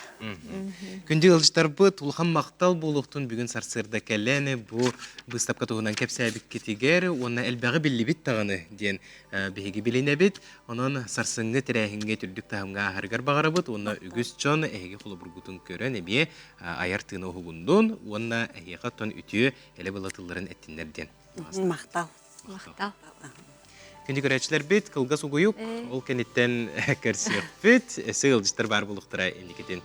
Күндү ыалдьыттарбыт, улахан махтал буолуохтун бүгүн сарсыарда кэлэн бу быыстапка туһунан кэпсээбиккитигэр уонна элбэҕи биллибит даҕаны диэн биһиги билинэбит. Онон сарсыҥҥы тэрээһиҥҥэ үрдүк таһымҥа ааһарыгар баҕарабыт уонна үгүс дьон эһиги холобургутун көрөн эмиэ айар тыына уһугуннун уонна эһиэхэ оттон үтүө элэ-была тылларын эттиннэр диэн. Махтал. Махтал. Күндү көрөөччүлэрбит, кылгас угуйук, ол кэнниттэн көрсүөхпүт, өссө ыалдьыттар баар буолуохтара инникитин.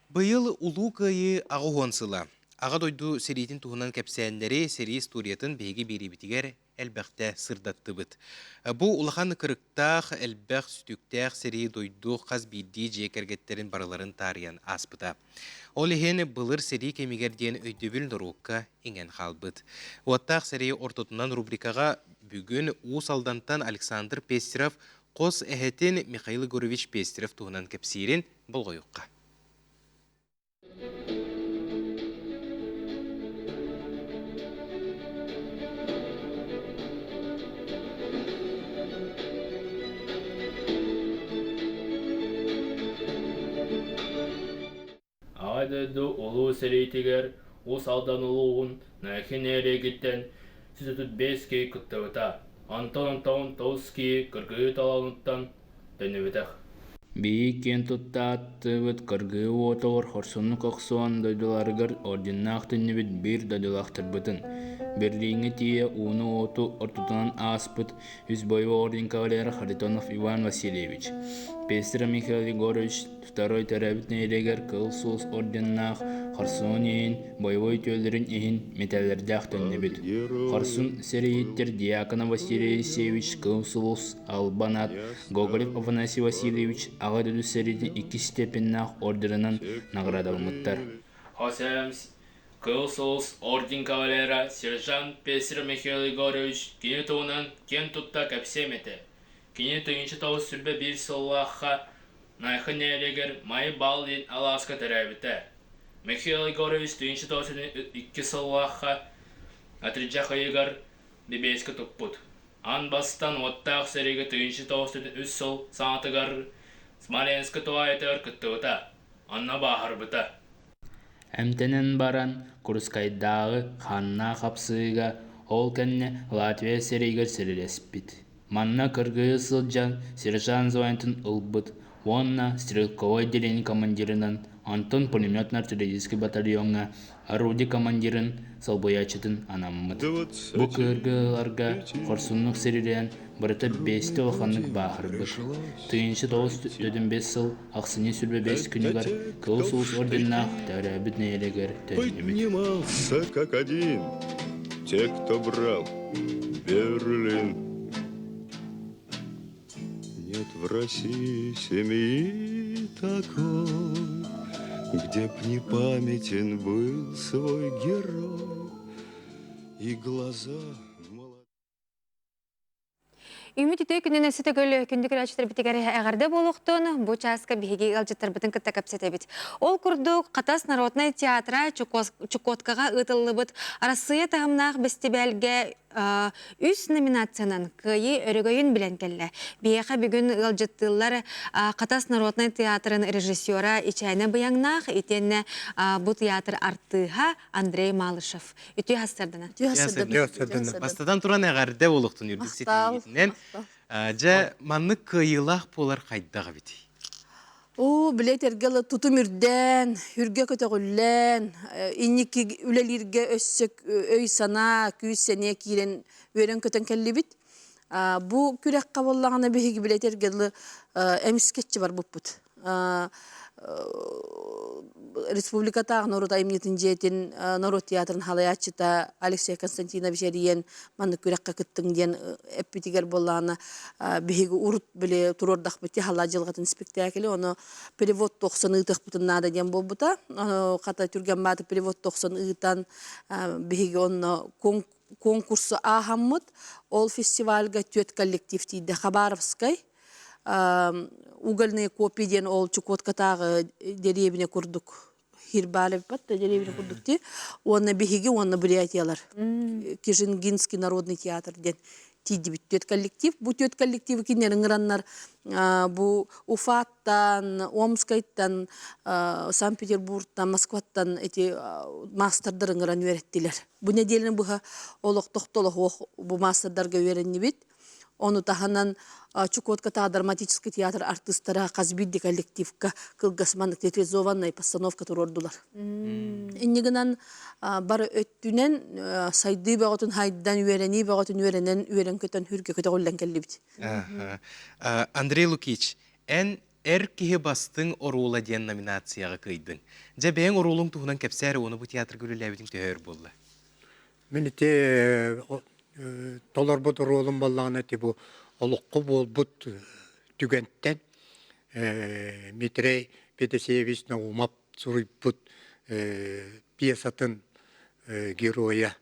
Быйыл Улуу Кыайыы 80 сыла. Аҕа дойду сэриитин туһунан кэпсээннэри, сэрии историятын биһиги биэриибитигэр элбэхтэ сырдаттыбыт. Бу улахан кырыктаах, элбэх сүтүктээх сэрии дойду хас биирдии дьиэ кэргэттэрин барыларын таарыйан ааспыта. Ол иһин былыр сэрии кэмигэр диэн өйдөбүл норуокка иҥэн хаалбыт. Уоттаах сэрии ортотунан рубрикаҕа бүгүн Уус Алдантан Александр Пестеров хос эһэтин Михаил Егорович Пестеров туһунан кэпсиирин болҕойуохха. Аҕа дойду Улуу сэриитигэр Уус Алдан улууһун Найахы нэһилиэгиттэн 135 киһи кыттыбыта. Онтон онтон 9 киһи кыргыһыы толоонуттан төннүбэтэх. Биһиги киэн тутта ааттыыбыт кыргыһыы уотугар хорсуннук охсуһан дойдуларыгар орденнаах төннүбүт биир дойдулаахтарбытын, Берлиҥҥэ тиийэ ууну-уоту ортотунан ааспыт үс боевой орден кавалера Харитонов Иван Васильевич, Пестров Михаил Егорович Второй төрөөбүт нэһилиэгэр Кыыл Суос орденнаах Хорсун иһин боевой үтүөлэрин иһин мэтээллэрдээх төннүбүт. Хорсун сэрииһиттэр Дьяконов Василий Елисеевич Кыыл Сулус Албан аат Гоголев Афанасий Васильевич Аҕа дойду сэриитин иккис степеннээх ордерынан наҕараадаламмыттар. Хосемс Кыыл Сулус орден кавалера сержант Пестров Михаил Егорович кини туһунан киэн тутта кэпсиэм этэ. Кини 1921 сыллаахха Найхы нэһилиэгэр Май-Бал диэн алааска төрөөбүтэ. Михаил Егорович 1992 сыллаахха атырдьах ыйыгар бэбиэскэ туппут. Аан бастаан уоттаах сэриигэ 1903 сыл саҥатыгар Смоленскай туһаайытыгар кыттыбыта, онно бааһырбыта. Эмтэнэн баран Курскайдааҕы хааннаах хапсыһыыга, ол кэннэ Латвия сэриигэр сэриилэспит. Манна кыргыһыы сылдьан сержант званиетын ылбыт уонна стрелковай отделение командирынан, онтон пулеметно-артиллерийскай батальоҥҥа орудие командирын солбуйааччытын анаммыт. Бу кыргыһыыларга хорсуннук сэриилээн барыта биэстэ улаханнык бааһырбыт. 1995 сыл ахсынньы 25 күнүгэр Кыыл Сулус орденнаах төрөөбүт нэһилиэгэр төннүбүт. Поднимался как один, те, кто брал Берлин. Нет в России семьи такой, Где б не памятен был свой герой И глаза Үмүт үтүө күнүн өссө төгүл күндү көрөөччүлэрбитигэр эҕэрдэ буолуохтун. Бу чааска биһиги ыалдьыттарбытын кытта кэпсэтэбит. Ол курдук, Хатас народнай театра Чукоткаҕа ыытыллыбыт Арассыыйа таһымнаах бэстибээлгэ үс номинациянан кыайыы өрөгөйүн билэн кэллэ. Биһиэхэ бүгүн ыалдьыттыыллар Хатас народнай театрын режиссера Ичээнэ Быйаҥнаах итиэннэ бу театр артыыһа Андрей Малышев. Үтүө хастардана. Үтүө хастардана. Бастатан туран эҕэрдэ буолуохтун үрдүк ситиһиитинэн. Дьэ, маннык кыайыылаах буолар хайдах эбитий? Оо, билет эргэл тутум үрдээн, үргэ көтөҕүллэн, инники үлэлииргэ өссө өй-санаа, күүс-сэниэ киирэн үөрэн-көтөн кэллибит. Бу күрэххэ буоллаҕына биһиги билет эргэл эмискэччи барбыппыт. Республикатааҕы норуот айымньытын дьиэтин норуот театрын халайааччыта Алексей Константинович эрийэн маннык күрэххэ кыттыҥ диэн эппитигэр буоллаҕына биһиги урут били туруордахпыт халаа дьылҕатын спектакль ону перевод тохсон ыытыахпытын наада диэн буолбута хата түргэн бааты перевод тохсон ыытан биһиги онно конкурсу ааһаммыт ол фестивальга түөрт коллектив тиийдэ Хабаровскай угольные копии диэн ол Чукоткатааҕы дэриэбинэ курдук Хирбалевпат да дэриэбинэ курдук ти уонна биһиги уонна бурятиялар Кижингинский народный театр диэн тиийдибит түөрт коллектив бу түөрт коллективы кинилэр ыҥыраннар бу Уфаттан Омскайтан Санкт-Петербургтан Москваттан эти маастардар ыҥыран үөрэттилэр бу нэдиэлэни быһа олохтохтолоһуох бу маастардарга үөрэннибит Ону таһынан Чукоткатааҕы драматическай театр артыыстара хас биирдии коллективка кылгас маннык театрализованнай постановка туруордулар. Инньэ гынан бары өттүнэн сайдыы бөҕөтүн хайдан, үөрэнии бөҕөтүн үөрэнэн, үөрэн-көтөн, хүргэ көтөҕүллэн кэллибит. Андрей Лукич, эн Эр киһи бастыҥ оруола диэн номинацияҕа кыайдыҥ. Дьэ, бэйэҥ оруолуҥ туһунан кэпсээр уонна бу театрга үлэлээбитиҥ төһө өр буолла? Мин ити толорбут оруолум буоллаҕына ити бу олоххо буолбут түгэнтэн Митрей Петесевич Наумов суруйбут пьесатын геройа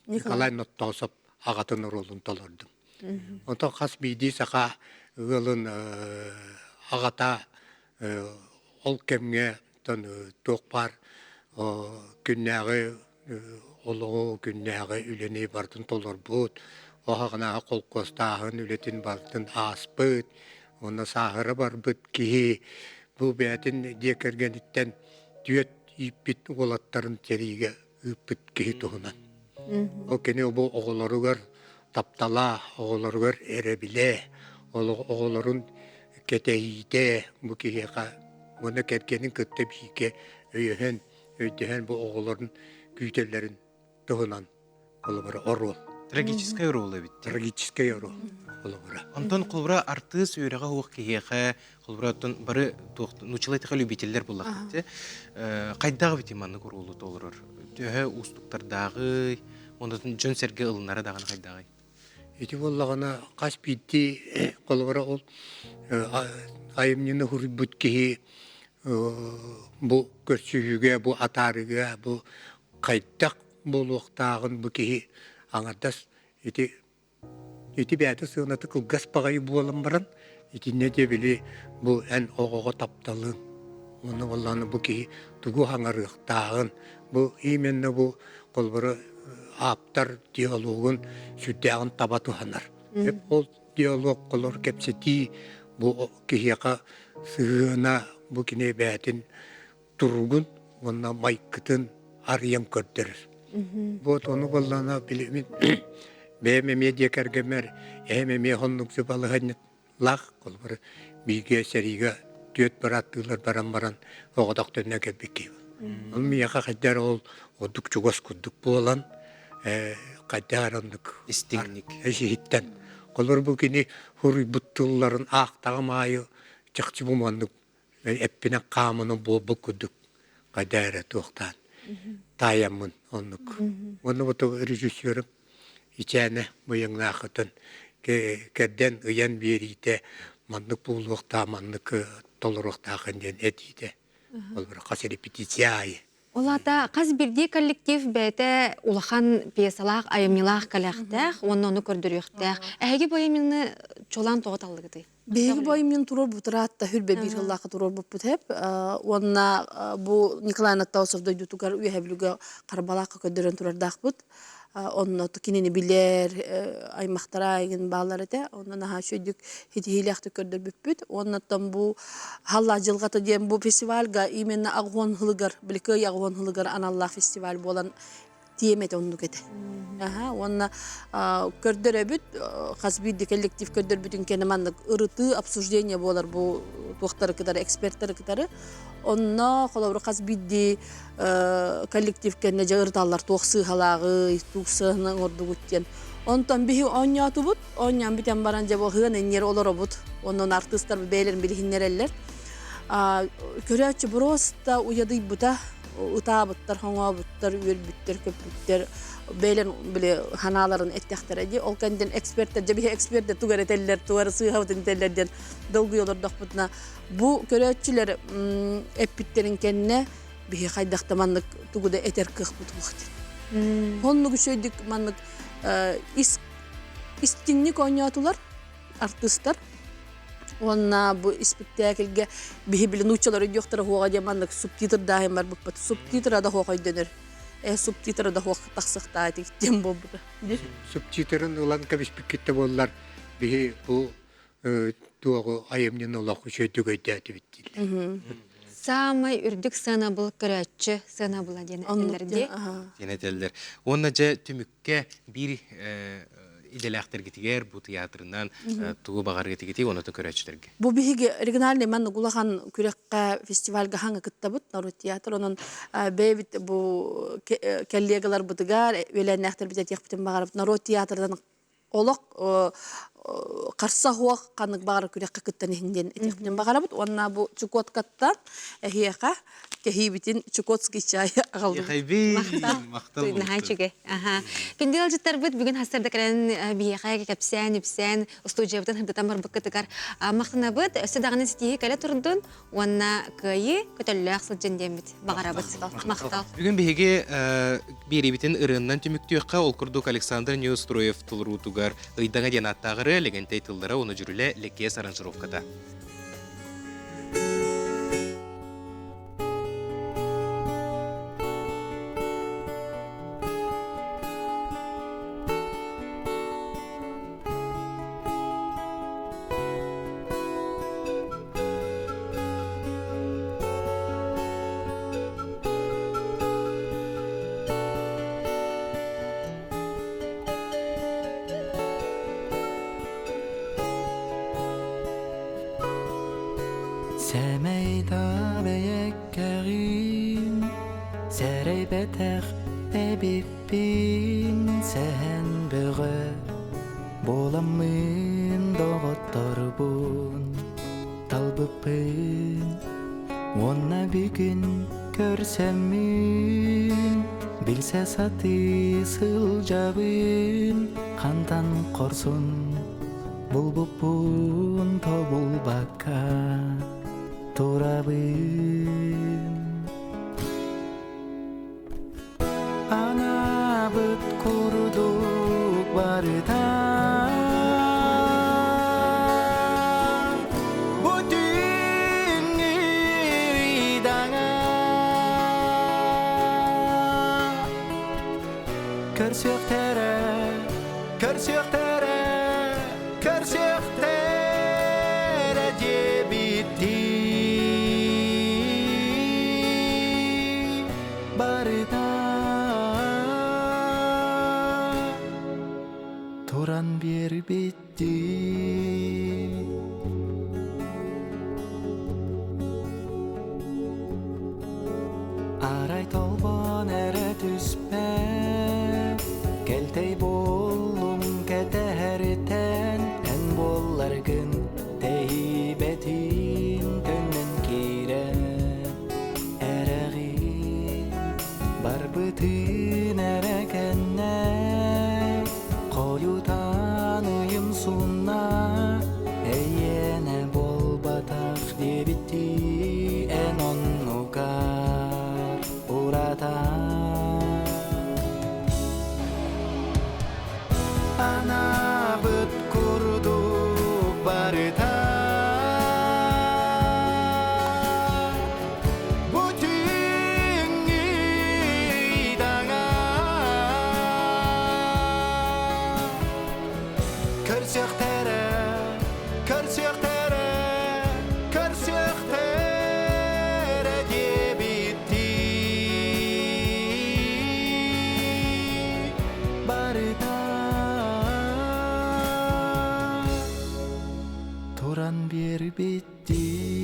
Николай Ноттоосов аҕатын оруолун толордум. Онтон хас биирдии саха ыалын аҕата ол кэмҥэ туох баар күннээҕи олоҕу, күннээҕи үлэни барытын толорбут, оһоҕунааҕы холкуостааһын үлэтин барытын ааспыт, уонна сааһыра барбыт киһи бу бэйэтин дьиэ кэргэниттэн түөрт ииппит уолаттарын сэриигэ ыыппыт киһи туһунан. Ол кини бу оҕолоругар таптала, оҕолоругар эрэбилэ, оҕолорун кэтэһиитэ бу киһиэхэ уонна кэргэнин кытта бииргэ өйөһөн, өйдөһөн бу оҕолорун күүтэллэрин туһунан холобура оруол. Трагическай оруол эбит. Трагическай оруол холобура. Онтон холобура артыыс үөрэҕэ суох киһиэхэ холобура оттон бары туох нууччалыы этиха любителлэр буоллахпыт хайдах эбит маннык оруолу толорор төһө уустуктардааҕый онтон дьон-сэргэ ылынара даҕаны хайдаҕый Ити буоллаҕына хас биирдии холобура ол айымньыны суруйбут киһи бу көрсүһүүгэ, бу атаарыыга, бу хайдах буолуохтааҕын бу киһи аҥардас ити ити бэйэтэ сыаната кылгас баҕайы буолан баран итиннэ дьэ били бу эн оҕоҕо тапталыҥ уонна буоллаҕына бу киһи тугу хаҥарыахтааҕын бу именно бу холобура ааптар диалогун сүрдээҕин таба туһанар. Ол диалог холор кэпсэтии бу киһиэхэ сыһыана бу кини бэйэтин туругун уонна майгытын арыйан көрдөрөр. Вот ону буоллаҕына билимин бэйэм эмиэ дьиэ кэргэммэр эһэм эмиэ оннук балаһыанньалаах холобур бииргэ сэриигэ түөрт бырааттыылар баран баран оҕотох төннө кэлбит киһи. Ол миэхэ хайдах эрэ ол ордук чугас курдук буолан хайдах эрэ оннук истиҥник иһиттэн холобур бу кини суруйбут тылларын аахтаҕым аайы чахчы бу маннык эппинэн хаамынан буолбут курдук хайда эрэ туохтаан таайаммын оннук. Уонна бу режиссерым Ичээнэ Быйаҥнаахытын кэрдэн ыйан биэриитэ маннык буолуохтаах, маннык толоруохтаахын диэн этиитэ. Ол хас репетиция аайы. Ол аата хас биирдии коллектив бэйэтэ улахан пьесалаах, айымньылаах кэлэхтээх уонна ону көрдөрүөхтээх. Эһиги бу айымньыны чулаан тоҕо таллыгытый? Биһиги бу айымньыны туруорбутураатта хүрбэ биир сыллаахха туруорбуппут эп. Уонна бу Николай Анатолосов дойдутугар Үөһэ Бүлүүгэ Харбалаахха көрдөрөн турардаахпыт. Онно кинини билэр аймахтара айгын бааллар этэ. Онно наһаа үчүгүйдүк ситиһиилээхтик көрдөрбүппүт. Уонна оттон бу Халла дьылҕата диэн бу фестивальга именно Аҕуон хылыгар, били Кыай Аҕуон хылыгар аналлаах фестиваль буолан тиэмэтэ оннук этэ. Аха, уонна көрдөрөбүт, хас биирдии коллектив көрдөрбүтүн кэннэ маннык ырытыы, обсуждение буолар бу туохтары кытары, эксперттары кытары. Онно холобур хас биирдии коллектив кэннэ дьэ ырыталлар туох сыыһалааҕый, туох сыһыаны оҥордугут диэн. Онтон биһи оонньоотубут, оонньоон бүтэн баран дьэ бу ыһыан инньэр олоробут. Онон артыыстар бэйэлэрин билиһиннэрэллэр. Көрөөччү просто уйадыйбыта, ытаабыттар, хоҥообуттар, үөрбүттэр, көппүттэр бэйэлэрин били ханааларын эттэхтэрэ дии. Ол кэннин эксперттэр, дьэ биһи эксперттэр тугу эрэ этэллэр, тугу эрэ сыыһабытын этэллэр диэн долгуйа олордохпутуна, бу көрөөччүлэр эппиттэрин кэннэ биһи хайдах да маннык тугу да этэр кыахпыт суох диэн. Оннук үчүгэйдик маннык ис истиҥник оонньоотулар артыыстар. Уонна бу испиктээкилгэ биһи били нууччалар өйдүөхтэрэ хуоҕа диэн маннык субтитрдааһын барбыппыт. Субтитра да хуох өйдөнөр. Э субтитра да хуох тахсыахтаа диэн буолбута. Субтитрын ылан кэбиспиккит да буоллар биһи бу туоҕу айымньыны олох үчүгэйдик өйдөөтүбүт дииллэр. Саамай үрдүк сыанабыл көрөөччү сыанабыла диэн этэллэр дии. Диэн этэллэр. Уонна дьэ түмүккэ биир идэлээхтэргитигэр бу тыйаатырынан тугу баҕарыатыгытый уонна көрөөччүлэргэ? Бу биһиги региональный маннык улахан күрэххэ фестивальга хаҥа кыттабыт норуот театр онон бэйэбит бу коллегаларбытыгар үөлээннээхтэрбит этиэхпитин баҕарабыт норуот театрынан олох. Харса хуох ханнык баҕара күрэххэ кыттан иһин диэн этиэхпинэн баҕарабыт. Уонна бу Чукоткаттан эһиэхэ кэһиибитин Чукотский чай аҕаллыбыт. Махтал. Наһаа үчүгэй. Аха. Күндү ыалдьыттарбыт бүгүн хастарда кэлэн биһиэхэ кэпсээн, үпсээн, устуудьуйабытын сырдатан барбыккытыгар махтанабыт. Өссө даҕаны ситиһии кэлэ турдун уонна кыайыы көтөллөөх сылдьын диэммит баҕарабыт. Махтал. Бүгүн биһиги биэриибитин ырыаннан түмүктүөххэ, ол курдук Александр Неустроев толоруутугар Ыйдаҥа диэн ааттаах ырыа Лэгэнтэй тыллара уонна дьүрүлэ Лэкиэс аранжировката. Сэмэй бэйэккэҕин сэрэйбэтэх эбиппин сэһэн бөҕө буоламмын доҕотторбун талбыппын уонна бүгүн көрсөммүн билсэ сатыы сылдьабын хантан хорсун булбуппун тобулбакка турабын Анаабыт курдук барыта бу түүҥҥү ыйдаҥа көрсүөхтэрэ көрсүөхтэрэ көрсүөхтэрэ диэбиттии барыта туран биэрбиттии Арай толбон эрэ түспэт кэлтэй буоллум кэтэһэртэн эн буолларгын тэйбэтин төннөн киирэн эрэҕин барбытын эрэ кэннэ хойутаан ыйым сунна эйиэнэ буолбатах диэбиттии эн оннугар урата Анаабыт курдук барыта бу түүҥҥү ыйдаҥа көрсүөхтэрэ көрсүөхтэрэ көрсүөхтэрэ диэбиттии барыта туран биэрбиттии.